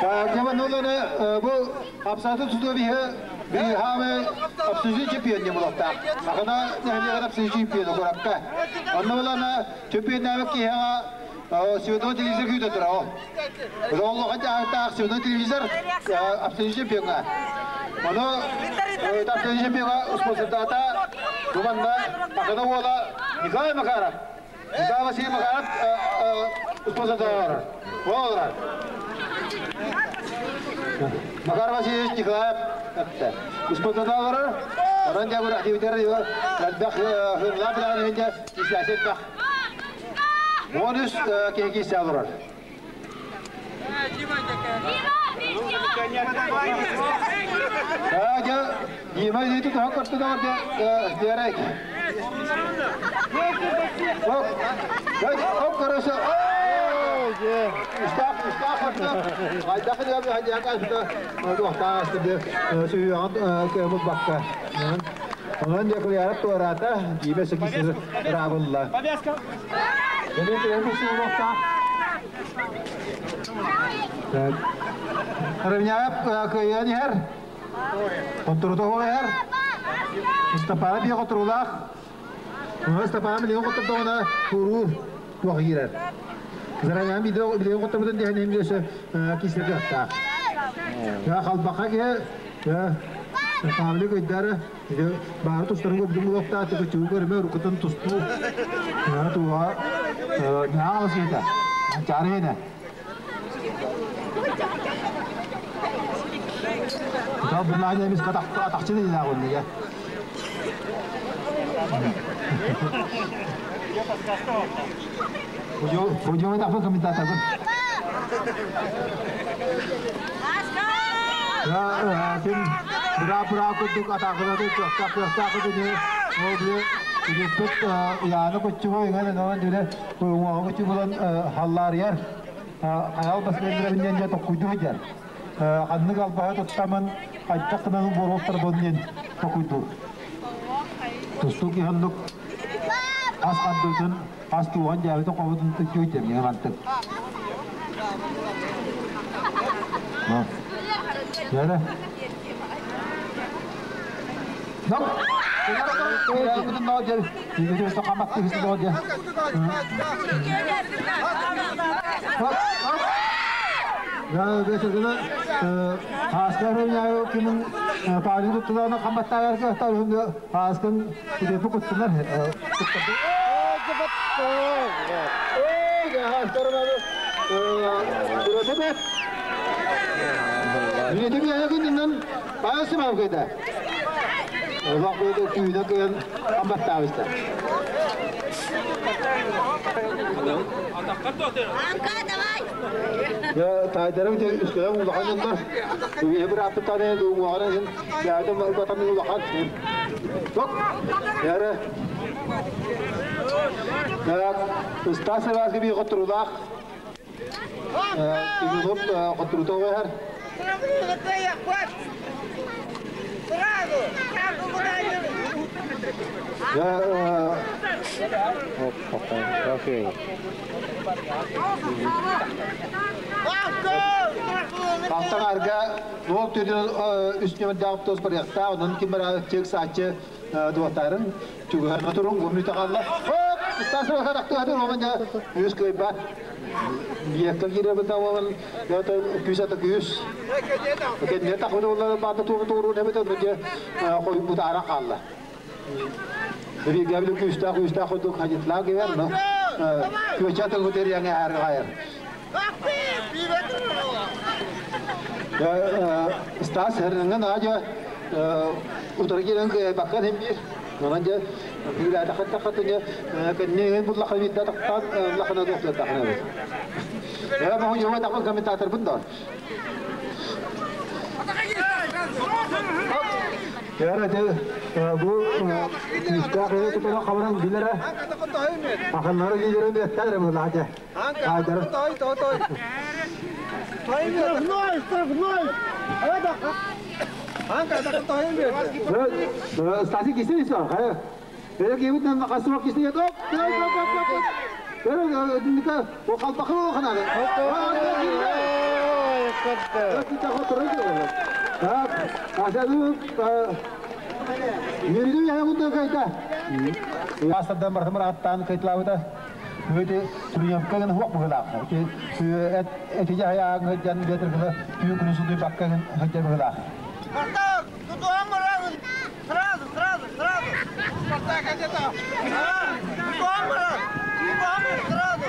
Дьэ, бу апсааты тутуо биһи биһаамы абсолютный чемпион не булахтаах. Ахана нэһилиэгэр абсолютный чемпион куракка. Онно булана чемпионнаабыт киһиэҕэ Светлана телевизор күүтэ турар. Оллоха дьаһалтаах Светлана телевизор абсолютный чемпионга. Ону абсолютный чемпионга спонсордаата бу манна Ахана уола Николай Макаров. Николай Васильевич Макаров спонсордаалар. Олар. Макар Васильевич Николаев спонсордаалар. Онон дьэ активитер элбэх хырла билэн иһинде кислясет бах. Бонус кеки сялырар. Дьэ, Дима илиити тоһон көртө да диэрэй. Оп, оп, короче, Устаах, устаах көртө. Хайдах диэби хайдах айта туохтаах астыды сүйүөҕүн кыамыт бакка. Онон дьэ кулярат туораата, Дима сыкисыр рабылла. Кэлин кэлин суолуохтаах. Равняев кыайан иһэр. Хотурута иһэр. Степана бие хотурулаах. Степана билигин хотурдоҕуна туруур туох киирэр. Заранее билигин хотурбутун диэн эмиэ кисерге аттаах. Я халбаха ке Павлик өйдәрі бары тустарын көрдүм булуохтаах тыкычугу көрмө урукутун тустуу туга наалысыта чарыйна Та булланя эмис атахчы дейна гонны Пойдем это комментатор. Ким бра-бра курдук атаакылаты кыахтаах кыахтаах дүнү ол бile үгүспүт уяаны көччүгө иҥэн онон дүнэ уҥуоҕа көччү булан халлаарыйар хайал баскендеребиннен дьэ токкуйду сылдьар ханнык албаһы туттамын хайдах гынан буолуохтар диэн токуйдуур тустуук иһоннук ас хандыытын ас туоҕан дьээбитин хобутун түччү миҥэ мантык Яра. No. Анка, давай! Я тайдарым те үскәләм улахан яннар. Бу бер аптаны уңаган һин яйдым батам улахан. Ток. Яра. Так, устасы вас би готрулах. Тигүп готруто гар. Я Алтаңарга нол төдөн үстүнө дагып тос бар якта, онун ким бар чек саачы дуатарын чугана турун гомну тагалла. Хоп, стасы характы хады роман үс көйба. Биекка кире бата валан, я та күс ата күс. Кен не тахуды олар бата тугу тугу не бета дже кой бутара калла. Бири габли күстә күстә кудук хажитлаа гевер но. Күчата гутер яңа ар гайр. Стас хернеңен ажа утаргирен баккан hem bir. Онан же бир тахат тахат не кенне булла хабит да тахтан лахана доктор тахана. Я ма хо тахат комментатор бунда. Яра де бу күстә кыйы хабаран билere. Аханнары гидерен бе тәдре бу лажа. Ажар. Штрафной, штрафной! Стasi кисен исла. Хая. Pero que ibut nan qasma kisen ya top. Top top top top. Pero dindika o qalbaqı o xanada. Ha, asadu Yürüdü ya bunda kayta. Ястадан бар хымыр аттан кайтлабыта. Өте приемка гын хуак бугала. Өте эти я я гын жан бетер гына түйү күнү суду бакка гын хаҗар бугала. Спартак, тут Амара! Сразу, сразу, сразу! Спартак, где-то! Тут Амара! Тут Амара, сразу!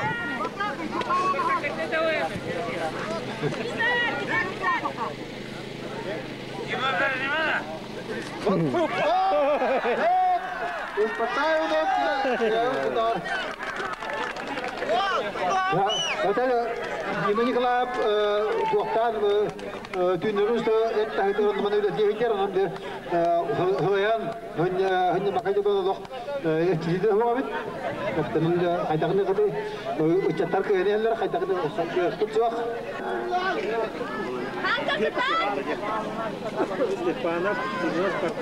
Дима Николаев туохтан түүнөрүс эттахытырын маны үлэтиһигер онон де хыян хынны макайда болох эчиде хуабит оттанын хайдагны кыты учаттар кыэнелер хайдагны тутсуах. Степанов, Спартак.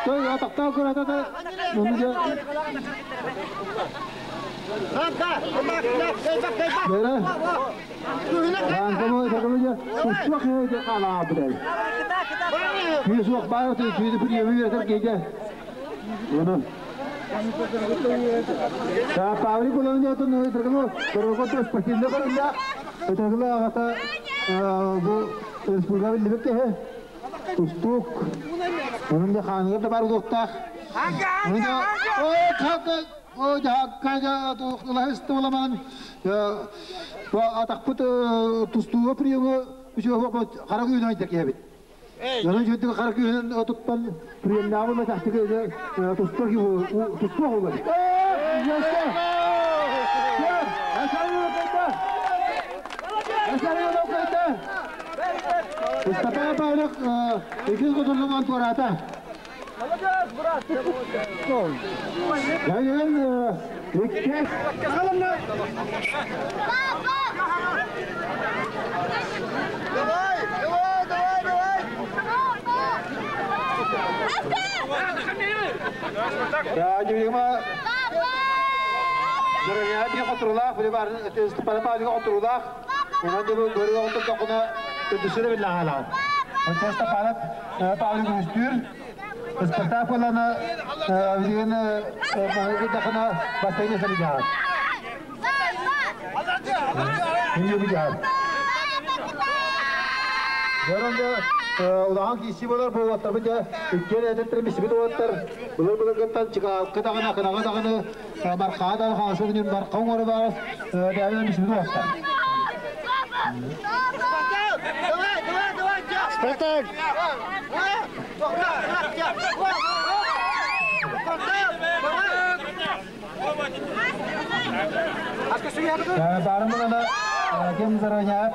Той атактаа көрөтө муну. Бера. Ан como ya тустуах de qala бирел. Күйсуах баа ты күйді бір еми берер кейде. Оны. Та павли кулан я то no тргало, pero ko то спасибо корында. Тргало агата бу республика билбекте хе. Тустук. Onun da ханга да бар доктах. Onun da о хак о жакка жа ту ламан. Бу атакпыт тустуга приемы үчөө кара күйүн айтар кебит. Яна жөттү кара күйүн туттан приемнагы ма тахтыгы тустуг тустуг болот. Устапа Павлов икиз кутурлуган туарата. Yani икки. Давай, давай, давай, давай! Я дюйма. Дөрәгә котурулах, били бар, Степан Павлович котурулах. Онан дебе көрү отуп токуна төдүсүрө биле ала. Онча Степан Павлович үстүр. Спартак болана билген дахына бастайны сали жаа. Инде бу жаа. Görünce улахан киси болар бу ваттар бу иккен этеттер мисибит ваттар. Булар булар гаттан чыга кытагына кынага даганы баркадан хасы күнүн баркан оры бар. Дәвен мисибит ваттар. Давай, давай, давай, Спартак! Барымына кем зараня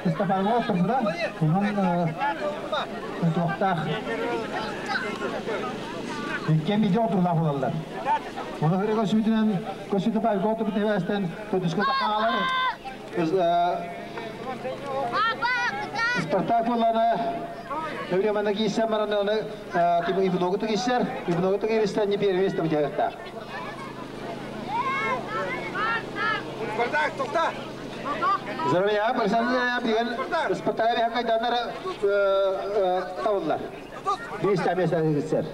Степанов турда. Унун туохтах. Иккен видео отурлаах буолаллар. Оны хыры көсүтүнэн көсүтү бай готу битебестен төдүскө тақалар. Спартак боланы Нөре мана кийсен мараны оны типа Иванову кийсер, Иванову кийсен не первый место битебетта. Спартак, тоқта! Здравия, Александр деген Спартак хакайданар табылдар. Беш тамеса кийсер.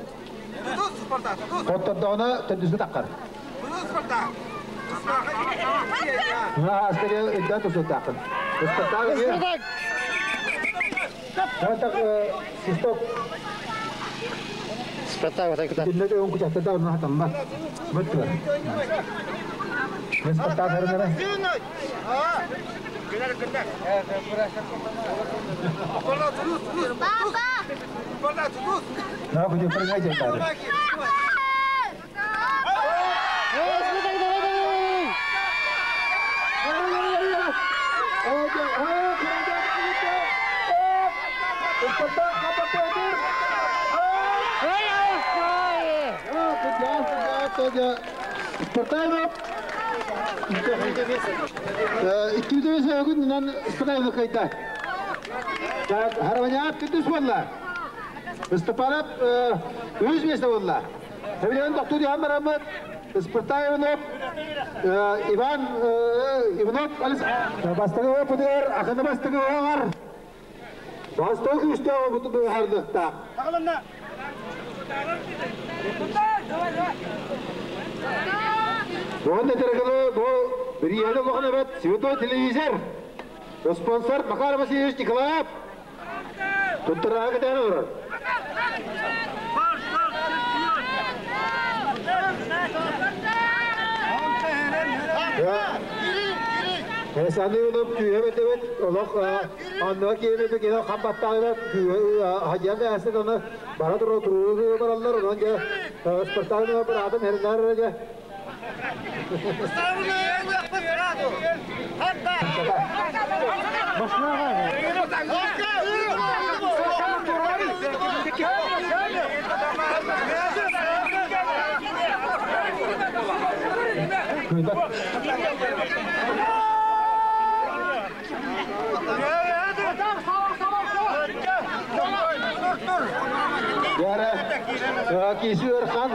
Хоттордоҕуна төрдүскэ таххар. Мына аскаре өйдөөн тусуттааххын. Спартак Спартак Систок Спартак вот так. Диннеде он кучахта да хатаммат. Бөттү. Спартак харынара. На куди прыгай жантары. Спартак Икки күнүнэн Спартак кайда. Так, Хараваняп күндүс болла. Степанов өз месте болла. Хевлен доктор Ямарамат Спартак Иванов Иван Иванов Бастыгы пудер, акына бастыгы бар. Бастыгы үстө буту хардыкта. Бұғын әтіргілі бұл бір елі бұғын әбет Святой телевизор. Спонсор Макар Васильевич Николаев. Туттыраға кетен ұрыр. Александр Иванов күйе бет олох анныга киеме бекене хамбаттагы күйе хажан әсет оны бара туру туру бараллар онан же Спартак бір адам хернар же. Яра, киси өрхан,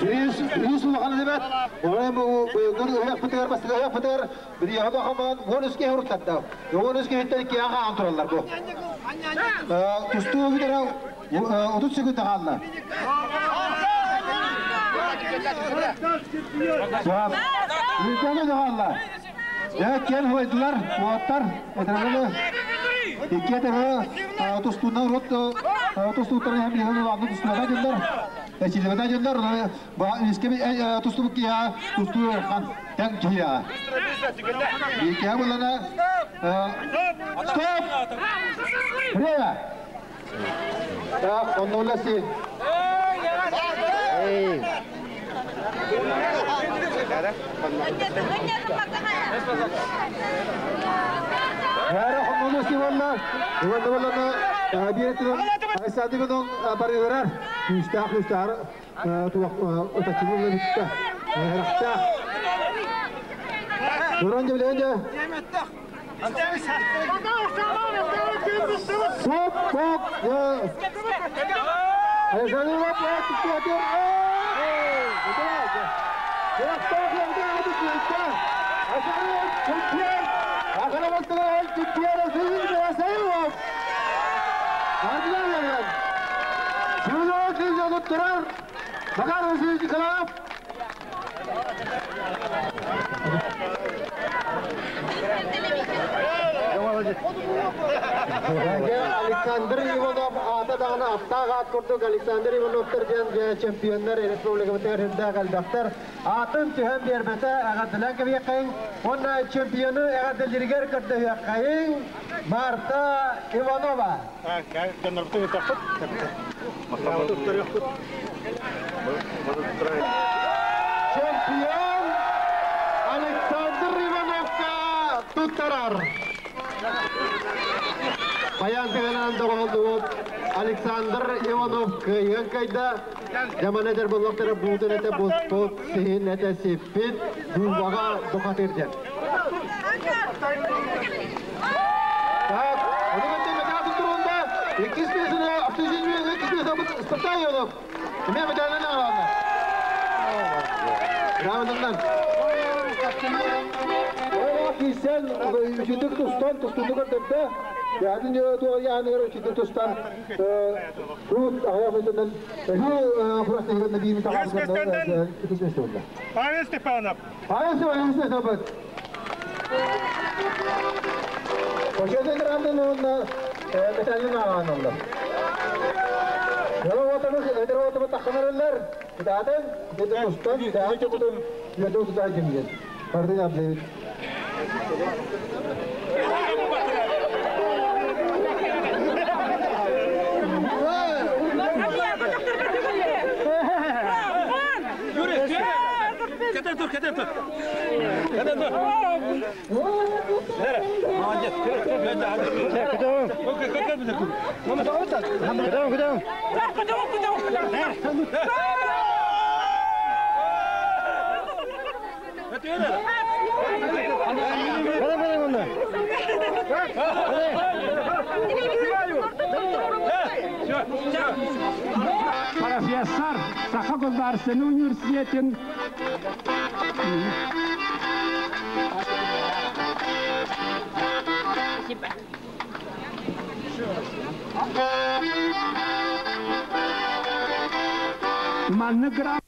рис улахан дебет, олай бу бу уяк битер, бастыга уяк битер, бир яда хаман, он өске хуртатта. Он өске хеттен ки ага антуралар бу. Тусту битер, 30 секунд қалды. Үлкені қалды. Я кен хойдылар, уаттар, этергеле. Икки этеге тустуунан рот тустууттарын hem yılın ulandı тустууна дьоннор. Эчилебета дьоннор, ба иске тустубук кия тустуу хан тен кия. Икки булана стоп! Время! Так, оннуласи. Эй! Яра хоннуласи валла. Иван валла биретин Айсадыгының барыгырар. Күстәк күстәр туак отачылы битте. Рахта. Дуран жебленде. Стоп, стоп. Айсадыгы Макар Васильевич Николаев. Александр Иванов ата дағына аттаға ат көрдік. Александр Ивановтар ден чемпионнар республика бітер қалдақтар. Атын түхен бербеті ағадылан кәбе қайын. Онна чемпионы ағадылергер көрді қайын Марта Иванова. Чемпион Александр Ивановка туттарар. Хайан тыгынан доҕолдубут Александр Иванов кыайыан кайда. Жаман эдер боллоқтары буутун эте буспут, сиһин эте сиппит, дуулбаға бухатыр ден. Так, onu көтте металл турунда, иккис месіне, автожин иккис месіне Спартак Иванов. Кеме медалini алады. Браво. Кисен үчүдүк тустан тустуну көрдөрдө. Яны туа яны үчүдүк тустан тут аяк өтөнөн бу курас негенде бир Павел Степанов. Павел Степанов. Ошондон рандын онна металлин аганылды. Яла отабыз, эдер отабы тахынарылар. Китатын, деде тустан, дагы чокутун, жөдө тутар жемген. Барды аблебит. Кете тур, кете тур. Кете тур. Молодец. Профессор Саха государственный университетин Спасибо. Манны грамм